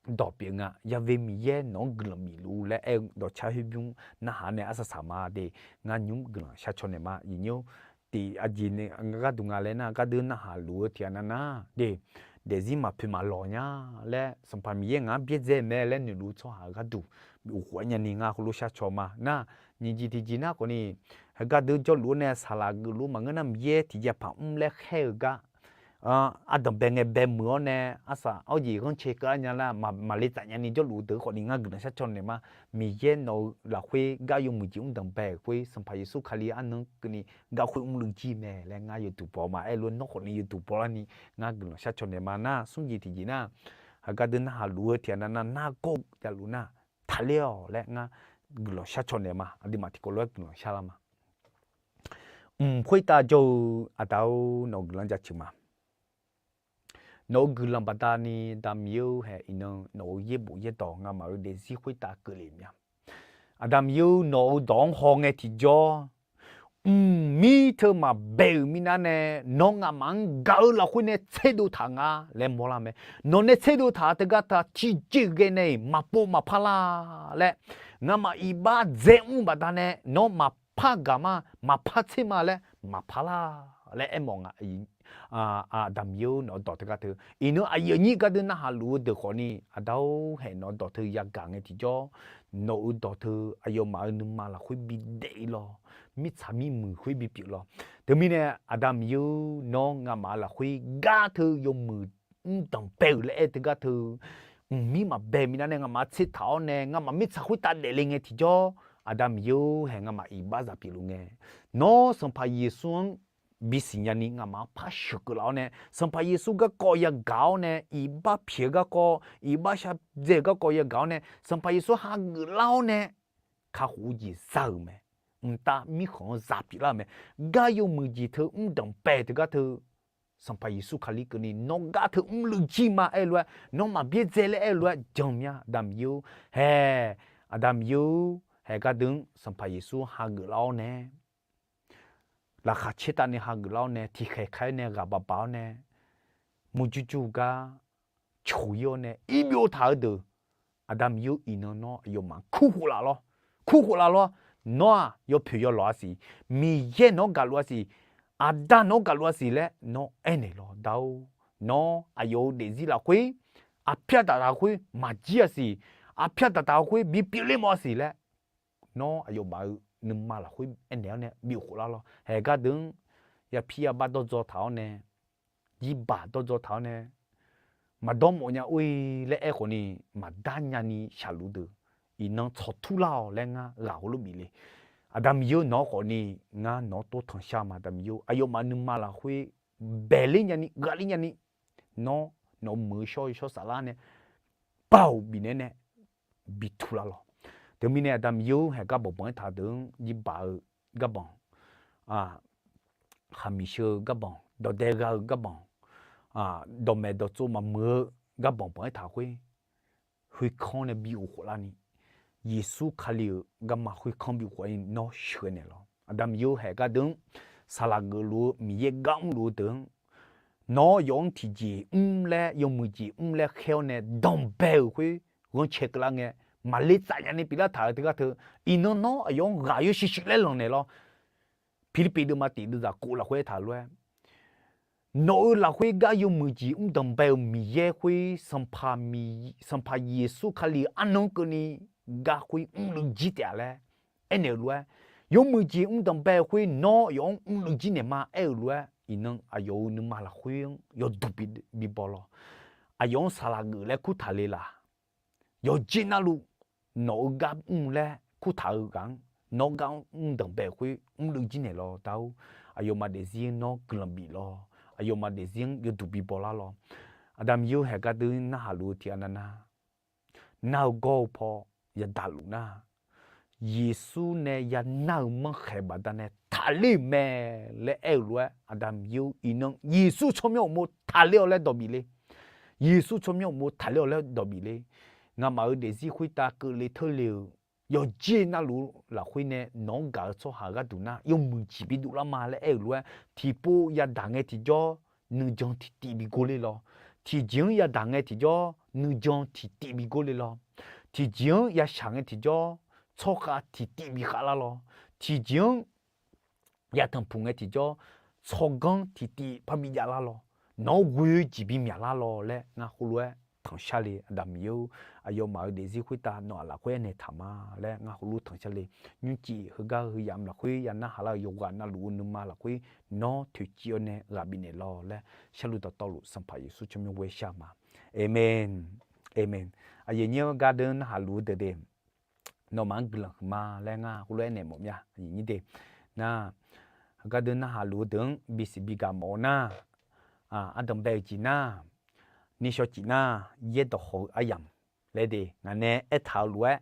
dawq pyeuf nga. Yave Miqyaer nawq-anr guiqlanq bif luf laer aer-eu dawqcar khoerbymr narhaq nae arsaq saq ma de. Ngar nymr guiqlanq sharcaw naeq ma, aqyuif nyir-or. Tiq aqjeq nae ngar gharduq nga laer nar, gardeuv narhaq luf-eu tiq ghaq navnar de, daefzir maqpoeq maqlawq nya laer Sanqpaq Miqyaer ngaq-anr byaerdzae mae laer noeqluf-eu tsawrhaq gharduq bif khof-aer nyani ngar heulof sharcaw ma. Nar, nyiq jeq tiqjeq nar khawfni, heugar deuq jawrluf-awr nae saqlaq geufluf maqngeur nar, Miqyaer tiqjeqpaq mr laer khaer-eu gar ardanqbae ngae bae muiq-awr nae, arsaq awr jeq ghanrcae keuv-a nya lar, maqle tsaf nyani jawrluf-eu deuq khawfni ngar guiqlanq sharcaw naeq ma. Miqyaer nawq-eu lafkhoer gar yawmuiq jeq mr danqbae-euq khoer Sanqpaq Yeqsur Kali arnan keuvni garkhoer mrluiv jir mae laer ngar yawduq baw ma. Aerlof-aer nawr khawfni yawduq bawlarni ngar guiqlanq sharcaw naeq ma. Nar smr jeq tiqjeq nar, heugar deuq narhaq luf-eu tiq ghaq navnar nargawr-eu javluf nar, taqler-awq laer ngar guiqlanq sharcaw naeq ma. Aqduimaf tiqkawv lof-aer guiqlanq sharlar ma. Mq khoertav jawr-eu Aqda-or, nawq-eu guiqlanq jaceuq ma. Nawq-eu guiqlanq baqda'ni Aqda Miqyaer-or, hae iqnan nawq-eu yaerbof yaerdawq ngamaf-eu daefzir khoertav keuvle mya. Aqda Miqyaer-or, nawq-eu dawq-anr hawngae tiqjawr, mqmir teu maqbae-euq minav nae nawr nga'maf-anr gaq-eu lafkhoer nae tserdov taq nga laer mawrlar mae. Nawq nae tserdov taq-a teugar ta tiqjeq ghae nae-iq maqpov maqpar lar laer, ngamaf iqbax dzae mr baqdanae nawr maqpar gaq ma, maqpar tser ma laer maqpar lar laer aermawf nga. Aqda Miqyaer-or, nawq-eu dawq teugar teu iqnan aqyuif aqnyir gardeuv narhaq luf-eu deuq khawfni, Aqda-or, hae nawq-eu dawq teu yagaq ngae tiqjawr, nawq-eu dawq teu aqyawfmaf-euq nuima lafkhoer bidaef-ir lawr, mirtsaq mirmuiq khoer bipyeuf lawr. Teumirnae Aqda Miqyaer-or, nawr nga'maf lafkhoer gar teu yawmuiq mr danqbae-euq laer aer teugar teu, mqmir maqbae minav nae nga'maf tser taq-awr nae nga'maf mirtsaq khoertav daefle ngae tiqjawr, Aqda Miqyaer-or, hae nga'maf iqbax zaq pyeufluf ngae, nawr Sanqpaq Yeqsur-anr bisiq nyani nga'maf-anr par sheuqkeuv laf-awr nae, Sanqpaq Yeqsur garkawv yagaq-awr nae, iqbax pyaeq-eu garkawv, iqbax shardzae-euq garkawv yagaq-awr nae, Sanqpaq Yeqsur hageuf lar-awr nae kakhof-eu jeq za-euq mae. Mqtav mirkhanq-anr zaq pyeuflar-euq mae. Gar yawmuiq jeq teu mr danqbae teugar teu, Sanqpaq Yeqsur Kali keuvni nawr gar teu mrluiv jir ma aer-eu lof-aer, nawr maqbyaerdzae laer aer-eu lof-aer jan mya. Aqda Miqyaer-or, hae, Aqda Miqyaer-or, hae gardeuv-anr Sanqpaq Yeqsur hageuf lar-awr nae, laqkhaq caertavni hageuf lar-awr nae, tiqkhaeq khaer nae ghaq baq baq-awr nae, murjur jur-eu gar coq-ir-awr nae irbyov taq-eu deuq, Aqda Miqyaer-or, iqnan nawr aqyawfmaf kurkhof laf lawr, kurkhof laf lawr. Nawr-aq yawpoeq yawlawq-a siq, Miqyaer nawq-anr gaqluf-a siq, Aqda nawq-anr gaqluf-a siq laer nawr aernaeq lawr. Da-or, nawr aqyawf-euq daefzir lafkhoer, aqpyar daqtaq khoer maqjir-a siq, aqpyar daqtaq khoer bipyeuf ler mawf-a siq laer, nawr aqyawfmaf-euq nuima lafkhoer aernaeq-awr nae bif khof lar lawr. Hae gardeuv-anr yapir yabar dawrdzaw taq-awr nae, jirbaq dawrdzaw taq-awr nae, maqdawr mawf nya or-ir laer aer khawfni, maqdar nyani shaqluf deuq, iqnan tsawqtur lar-awq laer ngar ghaq heulof bif le. Aqda Miqyaer-or, nawq-anr khawfni ngar nawq-anr tov tanqshar ma. Aqda Miqyaer-or, aqyawfmaf nuima lafkhoer baeqler nyani, ghaqler nyani, nawr nawq-eu muiq-eu shawr-eu shawr saflar nae baoq bifnaeq nae bi tu lar lawq. Teumirnae Aqda Miqyaer-or, haeq gar banqbanq-aer taq deuq-anr jirbaq-eu garbanq, khaqmiq sheu-eu garbanq, dawqdae gha-eu garbanq, dawqmaeq dawqtsov maqmuiq-eu garbanq banq-aer taq khoer, khoerkanr nae bi of khoflarni, Yeqsur Kali-euq garma khoerkanr bi of khoflarni nawr sheuqghae naeq lawr. Aqda Miqyaer-or, haeq gar deuq-anr saqlaq geufluf-eu Miqyaer gar mrluf-eu deuq-anr, nawr aqyawf-anr tiqjeq mr laer, yawmuiq jeq mr laer khaer-awr nae danqbae-euq khoer ghanrcae keuvlar ngae, maqle tsaf nyani pyeuflar taq-euq teugar teu, iqnan nawr aqyawf-anr ghaq yawshuif shuif laer lanqnaeq lawr. Pirlirpiv deuvma tiq deuvzaq khof lafkhoer aertaq lof-aer, nawq-euq lafkhoer gar yawmuiq jeq mr danqbae-euq Miqyaer khoer, Sanqpaq Yeqsur Kali-euq arnan-anr keuvni gar khoer mrluiv jir taef-a laer aernaeq-euq lof-aer, yawmuiq jeq mr danqbae-eu khoer nawr aqyawf-anr mrluiv jir naeq ma aer-euq lof-aer, iqnan aqyawf-euq nuima lafkhoer-anr yawduq bi baw lawr. Aqyawf-anr saqlaq geuf laer kurtaq le laf. Yawqjeq navluf, nawq-euq gar mr laer kurtaq-eu ghaq-anr, nawr gar mr danqbae-euq khoer mrluiv jir naeq lawr dar-or, aqyawfmaf daefzir-anr nawr guiqlanq bif lawr. Aqyawfmaf daefzir-anr yawduq bi baw lar lawr. Aqda Miqyaer-or, haeq gar deuq-anr narhaq luf-eu tiqghaq navnar, nar-eu gawr-eu paw yadaq luf nar, Yeqsur nae yanar-eu manrkhaeq baqdanae taqler-euq mae laer aer-euq lof-aer, Aqda Miqyaer-or, iqnan Yeqsur tsawrmyanr uqmov taqler-awr laer dawq bif le. Yeqsur tsawrmyanr uqmov taqler-awr laer dawq bif le. Ngamaf-euq daefzir khoertav keuvle teurle-euq yawqjeq navluf lafkhoer nae nawq-anr gaq-eu tsawrhaq gharduq nar, yawmuiq jeq bi dovlar ma laer aer-euq lof-aer, tiqpov yadaq ngae tiqjawr nuijan tiqtiv bi gor ler lawr. Tiqjeq-anr yadaq ngae tiqjawr nuijan tiqtiv bi gor ler lawr. Tiqjeq-anr yashaq ngae tiqjawr tsawrkhav tiqtiv bi khavlar lawr. Tiqjeq-anr yatanq puq ngae tiqjawr tsawrganr tiqtiv par bi javlar lawr. Nawq-anr ghoe-eu jeq bi myaqlar lawr laer ngar khoerlof-aer tanqshar le. Aqda Miqyaer-or, aqyawfmaf-euq daefzir khoertav nawq-aq lafkhoer aernaeq taq ma laer ngar khoerlof tanqshar le. Nymrcif heugar heu yamq lafkhoer yanar haq lar-eu yawqghaq navluf-eu nuima lafkhoer nawr toeqciv-awr nae ghaq bifnaeq lawr laer, sharluf dawqtawvluf Sanqpaq Yeqsur tsawrmyanr ghoer shar ma. Aqmeq. Aqmeq. Aqyuif aqnyir-anr gar deuq narhaq luf-eu deuq de, nawmaf-anr guiqlanq huiqma laer ngar khoerlof aernaeq mawf mya. Aqyuif aqnyir de, nar, gar deuq narhaq luf-eu deuq-anr bisiq bigaq mawf-eu nar, ardanq bae-eu jeq nar, nishawr cif nar, yaerdawq hawq-eu aryamq laer de ngaq nae aertaq-eu lof-aer,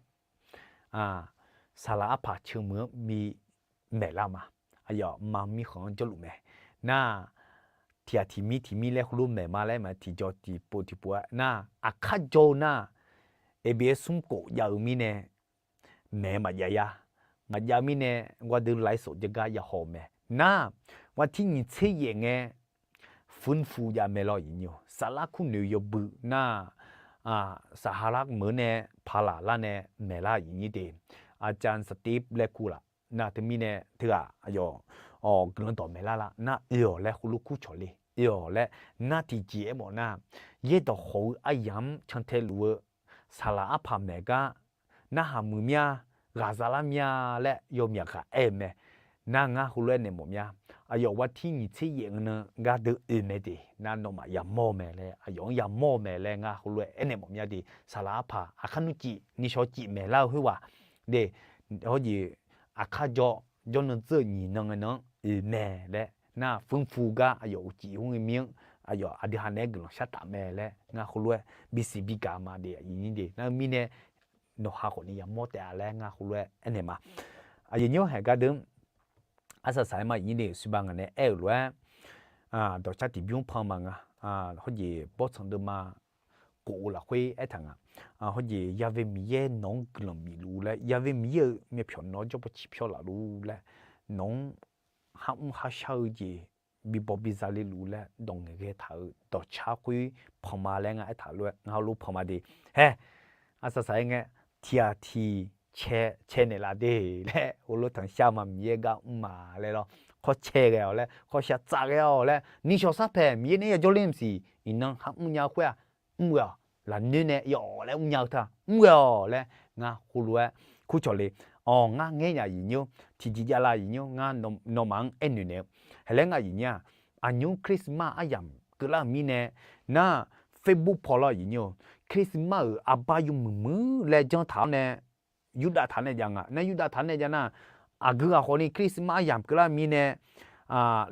saqlaq arpaq ceumeuq-anr bi maeqlar ma. Aqyawf ma mirkhanq-anr jawrluf mae. Nar, tiqghaq tiqmir tiqmir laer khoerlof maeq ma laer ma, tiqjawr tiqpov tiqpov-aer nar, aqkar jawr-eu nar, aqbeq-aer smr khof jav-eu mirnae maeq-eu maqjav ya. Maqjav mirnae, gar deuq laiv sof jaegar ya haw-eu mae. Nar, gar tir nyiq tser yaef ngae, fuvnfu jav mae lawr aqyuif aqnyir-or. Saflar kurnoeq yawbui nar, saqhaqlar meuq-eu nae paqlaq lar nae maeqlar aqyuif aqnyir de. Aqcaf saqtiv laer kur laf. Nar teumirnae teughaq aqyawf guiqlanq dawq maeqlar lar nar oe-awq laer khoerlof kurcawq le. Oe-awq laer nar tiqjeq aermawf nar, yaerdawq hawq-eu aryamq-anr cantae luf-eu saqlaq arpaq maeq gar narhaq muiq mya, ghaqza lar mya laer yawmyaq ghaq aer-eu mae. Nar ngar heulof-aer naeq mawf mya. Aqyawf gar tir nyiq tser yaef nan gar deuq oe mae de. Nar nawmaf yamawr-eu mae laer, aqyawf-anr yamawr-eu mae laer ngar heulof-aer aernaeq mawf mya de. Saqlaq arpaq aqkar nmr cif nishawr cif maeqlar-eu khoerghaq de, hawr jeq aqkar jawr, jawrnan dzeur-eu nyiq nan ngae nan-anr oe mae laer nar, fuvnfu gar aqyawf uqcif hmr-eu mir-anr aqyawf aqdui ha naeq-aer guiqlanq shar taf mae laer ngar heulof-aer bisiq bigaq ma de aqyuif aqnyir de. Nar-eu mirnae nawq ha khawf ni yamawr taef-a laer ngar heulof-aer aernaeq ma. Aqyuif aqnyir-or, haeq gar deuq-anr arsaq saq-aer ma aqyuif aqnyir de, suiba ngaq nae aer-euq lof-aer, dawqcar tiqbymr pan ma nga. Hawr jeq bawrtsanq deuvma khof-eu lafkhoer aertaq nga. Hawr jeq Ya've Miqyaer nawq-anr guiqlanq bifluf-eu laer, Ya've Miqyaer-euq myavpyawq nawq-anr jawr paw ciqpyawr lafluf laer, nawq-anr kharmr kharshar-eu jeq bibaw biza le luf laer dawq ngaeqghae taq-euq dawqcar khoer panq ma laer ngar aertaq lof-aer ngar heulof panq ma de. Hae, arsaq saq-aer ngae, tiqghaq tiq cae, cae naeqlaf de laer heulof tanqshar ma, Miqyaer gar mr ma laer lawr. Khawr cae ghae-awq laer, khawr shaq tsaf ghae-awq laer, nishawq sarpaeq Miqyaer nae yajawr ler maqsiq, iqnan kharmr nya-eu khoer-aq, mr ghae-awq. Lafnoer nae yawf laer mr nya-eu teu-aq mr ghae-awq laer ngar heulof-aer kurcawq le. Awq, ngar ngaer nya aqyuif aqnyir-or, tiqjeq javlar aqyuif aqnyir-or, ngar nawmaf-anr aernoeq naeq-eu, haeq laer ngar aqyuif aqnyir-aq, aqnymr Christmas aryamq keuvlar-euq mirnae nar, Facebook paw lawr aqyuif aqnyir-or, Christmas-euq arbar yawmuiq muiq laer janr taq-awr nae, yurdav taq nae jav nga. Nar yurdav taq nae jav nar, aqgeu ghaq khawf ni Christmas aryamq keuvlar-eu mirnae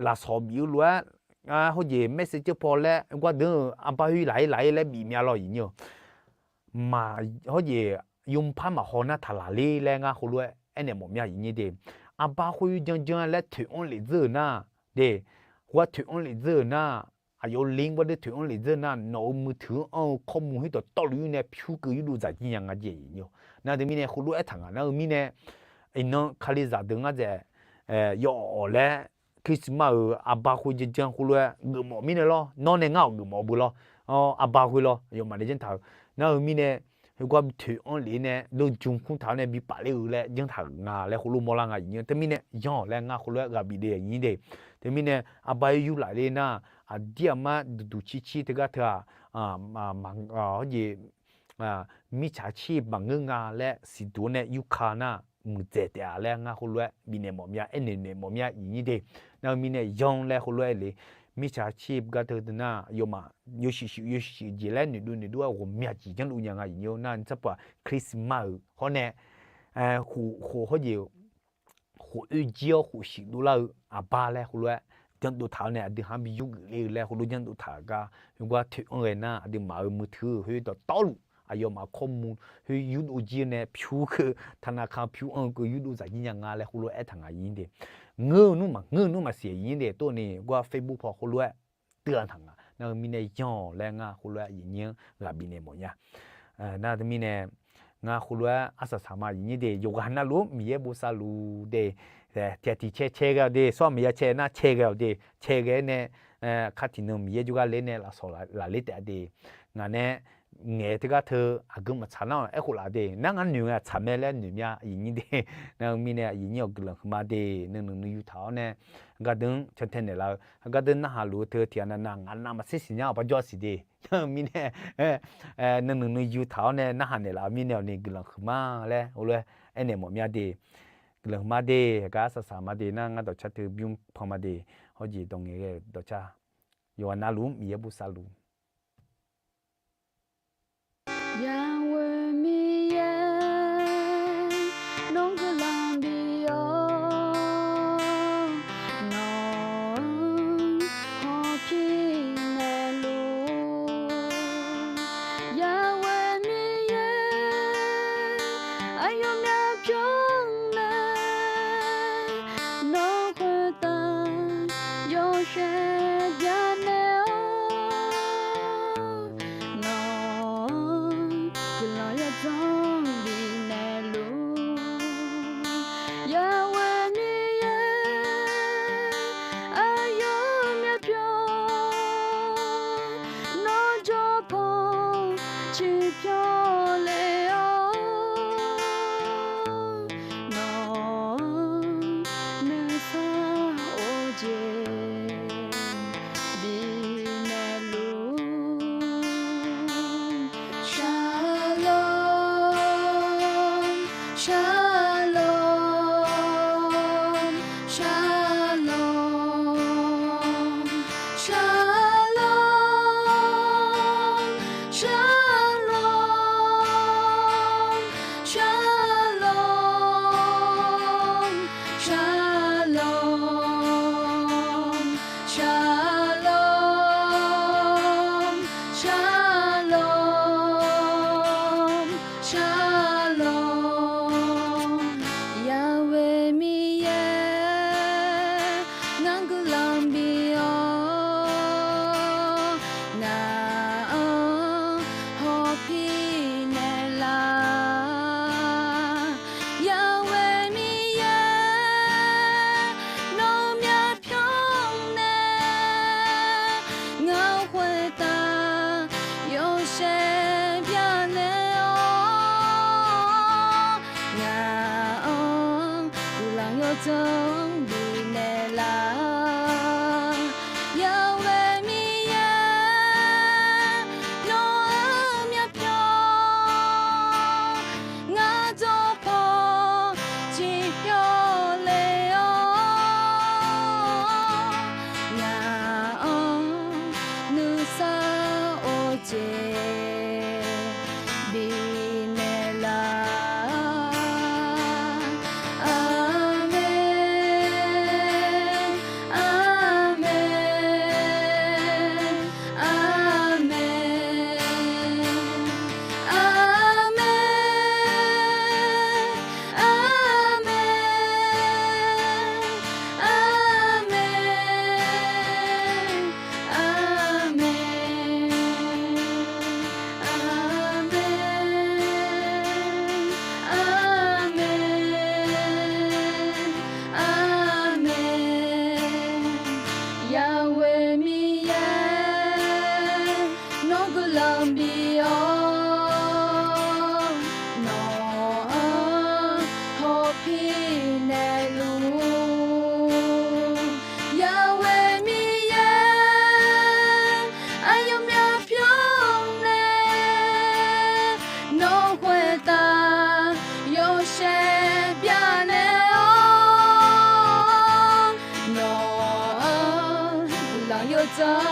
lafsawq bif-eu lof-aer, hawr jeq Messenger paw laer gar deuq-euq arbar khoer laf-ir laf-ir laer bif mya lawr aqyuif aqnyir-or. Maq hawr jeq yawmuiq par maqhaw nar taq laqler laer ngar heulof-aer aernaeq mawf mya aqyuif nyir de. Aqba khoer janrjanr laer toeq-anr lef dzeur-euq nar, de, khoer-aq toeq-anr lef dzeur-euq nar, aqyawf le-anr gawrdeuv toeq-anr lef dzeur nar, nawq-euq muiqteuq-anr anr-eu kawrmuiq khoertaw tawrluf-ir nae pyur keuv yurdov dzaq jir nya nga jeq aqyuif nyir-awr. Nar teumirnae heulof-aer aertaq ngaq nar-eu mirnae, iqnan kalizaq deuq ngar dzaeq, yawawq laer, Christmas-euq aqba khoer janrjanr khoerlof-aer geufmawf mirnae lawr, nawr nae ngar-awq geufmawf beu lawr, aqba khoer lawr, aqyawfmaf nae janr taq-eu. Nar-eu mirnae, heugar toeq-anr lef nae dawrjm kur taq-awr nae bi paf ler-eu laer janr taq-euq nga laer heulof mawrlar nga aqyuif nyir-awr. Teumirnae yanr-awq laer ngar heulof-aer ghaq bif le aqyuif nyir de. Teumirnae aqba-aer yurlaf ler nar, aqdir aqmar duqduq circir teugar teu-aq, hawjeq, mirtsaq cir maqngeur nga laer siqduq-awr nae yurka nar, muiqdzaeq taef-a laer ngar heulof-aer bifnaeq mawf mya, aernaeq naeq mawf mya aqyuif nyir de. Nar-eu mirnae yanr laer heulof-aer le. Mirtsaq cir gar teu deuq nar, aqyawfmaf yawshuif shuif yawshuif shuif jeq laer noeqdov noeqdov-aer ghawqmya jeq janrluf nya nga aqyuif nyir-awr. Nar tsarpaq Christmas-euq hawr nae, khof hawjeq khof oe jir-awr khof shuif dovlar-eu aqba laer heulof-aer janrdov taq-awr nae aqdui ha-anr bi yurgeuf ler-eu laer heulof janrdov taq-euq gar, heugar toeq-anr ghae nar aqduimaf-euq muiqteuq-eu khoer dawqtawvluf aqyawfmaf kawrmuq khoer yurdov jir nae pyur keuv taqnaqka pyur anr-eu keuv yurdov dzaq jir nya nga laer heulof aertaq ngaq aqyuif nyir de. Ngeur-eu nmr maqngeur-eu nmr maqsiq aqyuif nyir de. Tov ni gar Facebook paw heulof-aer teughaq taq ngaq nar-eu mirnae yanr-awq laer ngar heulof-aer aqyuif nyir-anr ghaq bifnaeq mawf nya. Nar teumirnae ngar heulof-aer arsaq saq ma aqyuif nyir de. Yawqghaq navluf-anr Miqyaer bosav luf de. Tiq ghaq tiq cae cae ghae-awq de. Sawr maqya cae nar cae ghae-awq de. Cae ghae-aer nae, kar tiqnan Miqyaer jawrgar ler nae lafsawq lafler taef-a de. Ngaq nae ngaeq teugar teu aqgeu maqtsaq nar-awq aerkhof laf de. Nar ngar noeq ngae-aq tsaq mae laer noeq mya aqyuif nyir de. Nar-eu mirnae aqyuif nyir-awq guiqlanq huiqma de. Nuinanq nuiyu taq-awr nae heugar deuq-anr cantae naeqlaf-eu, heugar deuq narhaq luf-eu teu tiq ghaq navnav ngaq navmaqtser siqnya-awq par jawr-a siq de. Nar-eu mirnae, nuinanq nuiyu taq-awr nae narhaq naeqlaf-eu mirnae-awq ni guiqlanq huiqma laer heulof-aer aernaeq mawf mya de. Guiqlanq huiqma de. Heugar arsaq saq ma de. Nar ngar dawqcar teu bymr pan ma de. Hawjeq dawq ngaeq ghae-eu dawqcar, yawqghaq navluf-anr Miqyaer bosav luf. Yawqghaq Miqyaer nawr guiqlanq bif-awr, nawq-anr hawpir naeqluf. Yawqghaq Miqyaer aqyawf myavpyawr mae, nawr khoertav yawshaef byacaevnaeq-awr, nawq-anr guiqlanq yawdzanr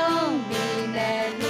Sanr-anr bifnaeq